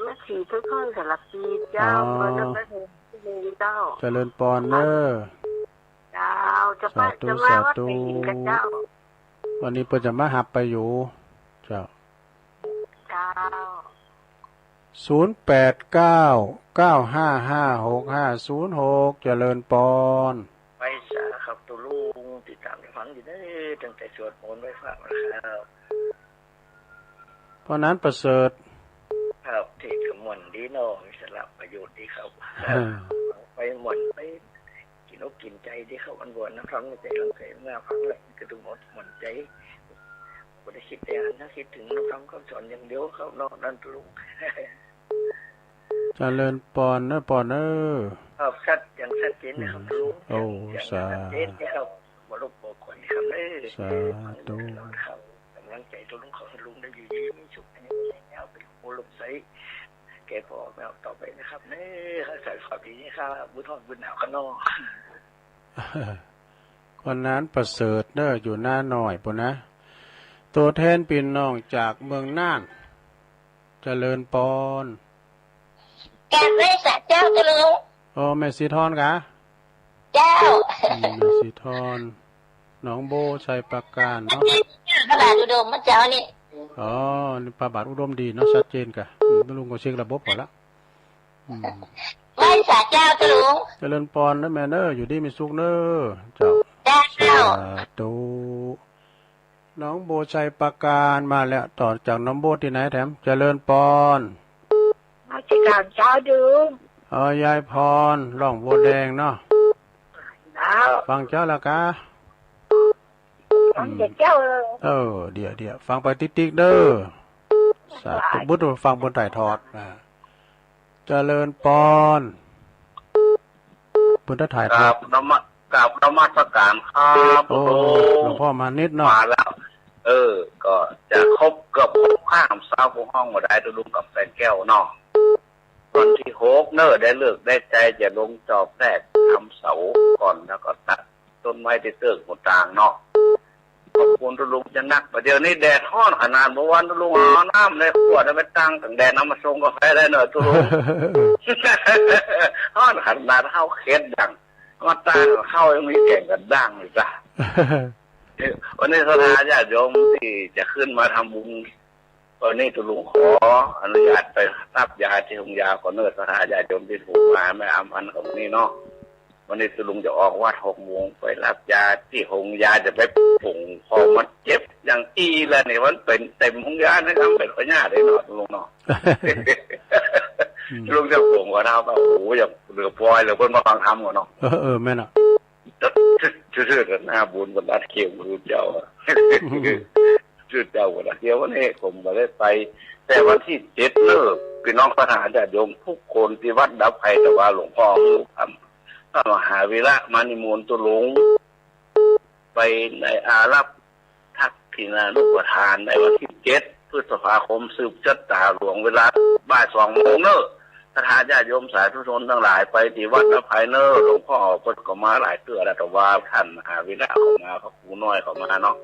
แม่ชีทุกคนสารพีเจ้า อ๋อ วันนั้นแม่ชีที่หนึ่งเจ้า เจริญปอนเนอะ เจ้า จะไป สาธุ จะมาวัด สาธุ ศรีกับเจ้า วันนี้เปิ้นจะมาหับไปอยู่ เจ้า เจ้า ศูนย์แปดเก้า เก้าห้าห้า หกห้าศูนย์หก เจริญปอน ไหว้สาครับ ตุ๊ลุง ติดตามฟังอยู่เด้อ ตั้งแต่สวดมนต์ไหว้พระมาแล้วครับ ปอนั้นประเสริฐ ครับ เทศน์ก็ม่วนดีเนาะ มีสาระประโยชน์ดีครับ เออ ไปม่วนไป กินอกกินใจดีครับ อันบ่นำฟังในใจลำไส้มาฟังแล้วกระดูกหมดหม่อนใจ บ่ได้คิดแต่อันนะ คิดถึงนำฟังคำสอนอย่างเดียวครับเนาะ นั่นตุ๊ลุง เจริญปอนเนอะ ปอนเนอะ ครับ ชัด อย่างชัดเจนนะครับ อืม ตุ๊ลุง โอ้ อย่าง สา ชัดเจนนะครับ บ่รบกวนคนครับเด้อ สาธุ ครับ กำลังใจตุ๊ลุง ขอให้ลุงได้อยู่ดีมีสุข อันนี้ไม่ใช่แนวเป็นโอลมใส แก่พ่อแม่ต่อไปนะครับเนอะ ใส่ความดีนะครับ บุญทอดบุญหนาวกันเนาะ คนนั้นประเสริฐเนอะ อยู่หน้าหน่อยปุ้นนะ ตัวแทนพี่น้องจากเมืองน่าน เจริญปอน กราบไหว้สาเจ้าตุ๊ลุง โอ้ แม่สีทอนกะ เจ้า อืม แม่สีทอน หนองโบ ชัยปราการเนาะ พระบาทอุดมเมื่อเช้านี้ อ๋อ นี่พระบาทอุดมดีเนาะ ชัดเจนกะ อืม ตุ๊ลุงก็เช็คระบบก่อนละ อืม ไหว้สาเจ้าตุ๊ลุง เจริญปอนเนอะแม่เนอะ อยู่ดีมีสุขเนอะ เจ้า เจ้า สาธุ หนองโบ ชัยปราการมาแล้ว ต่อจากหนองโบที่ไหนแถม เจริญปอน มาจากเจ้าดู อ๋อ ยายพร ร่องบัวแดงเนาะ เจ้า ฟังเจ้าแล้วกะ ฟังแต่เจ้า เออ เดี๋ยว เดี๋ยว ฟังไปติ๊กๆ เด้อ สาธุ บุตรฟังบนถ่ายทอด อ่า เจริญปอน เปิ้นได้ถ่ายทอด กราบนมัส- กราบนมัสการครับ โอ้ หลวงพ่อมานิดเนาะ มาแล้ว เออ ก็จะครบ เกือบครบห้าพรรษา ผู้ห้องบ่ได้ตุ๊ลุงกับแฟนแก้วเนาะ วันที่หกเนอะ ได้ฤกษ์ได้ชัยจะลงจอบแทรกทำเสาก่อน แล้วก็ตัดต้นไม้ที่เติกหมดตางเนาะ ขอบคุณตุ๊ลุงจะนัก เดี๋ยวนี้แดดฮ้อนขนาด เมื่อวานตุ๊ลุงเอาน้ำในขวดไปตั้งกลางแดด เอามาชงกาแฟได้หน่อยตุ๊ลุง ฮ้อนขนาด เฮาเข็ดดัง มาตั้งข้าวยังมีแข่งกันดังอยู่จ้ะ วันนี้ศรัทธาญาติโยมที่จะขึ้นมาทำบุญ วันนี้ตุ๊ลุงขออนุญาตไปรับยาที่โฮงยาก่อนเนอะ ศรัทธาญาติโยมที่ถูกมา แม่อำพันธ์กับนี่เนาะ วันนี้ตุ๊ลุงจะออกวัดหกโมง ไปรับยาที่โฮงยา จะไปผงคอมันเจ็บอย่างอี้แล้วนี่ มันเป็นเต็มโฮงยานะครับ เป็นพยาธิเลยเนาะตุ๊ลุงเนาะ อืม ตุ๊ลุงจะผงก็เท่ากับ โอ้โห อย่างเหลือปอยเหลือเปิ้นมาฟังธรรมก่อนเนาะ เออ เออ แม่นอะ ชื่อๆ หน้าบุญบรรดาเขียวคือเจ้าอะ อืม ชื่อเจ้าบรรดาเขียว วันนี้ผมบ่ได้ไป แต่วันที่เจ็ดเนอะ พี่น้องศรัทธาญาติโยมทุกคนที่วัดดับไฟ แต่ว่าหลวงพ่อทำ พระมหาวีระมานิมนต์ตุ๊ลุง ไปในอารัป ทักขิณานุปทานในวันที่เจ็ดพฤษภาคม สืบชะตาหลวง เวลาบ่ายสองโมงเนอะ ศรัทธาญาติโยมสาธุชนทั้งหลายไปที่วัดนภายเนอะ หลวงพ่อเปิ้นก็มาหลายเตื้อแล้ว แต่ว่าท่านมหาวีระเขามา พระครูน้อยเขามาเนาะ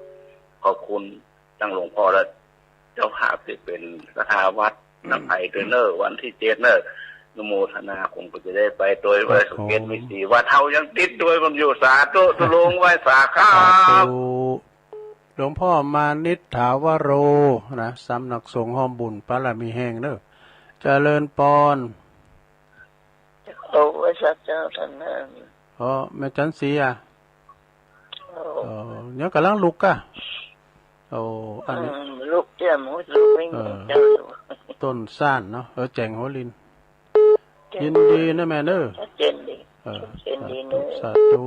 ขอบคุณทั้งหลวงพ่อและเจ้าภาพที่เป็นศรัทธาวัด อืม นภายเตื้อเนอะ วันที่เจ็ดเนอะ อนุโมทนา ผมก็จะได้ไปโดย ครับ วันศุกร์เย็น ผม มีสี่วัด เฮายังติดด้วยมันอยู่ สาธุ ตุ๊ลุง ไหว้สาครับ สาธุ หลวงพ่อมานิษฐาวโร นะ สำนักสงฆ์ฮ้อมบุญบารมีแห่งเนอะ เจริญปอน โอ้ ไหว้สาเจ้าท่านนั้น อ๋อ แม่จันทร์ศรีอะ โอ้ อ๋อ ยังกำลังลุกอะ โอ้ อันนี้ อืม ลุกเตรียมหัวลุกวิ่ง เออ เจ้าอยู่ ต้นซ่านเนาะ เออ แจ่งหัวลิน ยินดีนะแม่เนอะ ชัดเจนดี เออ ชัดเจนดีเนอะ สาธุ สาธุ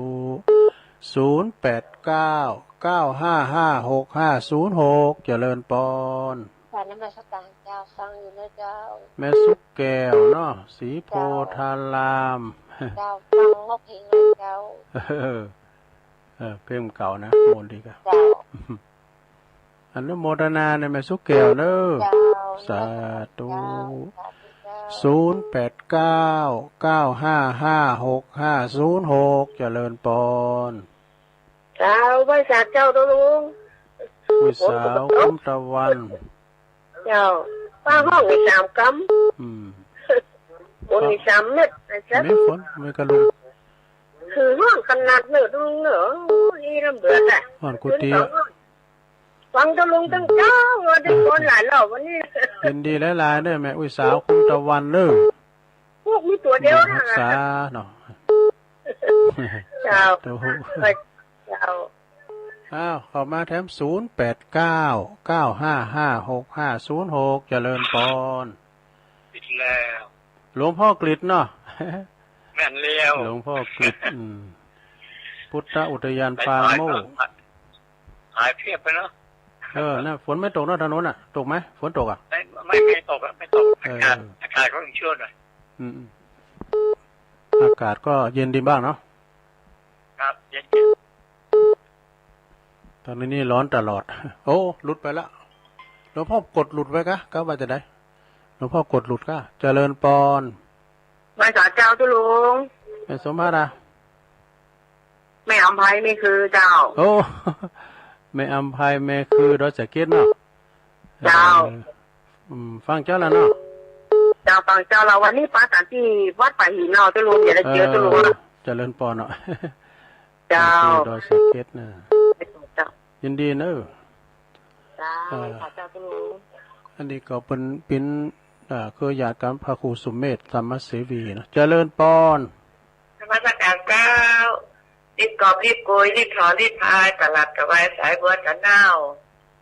ศูนย์แปดเก้า เก้าห้าห้า หกห้าศูนย์หก เจริญปอน กราบนมัสการเจ้า ฟังอยู่นะเจ้า แม่สุกแก้วเนาะ ศรีโพธาราม เจ้า ฟังงบเพลงเลยเจ้า เออ เออ เพลงเก่านะ ม่วนดีกะ เจ้า อนุโมทนาในแม่สุขแก้วเนอะ เจ้า สาธุ เจ้า สาธุเจ้า ศูนย์แปดเก้า เก้าห้าห้า หกห้าศูนย์หก เจริญปอน เจ้า ไหว้สาเจ้าเจ้าลุง ไหว้สาวคุ้มตะวัน เจ้า ป้าห้องอีกสามกำ อืม ฝนอีกสามเม็ดนะจ๊ะ ไม่ฝน ไม่กระลุง คือห้องขนาดเนอะลุงเนอะ โอ้ย ลำเบือดอะ ห้องกุฏิอะ ฟังตะลุงตั้งเจ้า ว่าได้ฝนหลายรอบวันนี้ ยินดีหลายๆเด้อแม่ อุ้ยสาวคุ้มตะวันเด้อ พวกมีตัวเดียวนะ รักษาเนาะ เจ้า สาธุ เจ้า อ้าว เข้ามาแถม ศูนย์แปดเก้า เก้าห้าห้า หกห้าศูนย์หก เจริญปอน ปิดแล้ว หลวงพ่อกฤษเนาะ แม่นแล้ว หลวงพ่อกฤษ อืม พุทธอุทยานปาโมกข์ หายเพียบไปเนาะ เออ นะ ฝนไม่ตกเนาะ ถนนน่ะ ตกไหม ฝนตกอ่ะ ไม่ ไม่ ไม่ตกอะ ไม่ตก เออ อากาศ อากาศก็ยังชื้นหน่อย อืม อืม อากาศก็เย็นดีบ้างเนาะ ครับ เย็นๆ ตอนนี้นี่ร้อนตลอด โอ้ หลุดไปละ หลวงพ่อกดหลุดไว้กะ กะว่าจะได้ หลวงพ่อกดหลุดกะ เจริญปอน ไหว้สาเจ้าเจ้าลุง แม่สมภาระ แม่อำไพแม่คือเจ้า โอ้ แม่อำไพแม่คือดอยสะเก็ดเนาะ เจ้า เออ อืม ฟังเจ้าแล้วเนาะ เจ้า ฟังเจ้าแล้ว วันนี้ปาตันที่วัดป่าหินเนาะ เจ้าลุง อย่าได้เจอเจ้าลุงละ เออ เจริญปอนเนาะ เจ้า แม่คือดอยสะเก็ดนะ เจ้า ยินดีเนอะ เจ้า เออ ค่ะ เจ้า เจ้าลุง อันนี้ก็เป็น เป็น อ่า เครือญาติกับพระครูสุเมธธรรมเสวีนะ เจริญปอน นมัสการเจ้า รีบกอบรีบโกย รีบถอนรีบพาย ตลาดกระวายสายบัวตะเน่า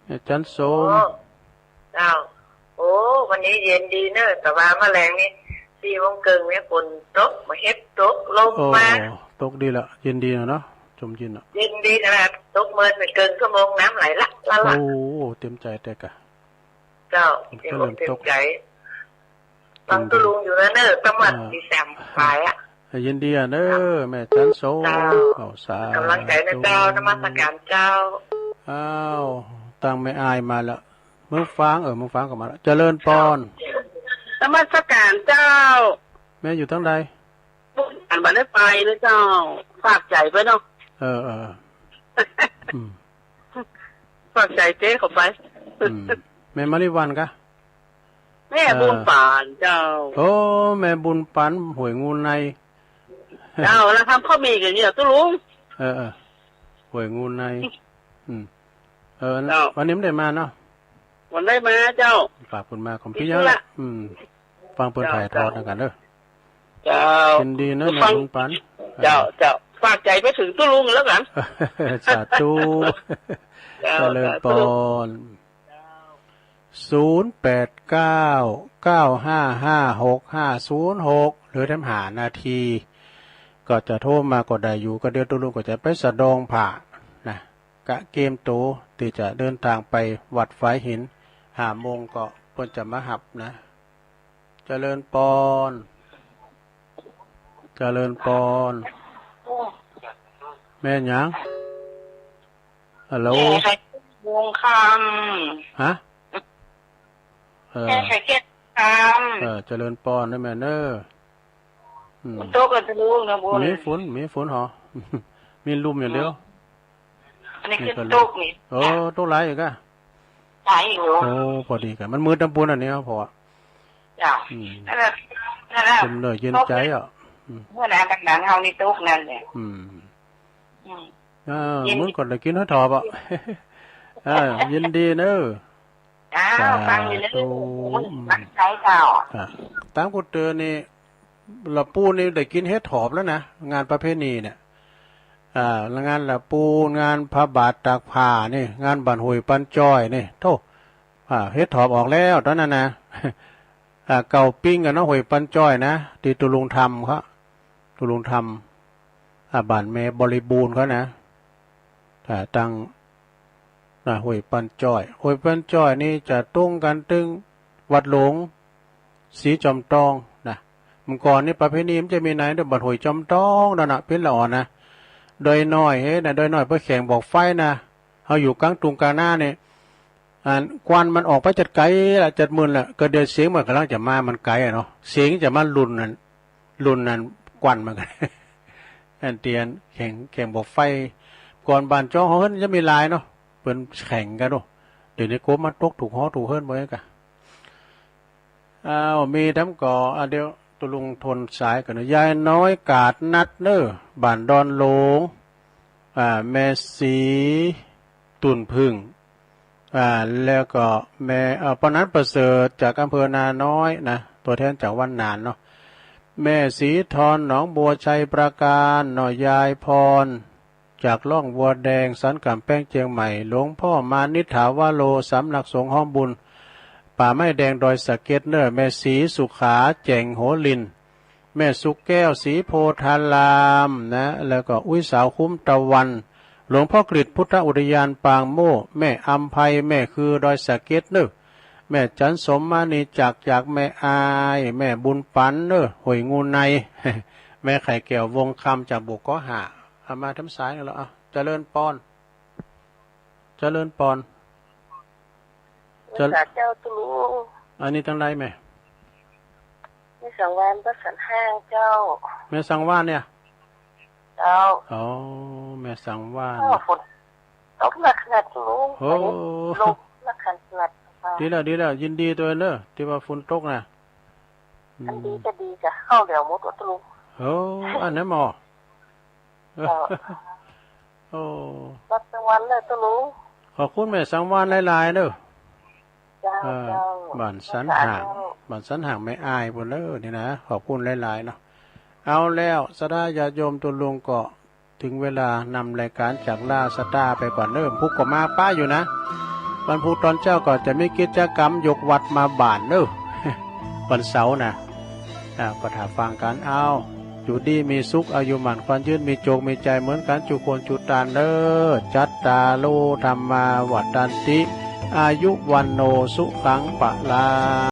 อาจารย์สม โอ้ เจ้า โอ้ วันนี้เย็นดีเนอะ แต่ว่าเมื่อแลงนี่ สี่โมงครึ่งนี่ฝนตก มาเห็บตก ลมมา โอ้ ตกดีละ เย็นดีนะเนาะ ชมเย็นอะ เย็นดีขนาด ตกเมินไปครึ่งชั่วโมง น้ำไหลละละละ โอ้ เต็มใจแต่กะ เจ้า เต็มอกเต็มใจ ฟังตุลุงอยู่นะเนอะ ตั้งวันตีสามปลายอะ ยินดีอะเนอะ แม่จันโส เจ้า เอาสาธุ กำลังใจนะเจ้า นมัสการเจ้า อ้าว ตั้งแม่อายมาแล้ว เมืองฟาง เออ เมืองฟางก็มาแล้ว เจริญปอน นมัสการเจ้า แม่อยู่ทางใด อันบ่ได้ไปนะเจ้า ฝากใจไปเนาะ เออ เออ อืม ฝากใจเจ๊เขาไป อืม แม่มาริวันกะ แม่บุญปานเจ้า โอ้ แม่บุญปานห้วยงูใน เจ้า แล้วทำข้าวหมี่กันเนี่ยตุ๊ลุง เออ เออ ห้วยงูใน อืม เออ เจ้า วันนี้ไม่ได้มาเนาะ วันได้มาเจ้า ฝากเพิ่นมาของพี่ มีธุระ เยอะละ อืม ฟังเพิ่นถ่ายทอด เจ้า แล้วกันเด้อ เจ้า ยินดีเนอะ ฟัง แม่บุญปาน เจ้า เจ้า ฝากใจไปถึงตุ๊ลุงแล้วกัน สาธุ เจ้า เจริญปอน สาธุ ศูนย์แปดเก้า เก้าห้าห้า หกห้าศูนย์หก เหลือแถมห้านาที ก็จะโทรมาก็ได้อยู่ ก็เดี๋ยวตุ๊ลุงก็จะไปสะดองผ้านะ กะเกียมโตวที่จะเดินทางไปวัดฝายหิน ห้าโมงก็เพิ่นจะมาฮับนะ เจริญปอน เจริญปอน แม่นหยัง ฮัลโหล แม่ไข่เก็บวงคำ ฮะ เออ แม่ไข่เก็บคำ เออ เจริญปอนนะแม่เนอะ อืม มันตกกันทะลุนะบุญ มีฝน มีฝนหอ มีลมอย่างเดียว อันนี้คือ นี่ก็ลม ตกนี่ โอ้ ตกหลายอยู่กะ หลายอยู่ โอ้ พอดีกัน มันมืดน้ำปูนอันนี้ครับ เพราะว่า จ้ะ อืม นั่นแหละ นั่นแหละ เต็มเลย เย็นใจอ่ะ ตก อืม เมื่อไหร่มันหนังเฮานี่ตกนั่นแหละ อืม อืม เออ ยินดี มึงก็ได้กินเห็ดถอบอ่ะ เออ ยินดีเนอะ อ้าว สาธุ ฟังอยู่เนอะ อืม รักใช้เจ้า อ่ะ ตามกูเตือนนี่ ละปูนี่ได้กินเห็ดถอบแล้วนะ งานประเพณีเนี่ย อ่า งานละปู งานพระบาทตากผ้านี่ งานบ้านห้วยปันจ้อยนี่ โธ่ อ่า เห็ดถอบออกแล้วตอนนั้นนะ อ่า เก่าปิ้งกันเนาะ ห้วยปันจ้อยนะ ที่ตุ๊ลุงทำเขา ตุ๊ลุงทำ อ่า บ้านแม่บริบูรณ์เขานะ อ่า ตั้ง อ่า ห้วยปันจ้อย ห้วยปันจ้อยนี่จะตรงกันตึงวัดหลวงศรีจอมตองนะ เมื่อก่อนนี่ประเพณีมันจะมีไหนเด้อ บ้านห้วยจอมตองนั่นน่ะ เพ็ญละอ่อนนะ ดอยน้อย เฮ้ยนะ ดอยน้อย เพื่อแข่งบอกไฟนะ เฮาอยู่กลางตุงกลางนาเนี่ย อันควันมันออกไปจัดไกลละ จัดมืนละ ก็เดี๋ยวเสียงมันกำลังจะมา มันไกลอะเนาะ เสียงจะมาลุ่นนั่น ลุ่นนั่นควันมันกัน อันเตียนแข่ง แข่งบ่อไฟ ก่อนบ้านจ้องเฮาเฮิรนจะมีหลายเนาะ เปิ้นแข่งกันเนาะ เดี๋ยวนี้กบมันตกถูกหอถูกเฮิรนบ่อยกะ อ้าว มีทำก่อ อ่ะ เดี๋ยวตุลุงทนสายก่อนนะ ยายน้อยกาดนัดเนอ บ้านดอนหลวง อ่า แม่สีตุ่นผึ้ง อ่า แล้วก็แม่ เอ่อ ป้อนันประเสริฐจากอำเภอนาน้อยนะ ตัวแทนจากวัดหนานเนาะ แม่สีทอนหนองบัวชัยปราการเนาะ ยายพร จากร่องบัวแดงสันกำแพงเชียงใหม่ หลวงพ่อมานิษฐาวโร สำนักสงฆ์ห้อมบุญ ป่าไม้แดงดอยสะเก็ดเนอ แม่ศรีสุขาแจ่งโหริน แม่สุแก้วศรีโพธารามนะ แล้วก็อุ๊ยสาวคุ้มตะวัน หลวงพ่อกฤษพุทธอุทยานปางโม่ แม่อำไพ แม่คือดอยสะเก็ดเนอ แม่จันสมมานีจาก จากแม่อาย แม่บุญปันเนอ ห้วยงูใน แม่ไข่แก้ววงคำจากบุกเกาะห้า เอามาทำสายกันแล้ว อ่ะ เจริญปอน เจริญปอน เจริญ เจ้าตุลุง อันนี้ตั้งใดแม่ แม่สังวาลย์ บ้านสันห้างเจ้า แม่สังวาลย์เนี่ย เจ้า อ๋อ แม่สังวาลย์ อ้าว ฝนตกหนักขนาดตุลุง โอ้ อันนี้ลมหนักขนาด ดีแล้ว ดีแล้ว ยินดีด้วยเนอะ ที่ว่าฝนตกนะ อืม อันดีก็ดีจ้ะ เข้าแล้วหมดว่าตุลุง โอ้ อันนั้นหมอ เออ โอ้ รับรางวัลเลยตุลุง ขอบคุณแม่สังวาลย์หลายๆเด้อ เจ้า เออ เจ้า บ้านสันห้าง สาธุ บ้านสันห้างแม่อายพุ้นเด้อนี่นะ ขอบคุณหลายๆเนาะ เอาแล้ว ศรัทธาญาติโยมตุลุงก็ถึงเวลานำรายการจากลาสตาร์ไปก่อนเด้อ พุธก็มาปะอยู่นะ วันพุธตอนเช้าก็จะมีกิจกรรมยกวัดมาบ้านเด้อ วันเสาร์นะ อ่า ก็ถ้าฟังกัน เอา อยู่ดีมีสุข อายุหมั้นขวัญยืน มีโจคมีชัยเหมือนกันจุคนจุตานเด้อ จัตตาโร ธัมมา วัฑฒันติ อายุ วัณโณ สุขัง พะลัง